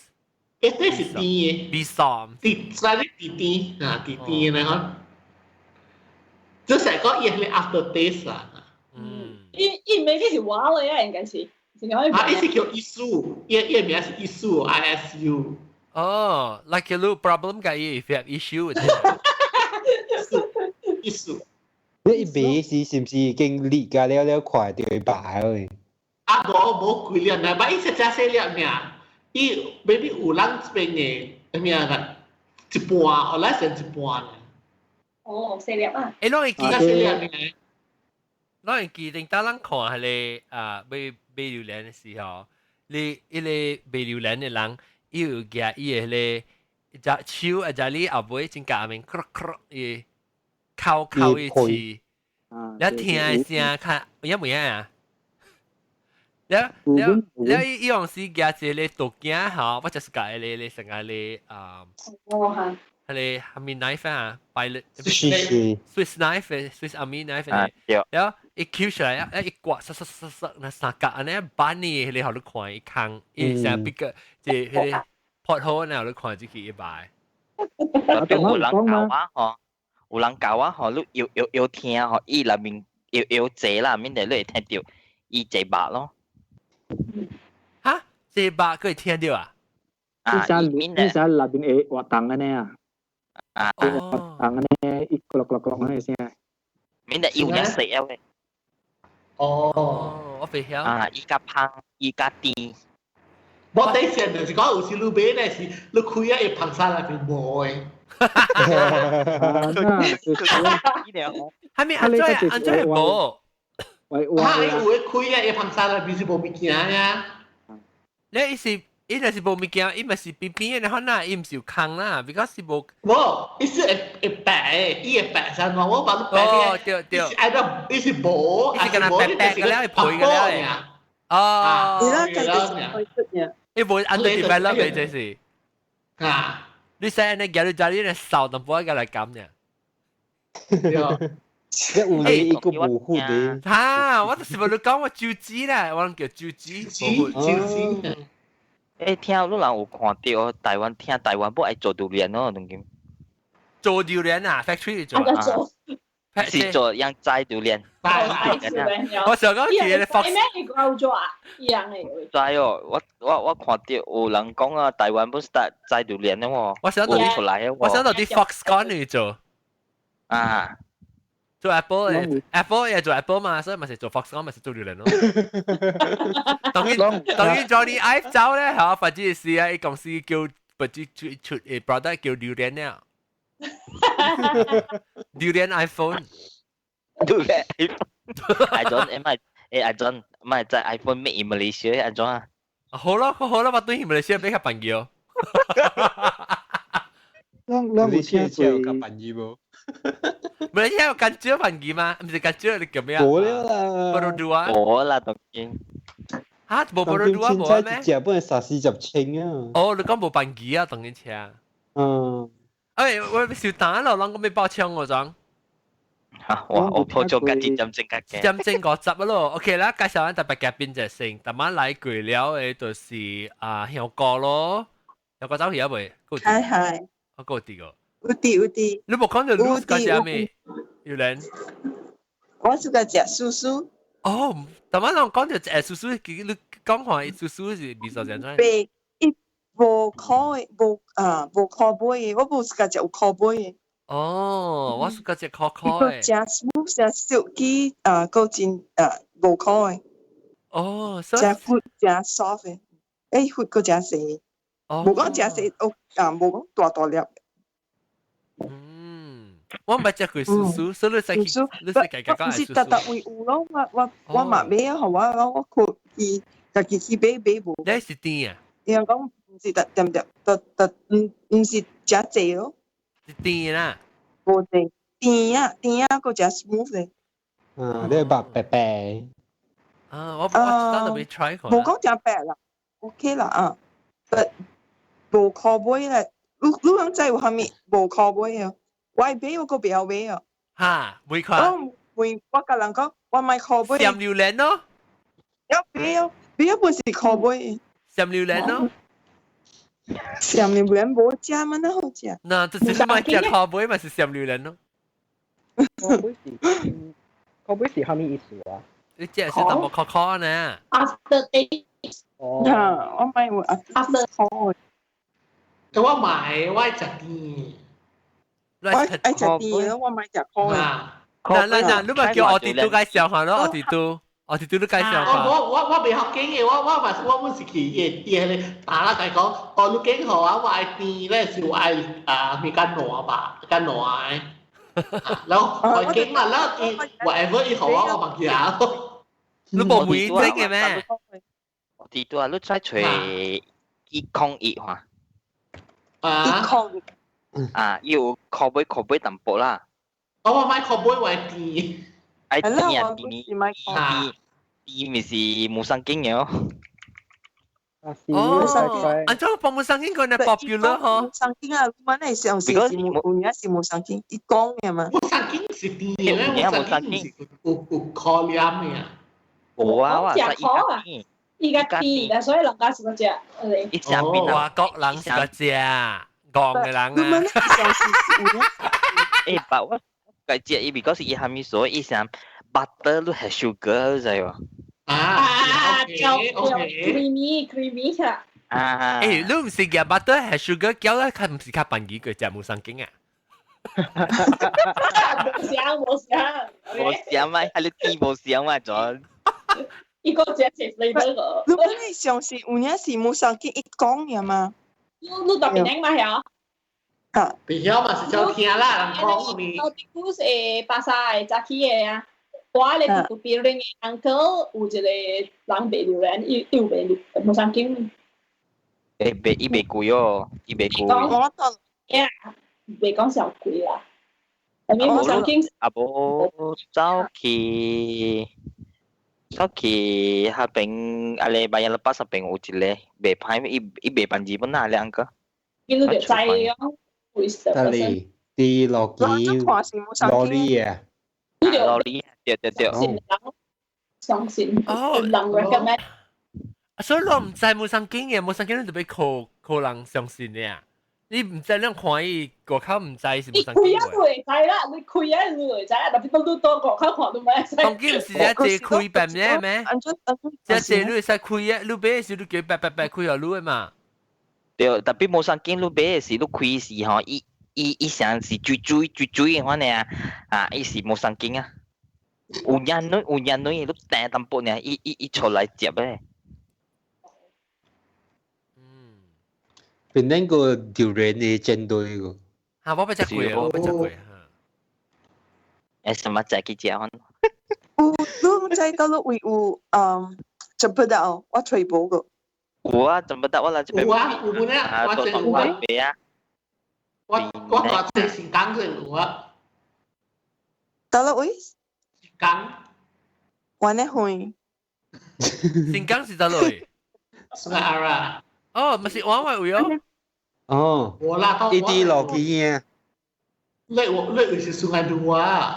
伊 taste 是甜的。味酸。甜，所以甜甜啊，甜甜的嗬。就是講伊係 after taste 啦。嗯。伊伊 maybe 是話嚟啊，應該是。啊，伊是叫 Isu，伊伊名是 Isu，I S U。哦，like a little problem 嘅伊，if you have issue with it。Isu。你一賣是是毋是已經裂㗎了了快就會白去？啊，無無幾粒呢，但伊食食細粒爾，伊 maybe 有人這邊嘅咩啊？一半，後來剩一半呢。哦，細粒啊！誒，攏會記細粒爾。攏會記得當咱看彼个啊買買榴蓮的時候，你彼个賣榴蓮的人，伊有舉伊的彼個隻手啊，隻你後尾真夾面，咔咔伊敲敲伊刺，你聽的聲較有無影啊？了了了，伊伊用時舉一個刀鏡吼，我就是共彼個成個咧啊，哦彼個蝦米 knife 啊，pilot 是 Swiss knife Swiss Army knife 咧，了伊抾出來啊，一刮，唰唰唰唰，那三角按呢板呢，彼個予你看，伊空，伊成比個即彼個 pothole 呢，予你看這個一擺。特別有人教我吼，有人教我吼，你搖搖搖聽吼，伊內面搖搖坐啦，免得你會聽著伊坐肉咯。哈？坐肉閣會聽著啊？啊，伊只內面會活動按呢啊。啊，活動按呢，伊咯咯咯咯聲。免得有影食啊喂。哦，我袂曉。啊，伊較芳，伊較甜。我底線就是講有時你買咧是你開啊，會芳沙內面無的。還沒按怎按怎無？啊，伊有的開啊，會芳沙內面是無物件呀。你伊是伊若是無物件，伊嘛是邊邊的，可能伊毋是有空啦，because 是無。無，伊是會會白，伊會白啥我把你白哦，對對。伊是伊是無，伊是敢若白白個了，會皮個了。哦。你啦，計嘅。伊無 underdevelop 的這是。啊！你使按呢舉你家你咧掃淡薄仔來減爾。對。一有你一個無血的。哈！我就是無你講我手指啦，我攏叫手指。手指。欸，聽你人有看著台灣聽台灣不愛做榴蓮哦，當今。做榴蓮啊，factory 做啊。是做樣摘榴蓮。我想講佢哋 Fox。咩你講做啊？一樣的。摘哦，我我我看著有人講啊，台灣本 start 摘榴蓮的喎。我想到出來我想到啲 Foxconn 去做。啊。做 Apple Apple 也做 Apple 嘛，所以咪是做 Foxconn 咪是做榴蓮咯。當然當然 Johnny Ive 走咧嚇，反正是啊，伊公司叫不知出出誒 product 叫榴蓮了。榴蓮 iPhone。榴蓮 iPhone。I don't 唔係誒，I don't 唔係在 iPhone made in Malaysia 安怎啊？好啦好啦，我對馬來西亞比較便宜哦。咱咱有聽過有較便宜無？馬來西亞有甘蕉便宜嗎？毋是甘蕉，你叫咩啊？無了啦。 Perodua。無啦，當然。嚇，無 Perodua 無咩？一隻本三四十千啊。哦，你講無便宜啊，當然車。嗯。哎，我小打咯，啷個未爆槍我講。嚇！我我破咗個一點鐘較一點鐘五十咯。OK 啦，介紹完特別嘉賓就先，逐晚來過了的就是啊香哥咯，香哥走去啊未？係係。我夠啲個。有啲有啲。你無講到你喜歡食咩？榴蓮。我喜歡食酥酥。哦，逐晚人講到食酥酥，其實你講看酥酥是味道怎樣？白，伊無苦的，無啊無苦味的，我無喜歡食有苦味的。哦，我喜歡食苦苦的。食 smooth 食小雞啊，閣真啊無苦的。哦，真闊真 soft 嘅，欸血個真細，無講真細，哦啊無講大大粒。嗯，我毋捌食過酥酥，所以你使去，你使家己講。唔是特特會有咯，我嘛買啊，予我咯，我去伊家己去買買無。你是甜啊？伊人講唔是特點點特特唔是誠濟咯。是甜啦。無濟甜啊甜啊，閣誠 smooth 咧。啊，你白白白。啊，我真係未 try 過。無講誠白啦，OK 啦啊，但無靠買啦。你通知有啥物無靠買啊？我買我閣袂曉買啊。哈，每款。我問我共人講，我買靠買。鹹榴蓮咯。要買哦，買本是靠買。鹹榴蓮咯。鹹榴蓮無食嘛，哪好食？那就是買食靠買嘛是鹹榴蓮咯。靠買是靠買是啥物意思啊？你食是淡薄苦苦呢？After taste。哦。我買有 after 苦。咁我買我愛食甜。我愛食甜，我買食苦的。嗱嗱嗱，你咪叫我哋都介紹下咯，我哋都介紹下。我未學經嘅，我嘛我本是去伊伊迄個打啦，甲伊講，哦，你揀予我，我愛甜咧是愛啊咪較爛吧，較爛的。然後我揀啦，然後伊 whatever 伊予我，我嘛食。你無每整嘅咩？我哋都啊，你再揣101話。啊！101。啊，要靠背靠背淡薄啦。我買靠背為甜。愛甜啊甜甜甜咪是無生經嘅哦。哦，按怎幫無生經個呢 popular 嗬？無生經啊，我那上是是無有影是無生經，伊講嘅嘛。無生經是甜嘅，無生經是有苦黏嘅。無啊，我食苦啊，伊較甜，所以人家是個食。伊上邊外國人是個食，戇嘅人啊。欸，但我計食伊，because 伊蝦米所以伊想 butter 你係 sugar，你知無？啊，叫 creamy creamy 啊！啊！欸，你唔是夾 butter 係 sugar 攪咧，佢唔是較便宜過食無生經啊？無想無想，無想嘛，係你甜無想嘛，陣。伊個食是 flavor 個。如果你相信有影是無生經伊講嘅嘛？你特別嘛曉？嚇！袂曉嘛是照聽啦，人講咪。我啲故事巴沙的早起的啊，我咧住 building 的 uncle 有一個人賣榴蓮，伊伊有賣榴無生經。欸，袂伊袂貴哦，伊袂貴。我當。呀，袂講上貴啦。I mean 無生經。啊無走去走去彼邊啊咧 Bayan Lepas 彼邊有一個賣歹，伊伊賣番日本啊兩個。伊你就知哦。得哩，啲落機羅莉啊，羅莉，對對對。相信人 recommend。所以我毋知無生經嘅，無生經你就欲靠靠人相信嘅啊！你毋知你看伊外口毋知是無生經。開啊，會知啦！你開啊，你會知啊！特別當你到外口看都袂知。當今毋是一隻開白咩咩？一隻你會使開啊！你買時你叫白白白開予你的嘛？對，特別無生經你買的時，你開時吼，伊伊伊成是水水水水的款爾啊，伊是無生經啊。有影女有影女，你訂淡薄爾，伊伊伊出來接的。嗯，變那個榴蓮的煎堆個。嚇，我欲食過，我欲食過。欸，什麼食去食款？有，你毋知佗落位有嗯，cempedak 我揣無個。有啊，cempedak 我來這邊。有啊，有本啊，我這有啊。我大隻是港就有啊。佗落位？港。我呢會。新港是佗落位？ Sungai Ara。哦，毋是我位哦。哦。我啦，呢啲落機啊。你我你是 Sungai Dua。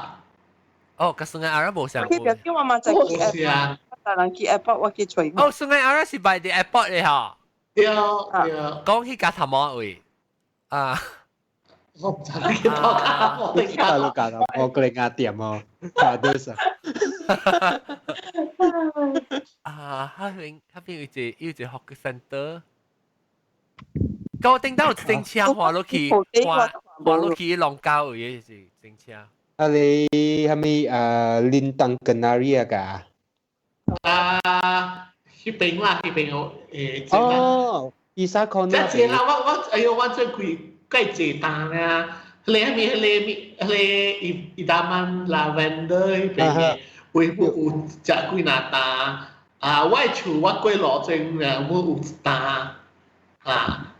哦，佮 Sungai Ara 無相。佢表叫我媽在去 airport，我帶人去 airport，我去揣。哦，Sungai Ara 是 by the airport 的吼。對對。講起加頭毛位啊。我毋知去倒加頭毛。加到加頭毛，過嚟亞店哦，加多少？啊，彼邊有一個 hawker center。高頂到有一間車滑落去，滑滑落去龍溝位是整車。啊你係咪啊 Lintang Kenari 啊？啊，彼邊啦，彼邊有誒。哦，伊沙康。這這啦，我哎呦，我最貴貴濟單啊！迄個咩？迄個咩？迄個伊伊達曼 lavender 彼邊嘅，會有食幾若單啊！我厝我過路前啊，我有一單啊。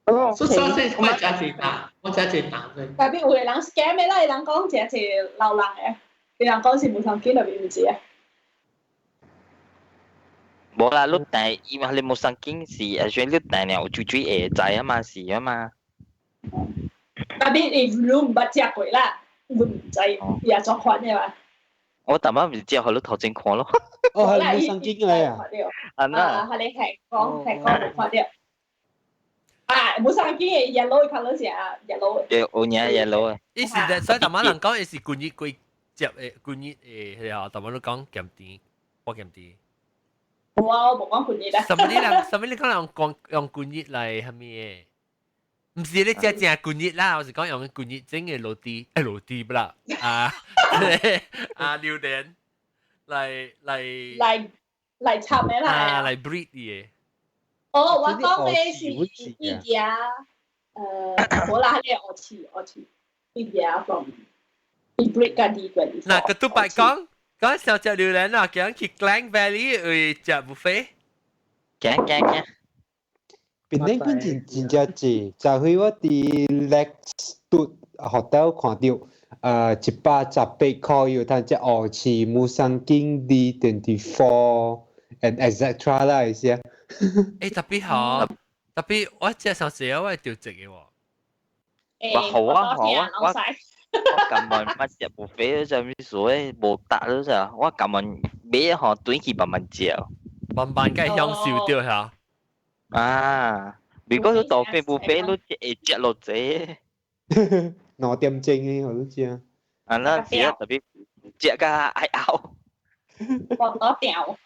哦，所以所以我食濟單，我食濟單啫。特別有個人 scam 的啦，人講食濟老人的，有人講是無通見特別毋知啊。無啦，你訂伊嘛，你無上經是，選你訂了有水水會知啊嘛，是啊嘛。特別你你毋捌食過啦，你毋知伊也做款的嘛。我淡仔毋是食，予你頭前看咯。哦，係無上經嚟啊！啊那。啊，係你係講係講無看著。啊，無上經的 yellow colour 是啊，yellow。對，有影 yellow 的。伊是在，所以淡仔人講伊是舊日規接的，舊日的，彼個淡仔都講鹹甜，我鹹甜。無啊，我無講舊日啦。什麼你人？什麼你講用講用舊日來啥物的？毋是你食正舊日啦，我是講用舊日整的螺絲，螺絲不啦，啊啊榴蓮來來來來插的啦。啊，來 breed 的。哦，我講的是伊家，無啦，彼個學市學市，伊家 from 伊 breed 家己過。嗱，個拄擺講講想食榴蓮啦，叫人去 Klang Valley 去食 buffet。行行行。檳城本真真正濟，昨昏我佇 Lex Hotel 看著，118塊有通食鱷翅、Musang King D24 and etc 啦，意思啊。特別好，特別我食上次我會著這個喎。哇好啊好啊，我我甘願捌食 buffet 啥物事咧，無搭了啥，我甘願買吼轉去慢慢食。慢慢計享受著嚇。啊，如果你豆腐 buffet 你會食落濟。 2點鐘的我都知啊。啊，那是啊，特別食甲愛嘔。我我掉。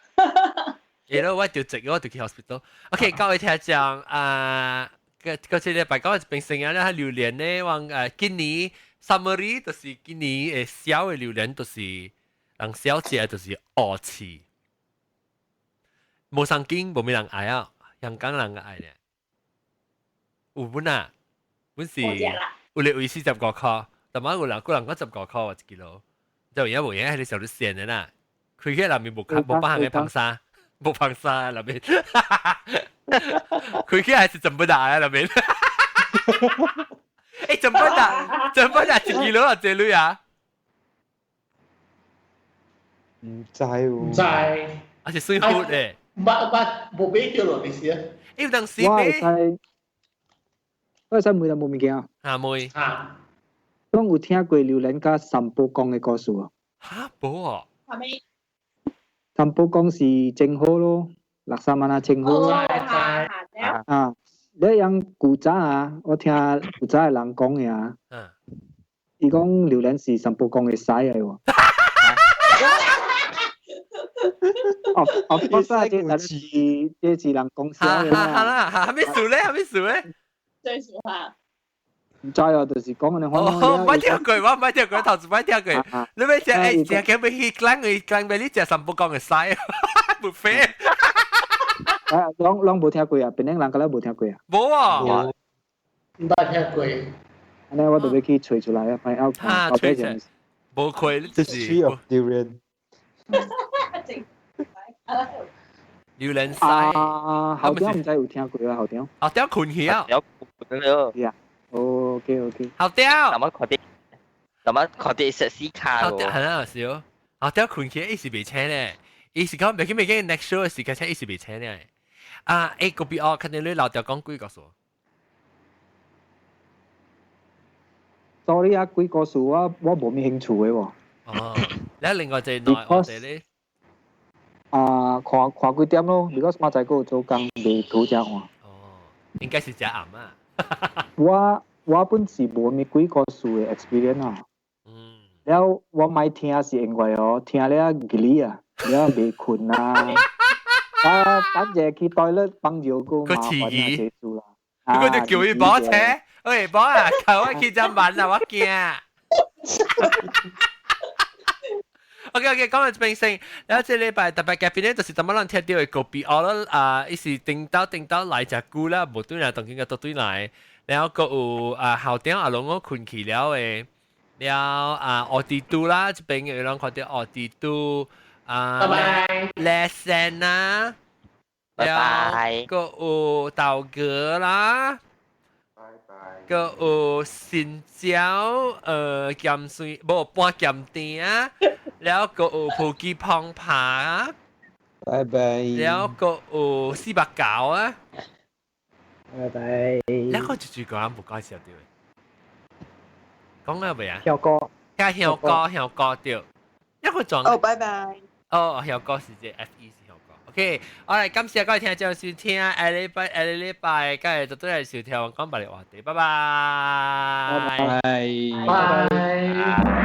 欸，我就直我就去 hospital。OK，各位聽眾啊，個個這禮拜講平成啊，咧榴蓮咧，往今年 summary 就是今年會銷的榴蓮，就是人銷食就是鱷翅，無上經無咩人愛啊，香港人愛咧。有本啊，本是有咧為45塊，但係有人個人講十五塊一 kilo，就而家無影係你小你線的啦，開起內面無無包含嘅硼砂。無硼砂內面，開起來是怎麼打啊？內面，怎麼打？怎麼打？一 kilo 啊，這類啊？毋知喎。毋知。啊是水滸的。捌捌無買著落，你是啊？有當時我會使，我會使問一無物件。啊問。啊。講有聽過榴蓮佮三寶公的故事無？哈，無哦。啥物？三寶公是真好咯，六三萬啊真好咯。啊，你樣古早啊，我聽古早的人講的啊，伊講榴蓮是三寶公的屎來喎。哦哦，我說這是這是人講笑的啦。好啦，還沒數咧，還沒數咧。最數下。毋知啊，就是講按呢款。哦，毋聽過，我毋聽過，頭一擺聽過。你欲食欸，食叫欲去咱去咱欲你食三寶公的屎，buffet。啊，攏攏無聽過啊，檳城人敢若無聽過啊。無啊，毋捌聽過。按呢我就欲去揣出來啊，find out 哈，揣出來。無虧，就是。 History of durian。榴蓮屎。啊，校長毋知有聽過啊，校長。校長睏去啊。校長了。呀。OK OK。校長。頭仔看著，頭仔看著食死卡校長係啦，是校長睏去，伊是袂醒咧。伊是講袂緊袂緊，next show 的時間請伊是袂醒咧。啊，個別哦，肯定你老掉講幾個數。 Sorry 啊，幾個數我無咩興趣的喎。哦，你另外一個內我哋咧。啊，看看幾點咯，如果明仔載閣有做工，袂拄才看。哦，應該是食暗啊。我本是無咩鬼故事的 experience 啊。了我莫聽是因為哦，聽了吉利啊，了袂睏啊。啊，等者去 toilet 幫尿個麻煩啊，結束啦。我就叫伊補車，喂，補啊，求我去針慢啊，我驚。OK OK，講到這邊先，然後這禮拜特別嘉賓咧，就是怎麼人聽到的告別我咯啊，伊是頂到頂到來食久啦，無對來，當今個都對來，然後閣有啊校長阿攏我困去了的，了啊奧迪都啦，這邊有人看到奧迪都啊，拜拜，lesson 啊，拜拜，閣有豆哥啦。閣有新椒，鹹水無半鹹甜啊，了閣有普吉澎爬，拜拜。了閣有490啊，拜拜。了閣一句講無介紹對，講了未啊？香哥，加香哥，香哥對，一個裝。哦，拜拜。哦，香哥是這 F E 是香哥。OK，好嚟，感謝各位聽眾收聽，下禮拜下禮拜，今日就都係收聽我講白嘅話題，拜拜。拜拜。拜。